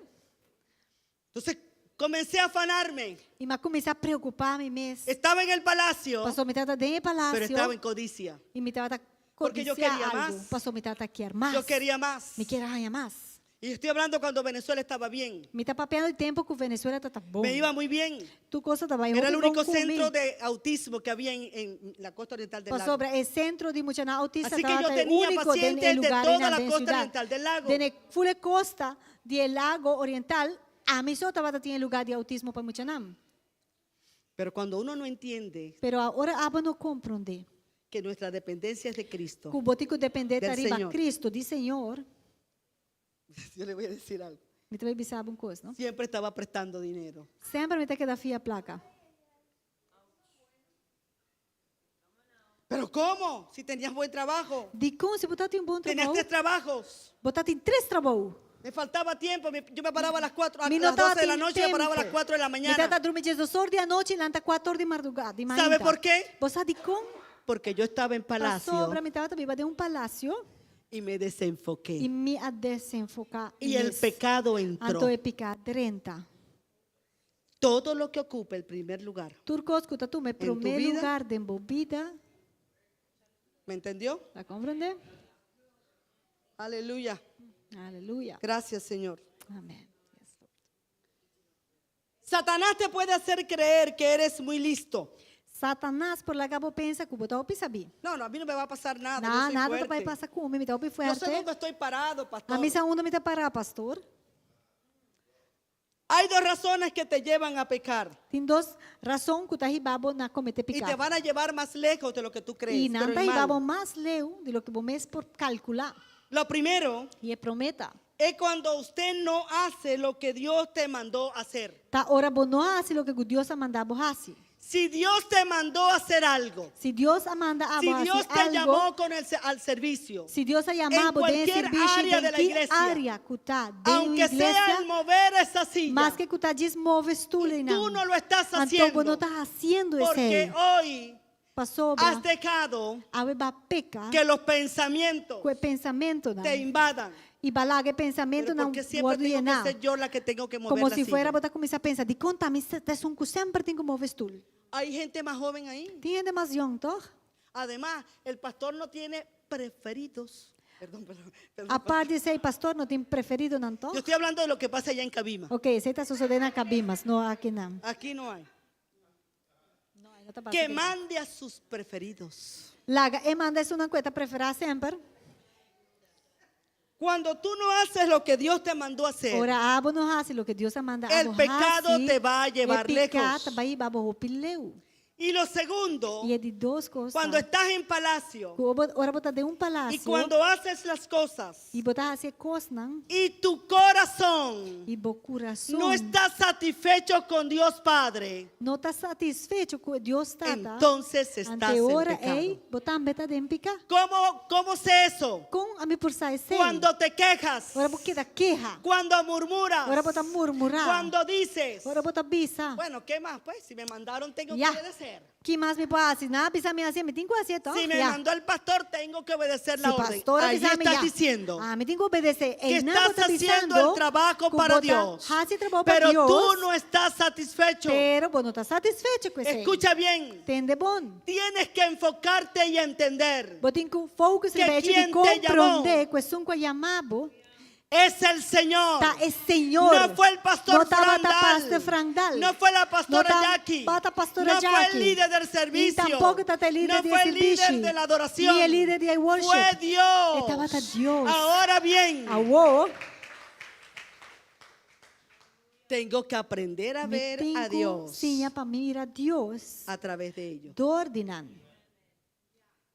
Entonces comencé a afanarme. I mi a kuminsá preokupá mi mes. Estaba en el palacio, Pasobra mi tabata den e pero estaba en palasio. codicia. I mi tabata Porque yo codisiá quería algu. más. Pasobra mi tabata kier mas. Yo quería más. Mi kier a haña mas. Y estoy hablando cuando Venezuela estaba bien. Mi ta papiando di tempu ku Venezuela tabata bon. Me iba muy bien. Tur kos tabata bai Era el hopi bon único ku mi. centro de autismo que había en, en la costa oriental del lago. Pasobra e sentro di muchanan autista Así que yo tabata e tenía úniko den e pacientes de lugar toda einan la den costa siudat. oriental del lago. Den e full e kosta di e lago oriental, ami so tabata tin e lugar di autismo pa muchanan. Pero cuando uno no entiende Pero ora abo no komprondé que nuestra dependencia es de Cristo, ku bo tin ku dependé ta Del riba Señor. Cristo, di Señor. yo le voy a decir algo. Mi ta bai bisa bo un kos, no? Siempre estaba prestando dinero. Semper mi ta keda fia plaka. ¿Pero cómo? Si tenías buen trabajo. Dikon si bo tatin un bon Tenías trabou? tres trabajos. Bo tatin tres trabou. Me faltaba tiempo. me- Yo me paraba a las 4, a Mi no las 12 de la tatin noche, me paraba a las tempu. 4 de la Mi mañana. tabata drumi diesdos or di anochi, lanta kuater or di mardugá, di ¿Sabe mainta. por qué? Bo sa dikon? Porque yo estaba en palacio Pasobra mi tabata biba den un palasio y me desenfoqué. i mi a desenfoká Y el mes. pecado entró. Anto e piká a drenta. Todo lo que ocupa el primer lugar. Tur kos ku ta tuma e tu promé vida? lugar den bo bida. ¿Me entendió? Ta komprendé? Aleluya. Aleluya. Gracias, Señor. Amèn. Yes, Lord. Satanás te puede hacer creer que eres muy listo. Satanas por laga bo pensa ku bo ta hopi sabí. No, no, a mí no me va a pasar nada. yo Na, soy nada ta fuerte. bai pasa ku mi, mi ta hopi Yo sé fuerte. dónde estoy parado, pastor. Ami sa unda mi ta pará, pastor. Hay dos razones que te llevan a pecar Tin dos rason ku ta hiba bo na kometé y te piká. van a llevar más lejos de lo que tú crees. I nan pero ta el hiba bo mal. mas leu di loke bo mes por kalkulá. Lo primero I e promé ta. es cuando usted no hace lo que Dios te mandó hacer. Ta ora bo no hasi loke ku Dios a manda bo hasi. Si Dios te mandó a hacer algo, Si Dios a manda si abo hasi Dios te algo, llamó con el, al servicio, si Dios a llama en abo den cualquier servicio área den de la ki iglesia, área ku ta den un aunque sea iglesia, el mover esa silla, maske ku ta djis move stul y einan. tú no lo estás Anto bo no haciendo, ta hasiendo porque esei. hoy Pasobra has dejado awe b'a peka que los pensamientos ku e pensamentonan. te invadan. I b'a laga e Pero pensamentonan porque siempre wòrdu tengo que yená. ser yo la que tengo que mover Como la si fuera silla. bo ta kuminsá pensa, dikon ta mi ta esun ku semper tin ku move stul. Hay gente más joven ahí. Tin hende mas yòn, tòg? Además, el pastor no tiene preferidos. Perdón, perdón, perdón. Aparte di esei, pastor no tin preferidonan, tòg? Yo estoy hablando de lo que pasa allá en Cabima. Ok, esei ta sosodé na Cabimas, no akinan. Aquí no hay. No, no ta pasa Que aki. mande a sus preferidos. Laga e manda esunnan ku e ta preferá semper. Cuando tú no haces lo que Dios te mandó hacer, Ora abo no hasi loke Dios a manda El abo pecado hasi, te va a llevar e piká lejos. ta bai hiba bo hopi leu. Y lo segundo, I e di dos kos ta, cuando estás en palacio ku ora bo ta den un y palasio cuando haces las cosas i bo ta hasi e kosnan y tu corazón i bo kurason no está satisfecho con Dios Padre, no ta satisfecho ku Dios Tata, entonces estás ante en ora pecado. ei bo tambe ta den piká. ¿Cómo, cómo sé eso? Kon ami por sa esei? Cuando te quejas, Ora bo keda keha, cuando murmuras, ora bo ta murmurá, cuando dices, ora bo ta bisa. bueno, ¿qué más? Pues si me mandaron tengo Ya. que obedecer. Ki mas mi por hasi? Nan a bisa mi hasi, mi tin ku hasi toch? Si me Ya. mandó el pastor, tengo que obedecer la Si orden. pastor a Ahí bisa mi, estás ya. diciendo Ah, mi tin ku obedesé. que Ei, nan estás bo ta haciendo bisando el trabajo ku para bo ta Dios. hasi trabou pa Pero Dios, tú no estás satisfecho. pero bo no ta satisfecho ku esei. Escucha bien. Tende bon. Tienes que enfocarte y entender. Bo tin ku focus Que riba hecho di quien te llamó komprondé ku esun ku a yama bo Es el Señor. ta e Señor. No fue el pastor No tabata Frank Dahl. pastor Frank Dahl. No fue la pastora No Jackie. tabata pastora No fue el Jackie. líder del servicio. Ni tampoco tabata e líder No di fue el líder servicio. de la adoración. Ni e líder di worship. Fue Dios. E tabata Dios. Ahora bien, Awor, tengo que aprender a mi ver tin a ku Dios siña pa mira Dios a través de ellos. dor di nan.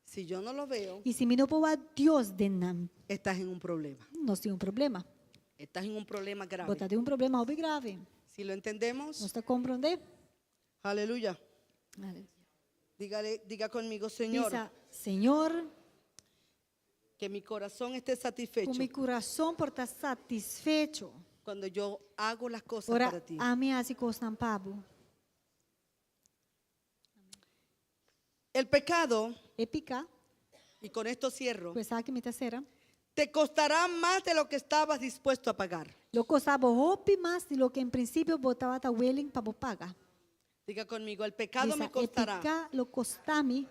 Si yo no lo veo, I si mi no por wak Dios den nan, estás en un problema. nos tin un problema. Estás en un problema grave. Bo ta den un problema hopi grave. Si lo entendemos, Nos ta komprondé? aleluya. Dígale, diga conmigo, Señor, Bisa, Señor, que mi corazón esté satisfecho ku mi kurason por ta satisfecho. cuando yo hago las cosas Ora, para ti. ami hasi kosnan pa bo. El pecado, E piká, y con esto cierro, ku esaki mi ta sera, te costará más de lo que estabas dispuesto a pagar. lo kosta bo hopi mas di loke en prinsipio bo tabata willing pa bo paga. Diga conmigo, el pecado Bisa, me e costará piká lo kosta mi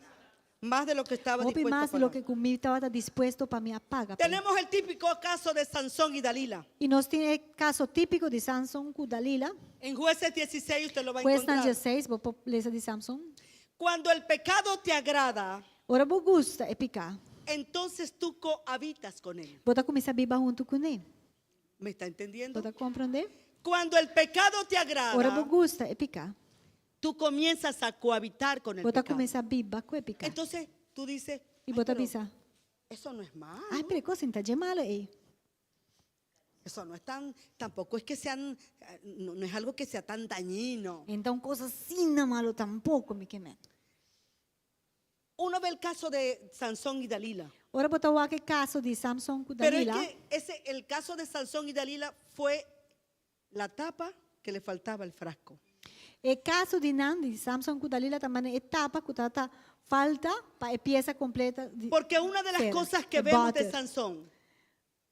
más de lo que estaba hopi dispuesto a mas di pagar. loke ku mi tabata dispuesto pa mi a paga. p'e. Tenemos el típico caso de Sansón y Dalila. I nos tin e kaso típiko di Samson ku Dalila. En Jueces 16 usted lo va a Huesnan encontrar. 16, bo por lesa di Samson. Cuando el pecado te agrada, Ora bo gusta e piká, entonces tú cohabitas con él. bo ta kuminsá biba huntu kuné. ¿Me está entendiendo? Bo ta komprondé? Cuando el pecado te Ora bo agrada, gusta e piká, tú comienzas a cohabitar con el bo ta pecado. kuminsá biba ku e piká. Entonces tú dices, I "Ay, bo ta pero bisa, eso no es malo. ai, pero e kos no ta dje malo ei. Eso no es tan, tampoco es que sean, eh, no, no es algo que sea tan dañino. No ta un kos asina malo tampoko, mi ke men. Uno ve el caso de Sansón y Dalila. Ora bo ta wak e kaso di Samson ku Pero es Dalila. que ese, el caso de Sansón y Dalila fue la tapa que le faltaba al frasco. E kaso di nan, di Samson ku Dalila tabata e tapa ku tabata falta pa e piesa kompleto. Di, Porque una de las Espera, cosas que el vemos de boter. Sansón,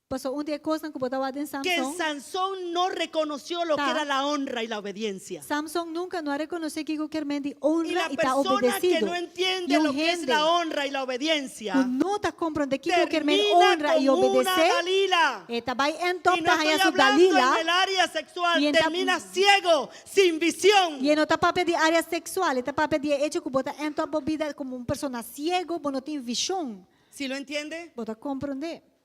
Paso un di e kosnan ku bo ta wak den que Samson. Sansón no reconoció lo que Ta. era la honra y la obediencia. Samson nunka no a rekonosé kiko ke men di Y honra la i ta persona que obedesido. no entiende I un lo que es hende la honra y la obediencia, ku no ta komprondé kiko ke men termina honra i como una obedesé, Dalila. e ta bai en Y top no ta estoy haña su hablando Dalila. en el área sexual, Y en ta- termina ciego, sin visión. I e no ta papia di área seksual, e ta papia di echo ku bo ta end up bo bida komo un persona siegu, bo no tin vishon. Si lo entiende, Bo ta komprondé.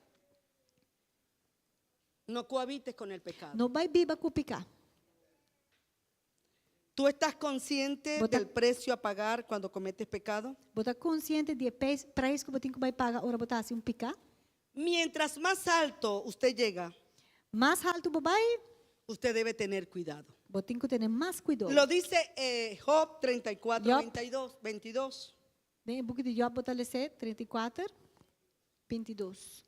no cohabites con el pecado. No bai biba ku piká. ¿Tú estás consciente Bo ta- del precio a pagar cuando cometes pecado? Bo ta konsiente di e preis ku bo tin ku bai paga ora bo ta hasi un piká? Mientras más alto usted llega, Mas altu bo bai, usted debe tener cuidado. bo tin ku tene mas kuidou. Lo dice eh, Job 34, Job. 22, 22. Den e buki di Job bo ta lesa 34, 22.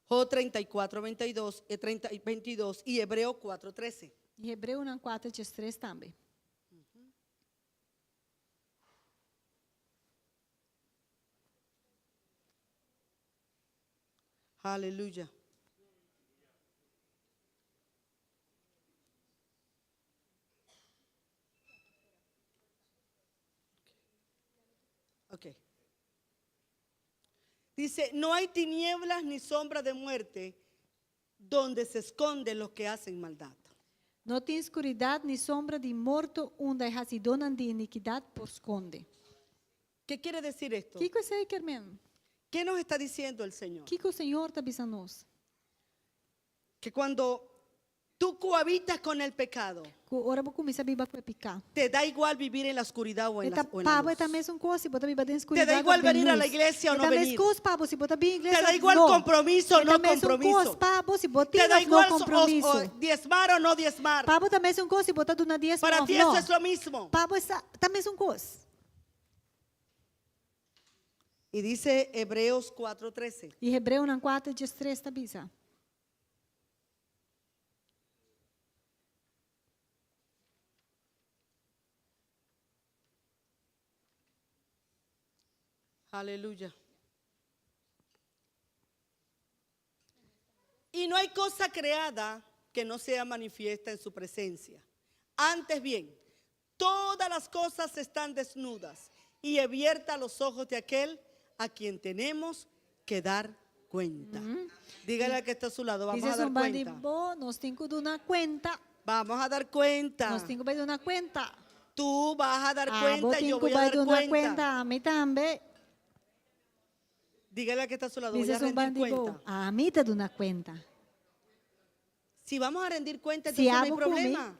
Job 34, 22, 30 y 22 y Hebreo 4, 13. I Hebreonan 4, 3 tambe. Aleluya. Ok. Dice, no hay tinieblas ni sombra de muerte donde se esconden los que hacen maldad. No tin skuridat ni sombra di morto unda e hasidónan di inikidat por skonde. ¿Qué quiere decir esto? Kiko esei ke men? ¿Qué nos está diciendo el Señor? Kiko Señor ta bisa nos? Que cuando tú cohabitas con el pecado, Ku ora bo kuminsá biba ku e piká. te da igual vivir en la oscuridad o en la, E ta o en la pa bo luz. e ta mesun kos si bo ta biba den skuridat Te da igual òf den venir a la lus. iglesia o E no ta mes venir. kos pa bo si bo ta bin iglesia Te da òf igual no. compromiso o E no ta mesun kos compromiso. pa bo si bo Te tin da òf no igual kompromiso. o diezmar o no diezmar. Pa bo ta mesun kos si bo ta duna diesmo Para òf ti no. eso es lo mismo. Pa bo esa ta mesun kos. Y dice Hebreos 4:13. I Hebreonan 4 13 ta bisa. Aleluya. Y no hay cosa creada que no sea manifiesta en su presencia. Antes bien, todas las cosas están desnudas y abiertas a los ojos de aquel a quien tenemos que dar cuenta. Dígale al que está a su lado, vamos Dice a dar esun band'i cuenta. bo, nos tin ku duna kuenta. Vamos a dar cuenta. Nos tin ku bai duna kuenta. Tú vas a dar Ah, bo cuenta y tin yo ku voy a bai dar duna cuenta. kuenta, ami tambe. Dígale al que está a su lado, voy Dice a esun rendir band'i bo, cuenta. ami ta duna kuenta. Si vamos a rendir cuenta, Si entonces no hay abo ku mi, problema.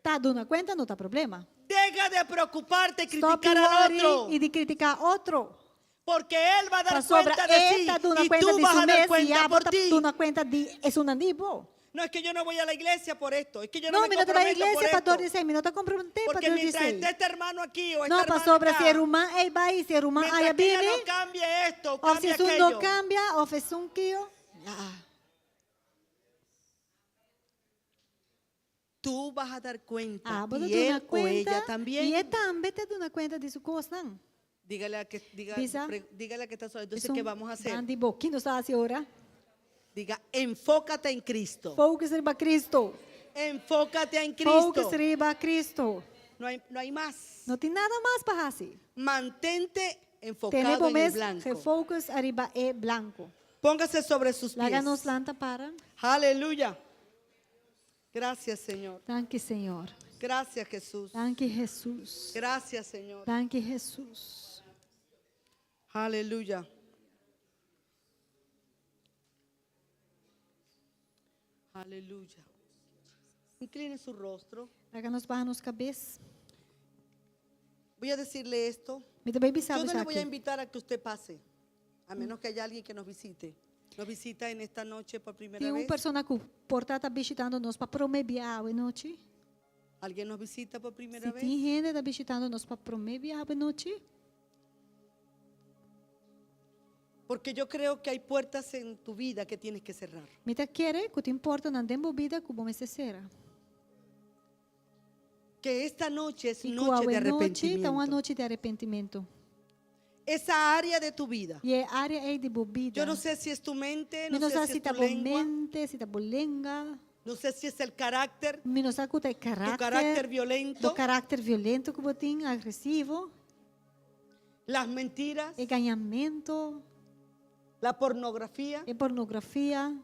ta duna kuenta no ta problema. Deja de preocuparte y Stop criticar al worry otro. i di kritiká otro. Porque él va a dar Pasobra cuenta de e sí ta duna y kuenta tú di vas su a dar mes i cuenta abo por ta ti. duna kuenta di esunnan di bo. No es que yo no voy a la iglesia por esto, es que yo no, No, me mi no ta bai comprometo por iglesia pa esto. dor di esei, mi no ta komprometé pa Porque dor di mientras esei. esté este hermano aquí o esta No, hermana pasobra acá, si e ruman ei bai, si e ruman mientras aya que ella bini, no cambie esto, òf si cambie esun no aquello. kambia, òf esun kio. Ah. Tú vas a dar cuenta Ah, bo ta y duna él o kuenta ella i también. e tambe ta duna kuenta di su kosnan. Dígale a que diga, Bisa. pre- dígale a que está solo. Entonces, Esun ¿qué vamos a hacer? Band'i bo, ki nos ta hasi ora? Diga, enfócate en Cristo. Focus riba Cristo. Enfócate en Cristo. Focus riba Cristo. No hay, no hay más. No tin nada mas pa hasi. Mantente Tene enfocado bo en el mes blanco. focus ariba e blanco. Póngase sobre sus Laga nos pies. lanta para. Aleluya. Gracias, Señor. Danki Señor. Gracias, Jesús. Danki Hesus. Gracias, Señor. Danki Hesus. Aleluya. Aleluya. Incline su rostro. Laga nos baha nos kabes. Voy a decirle esto. Mi ta bai bisa Yo no le voy a esaki. invitar a que usted pase, a menos que haya alguien que nos visite. Nos visita en esta noche por primera Tin un vez. persona ku por ta ta bishitando nos pa promé bia awe nochi. ¿Alguien nos visita por primera Si vez? tin hende ta bishitando nos pa promé bia awe nochi. Porque yo creo que hay puertas en tu vida que tienes que cerrar. Mi ta kere ku tin portanan den bo bida ku bo mester sera. Que esta noche es I ku noche de awe nochi ta un arrepentimiento. anochi di arepentimentu. Esa área de tu vida. I e área ei di bo bida. Yo no sé si es tu mente, Mi no no sé sa si si es ta tu bo lengua, mente, si ta bo lenga. no sé si es el carácter, Mi no sa ku ta e tu karakter. carácter Bo violento, karakter violento ku bo tin, agresivo. las mentiras, E gañamentu, la pornografía, e pornografia.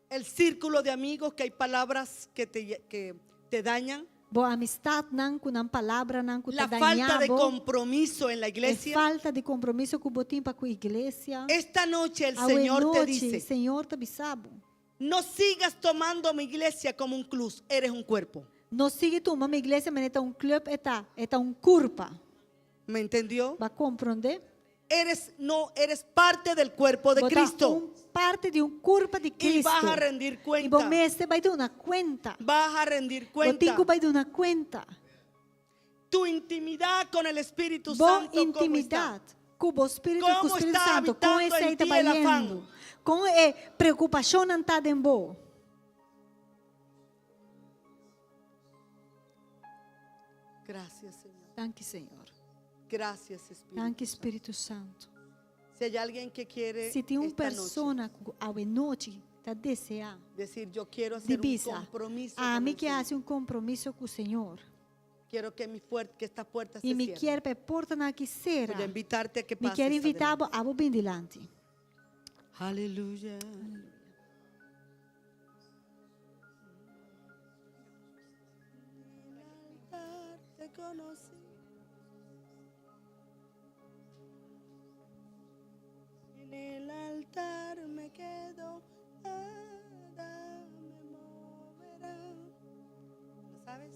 el círculo de amigos que hay palabras que te, que te dañan, Bo amistatnan ku nan palabranan ku ta la falta de daña bo. compromiso en la E iglesia. falta di kompromiso ku bo tin pa ku iglesia. Esta noche el Awe Señor te nochi, dice, Señor ta bisa bo. no sigas tomando mi iglesia como un club, eres un cuerpo. No sigui tuma mi iglesia manera ta un club e ta, e ta un kurpa. ¿Me entendió? Bo a komprondé? Eres no eres parte del cuerpo de Bo ta Cristo un parti di un kurpa di y Cristo. vas a rendir I bo cuenta. mester bai duna kuenta. Vas a rendir Bo tin cuenta. ku bai duna kuenta. Tu intimidad con el Espíritu Bo Santo ¿cómo está? intimidat ku bo Spiritu, ku Como Spiritu está Santo, kon habitando esei en ta ti el afán? bayendo. Kon e preokupashonnan ta den bo. Gracias, Señor. Danki, Señor. Gracias, Espíritu. Danki, Spiritu Santu. Si hay alguien que quiere Si tin un esta noche persona ku awe nochi ta deseá decir, yo quiero di hacer un bisa, compromiso. con ami el ke Señor. hasi un kompromiso ku Señor. Quiero que, mi puer- que estas puertas I se mi cierren. kier pa e portanan aki sera. Voy a invitarte a que Mi pases. kier invitá adelante. bo abo bin dilanti. Aleluya. Te conocí. sabes?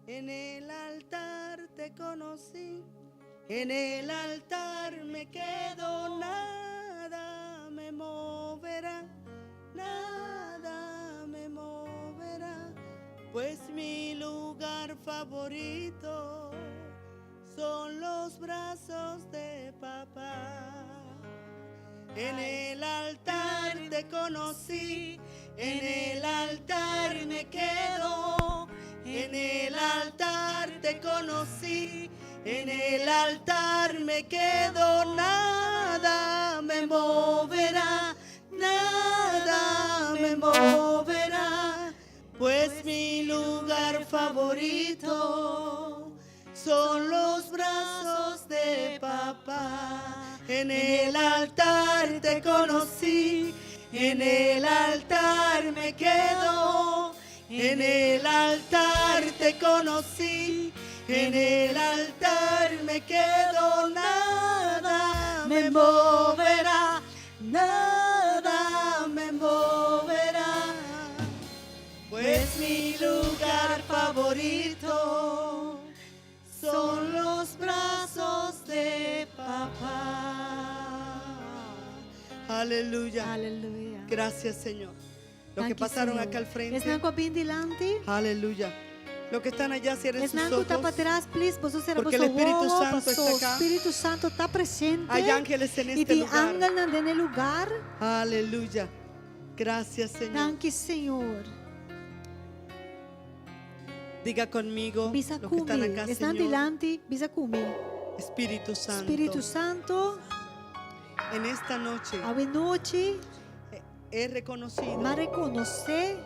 En el altar te conocí, en el altar me quedo, nada me moverá, nada me moverá, pues mi lugar favorito son los brazos de papá. En el altar te conocí, en el altar me quedo, en el altar te conocí, en el altar me quedo, nada me moverá, nada me moverá, pues mi lugar favorito son los brazos de papá. En el altar te conocí, en el altar me quedo, en el altar te conocí, en el altar me quedo, nada me moverá, nada me moverá, pues mi lugar favorito son los brazos de papá. Aleluya. Aleluya. Gracias, Señor. Los que Danki, pasaron Señor. acá al frente. Esnan ku a bin dilanti. Aleluya. Los que están allá, cierren sus Esnan ku ta ojos. patras, please, boso sera Porque boso el Espíritu wowo, Santo paso está acá. Spiritu Santu ta presente. Hay ángeles en I este tin lugar. angelnan den e lugá. Aleluya. Gracias, Señor. Danki, Señor. Diga conmigo, Bisa los que están ku mi. acá, Esnan Señor. dilanti, bisa ku mi. Espíritu Santo. Spiritu Santu. En esta noche Awe nochi he reconocido m'a rekonosé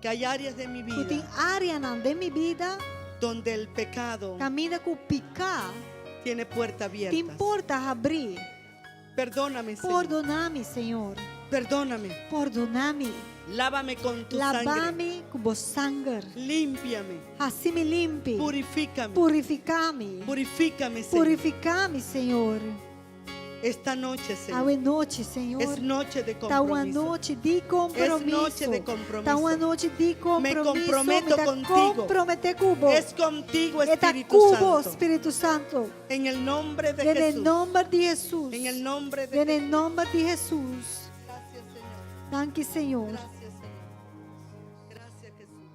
que hay áreas de mi ku tin vida áreanan den mi bida donde el pecado kaminda ku piká tiene puerta tin abierta. porta habrí. Perdóname, Señor. Pordoná mi, Señor. Perdóname. Pordoná mi. Lávame con tu sangre. Laba mi ku bo sanger. Límpiame. Hasi mi limpi. Purifícame. Purifiká mi. Purifícame, Señor. Purifiká mi, Señor. Esta noche, Señor. Awe nochi, Señor. Es noche de Ta un compromiso. anochi di kompromiso. Es noche de compromiso. Ta un anochi di kompromiso. Me comprometo Mi ta contigo. komprometé ku bo. Es contigo, E ta Espíritu ku bo, Santo. Spiritu Santu. En el nombre de Den e Jesús. nòmber di Hesus. En el nombre de Den e Jesús. nòmber di Hesus. Gracias, Señor. Danki, Señor. Gracias, Señor. Gracias, Jesús.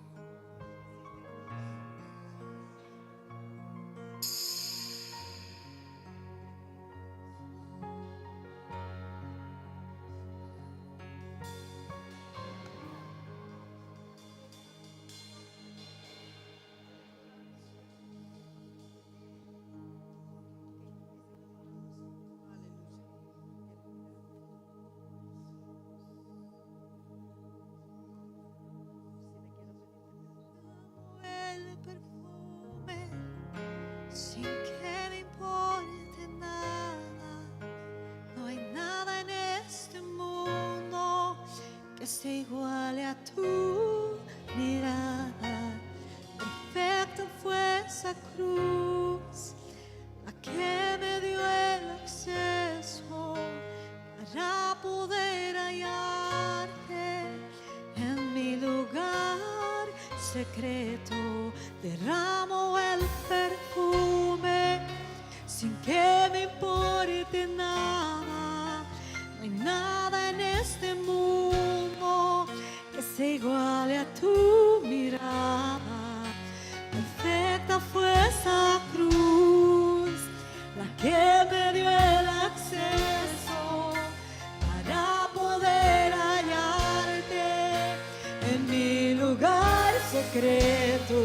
El perfume sin que me importe nada. No hay nada en este mundo que se iguale a tu mirada. Perfecta fue esa cruz, la que me dio el acceso para poder hallarte en mi lugar secreto. Derramo el perfume sin que me importe nada. No hay nada en este mundo que se iguale a tu mirada. Perfecta fue esa cruz, la que me dio el acceso para poder hallarte en mi lugar secreto.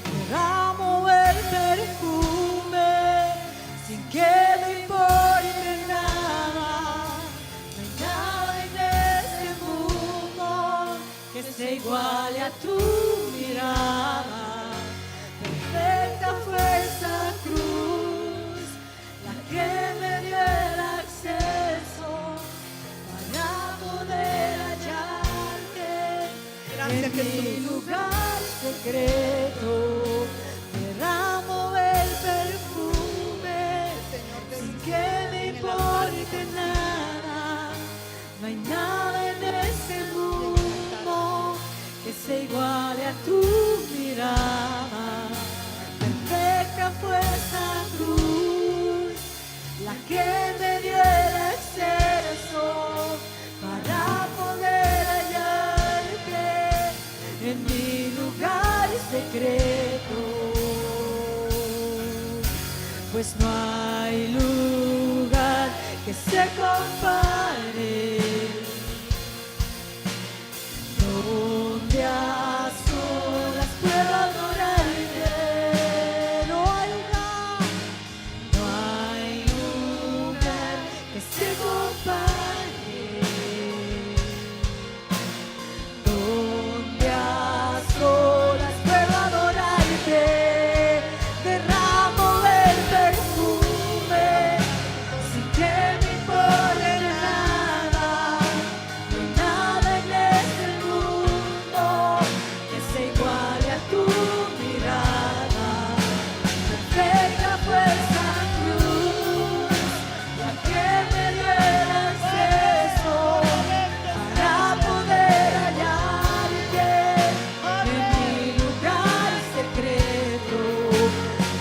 Derramo el perfume sin que me importe nada. No hay nada en este mundo que se iguale a tu mirada. Perfecta fue esa cruz, la que me dio el acceso para poder hallarte Gracias, en mi Jesús. lugar secreto. Derramo el perfume sin que me importe nada. No hay nada en este mundo que se iguale a tu mirada. Perfecta fue esa cruz, la que me dio el acceso para poder hallarte en mi lugar secreto. Pues no hay lugar que se compare donde a solas puedo adorarte. No hay lugar, no hay lugar que se compare donde a solas puedo adorarte. Derramo el perfume sin que me importe nada. No hay nada en este mundo que se iguale a tu mirada. Perfecta fue esa cruz, la que me dio el acceso para poder hallarte en mi lugar secreto.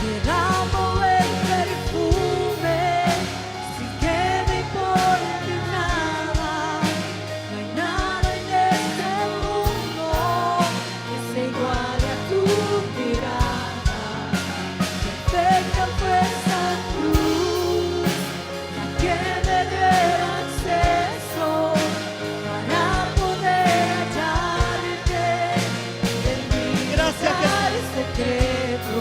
Derramo el perfume sin que me importe nada. No hay nada en este mundo que se iguale a tu mirada. Perfecta fue esa cruz, la que me dio el acceso para poder hallarte en mi Gracias, lugar secreto.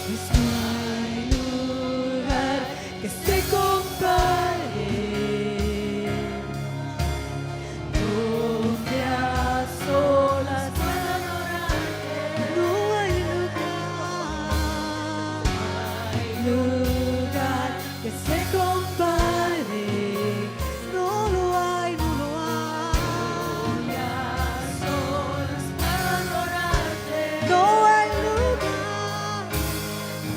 Pues no hay lugar que se compare donde a solas pueda adorarte. No hay lugar. Hay lugar que se compare. No lo hay, no lo hay. Donde a solas pueda adorarte. No hay lugar.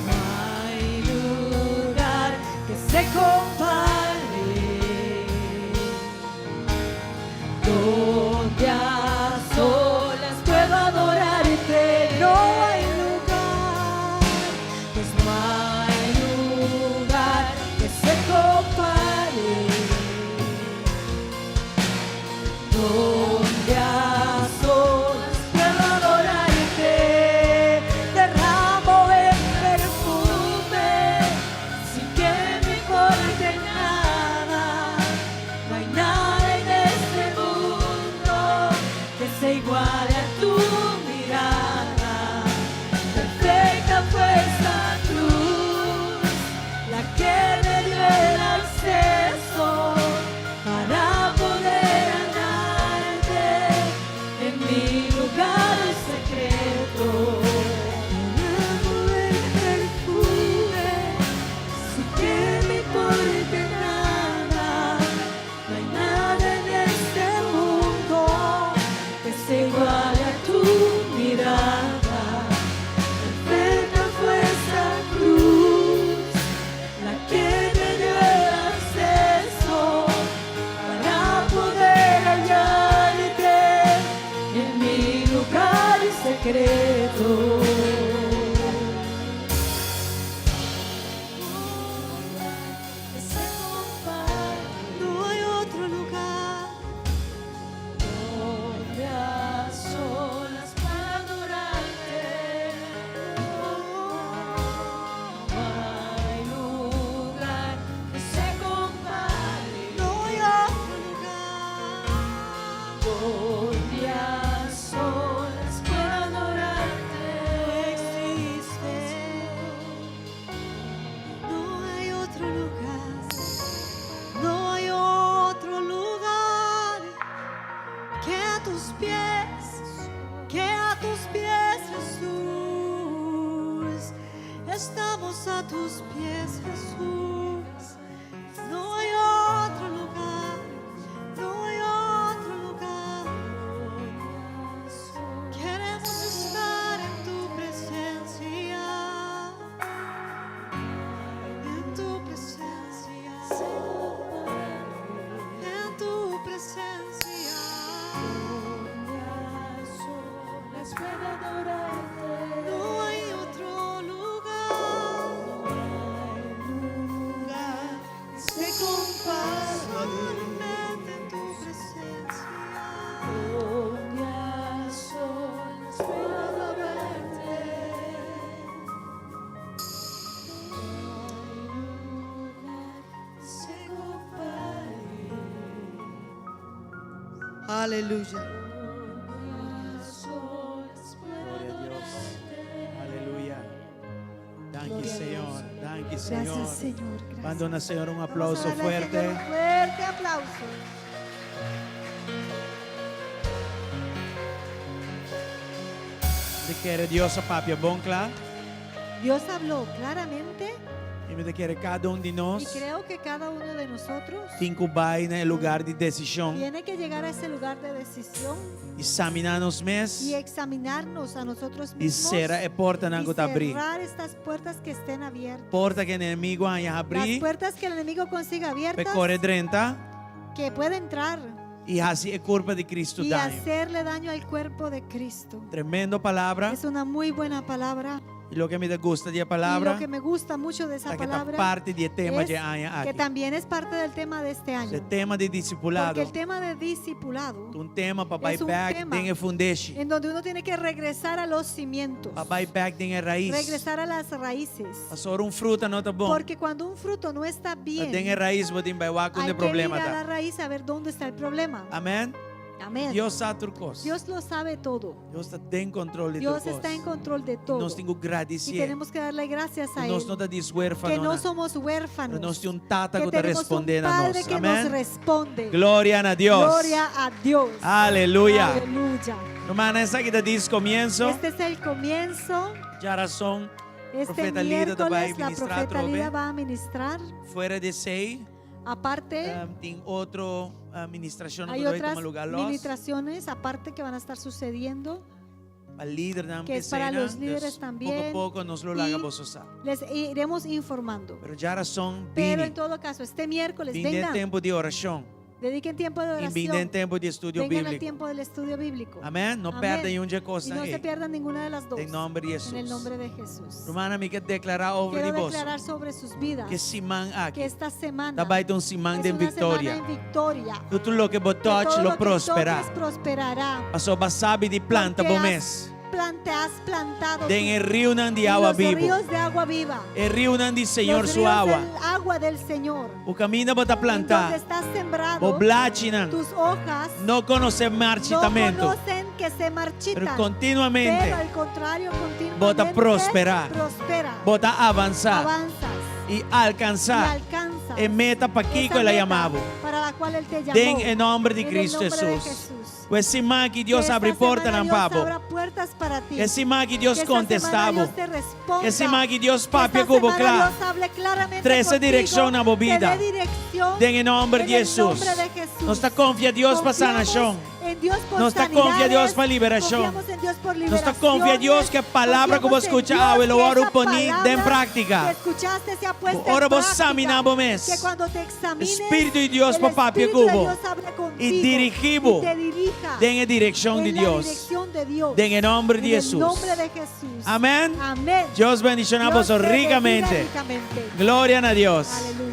No hay lugar que se compare donde a solas puedo adorarte. No hay lugar. Pues no hay lugar que se compare donde a solas puedo adorarte. Derramo el perfume sin que me importe nada. No hay nada en este mundo que se iguale a tu mirada. Perfecta fue esa cruz, la que me dio el acceso para poder hallarte en mi lugar secreto. Derramo el perfume sin que me importe nada. No hay nada en este mundo que se iguale a tu mirada. Perfecta fue esa cruz, la que me dio el acceso para poder hallarte en mi lugar secreto. Que se compare No hay otro lugar. donde a solas pueda adorarte. No hay lugar que se compare No hay otro lugar. donde a solas pueda adorarte. No existe. No hay otro lugar. No hay otro lugar que a tus pies, que a tus pies, Jesús. Estamos a tus pies, Jesús. No hay otro lugar, no hay otro lugar. Queremos estar en tu presencia, en tu presencia, en tu presencia. Aleluya. Gloria a Dios. Aleluya. Danki Señor. Danki Señor. Gracias, Señor. Gracias. Ban duna Señor un Vamos a aplauso darle al fuerte. Señor un fuerte aplauso. Mi ta kere Dios a papia bon kla. Dios habló claramente. I mi ta kere kada un di nos. Y creo que cada uno de nosotros Tin ku bai na e lugar di desishon. tiene que llegar a ese lugar de decisión. I saminá nos mes. Y examinarnos a nosotros I mismos. sera e portanan Y ku ta abrí. cerrar estas puertas que estén abiertas. Porta ku enemigu a haña Las puertas que el enemigo consiga abiertas. P'e kore drenta. Que puede entrar. I hasi e kurpa di Kristu Y daño. hacerle daño al cuerpo de Cristo. Tremendo palabra. Es una muy buena palabra. I loke mi ta gusta di e Y palabra. lo que me gusta mucho de esa Ta ku ta palabra parti di e tema es di aña que aki. también es parte del tema de este año. E tema di disipulado. Porque el tema de discipulado Un tema pa bai es un bèk tema den e fundeshi. en donde uno tiene que regresar a los cimientos. Pa bai bèk den e rais. Regresar a las raíces. Pasobra un fruta no ta bon. Porque cuando un fruto no está bien, Den e rais bo tin bai wak hay unda que problema ir a ta. la raíz a ver dónde está el problema. Amèn. Amén. Dios sa tur kos. Dios lo sabe todo. Dios ta den kontrol di Dios tur kos. está en control de todo. Nos tin ku Y gradisié. tenemos que darle gracias a Nos Él. no ta djis huérfano. Que no somos huérfanos. Pero nos tin un tata que ku ta tenemos un respondé na Padre nos. que Amèn. nos responde. Gloria na Dios. Gloria a Dios. Aleluya. Aleluya. Rumannan, esaki ta djis komienso. Este es el comienzo. Djarason. Este Profeta Lida ta bai miércoles la ministrá profeta atrobe. Lida va a ministrar. Fuera di esei. Aparte, Tin otro ministrashon hay ku ta otras tuma lugá los. ministraciones aparte que van a estar sucediendo. Pa lidernan Que es para p'eseinan, los líderes dus también. Poko poko nos lo laga Y boso sa. Les iremos informando. Pero djarason Pero bini. en todo caso, este miércoles Bin den vengan. tempu di orashon. Dediquen tiempo de I bin den oración. tempu di estudio Vengan al bíbliko. tiempo del estudio bíblico. Amèn. No Amén. pèrdè ningun Y kos no ei. se pierdan ninguna de las dos. Den nòmber di En el Hesus. nombre de Jesús. Rumannan, mi ke deklará over Quiero di boso. declarar sobre sus vidas Ku e siman aki. que esta semana Ta bai ta un siman es den una viktoria. semana en victoria. Ku tur loke bo Que touch todo lo lo que prosperá. toques prosperará. Paso b'a sabi di planta Porque bo has mes. Plante, has plantado Den tu e riunan di en awa los bibu. ríos de agua viva. E riunan di Señor Los su ríos awa. del agua del Señor. O kaminda bo ta En plantá. donde estás sembrado. Bo blachinan. Tus hojas No konosé no marchitamentu. conocen que se marchitan. Pero kontinuamente. Pero al contrario, continuamente Bo ta prosperá. Prospera. Bo ta avansá. Avanzas. I alkansá. Y alcanzas. E meta pa kiko Esa el a meta yama bo. Para la cual él te llamó. Den e nòmber di En el Kristu nombre de Hesus. Jesús. Ku e siman aki Que Dios esta habri porta semana nan Dios pa bo. abra puertas para ti. Ku e siman aki Dios Que esta semana kontestá bo. Dios te responda. Ku e siman aki Dios Que papia esta ku bo semana kla. Dios hable claramente Trese contigo, direkshon na bo te bida. dé dirección Den e nòmber en di el Hesus. nombre de Jesús. Nos ta konfia Dios pa Confiamos sanashon. en Dios por Nos ta konfia Dios sanidades, pa liberashon. confiamos en Dios por Nos ta konfia Dios ku e palabra ku bo Confiamos en skucha Dios awe lo que wòrdu esa poní den palabra práktika. que escuchaste sea puesta en Ora bo práctica. saminá bo mes. Que cuando te examines, Spiritu di Dios el pa papia Espíritu de ku bo. Dios hable I contigo dirigí bo y te dirija den e direkshon en di la Dios. dirección de Dios. Den e nòmber di En el Hesus. nombre de Jesús. Amèn. Amén. Dios bendishoná Dios boso te bendiga rikamente. ricamente. Gloria na Dios. Aleluya.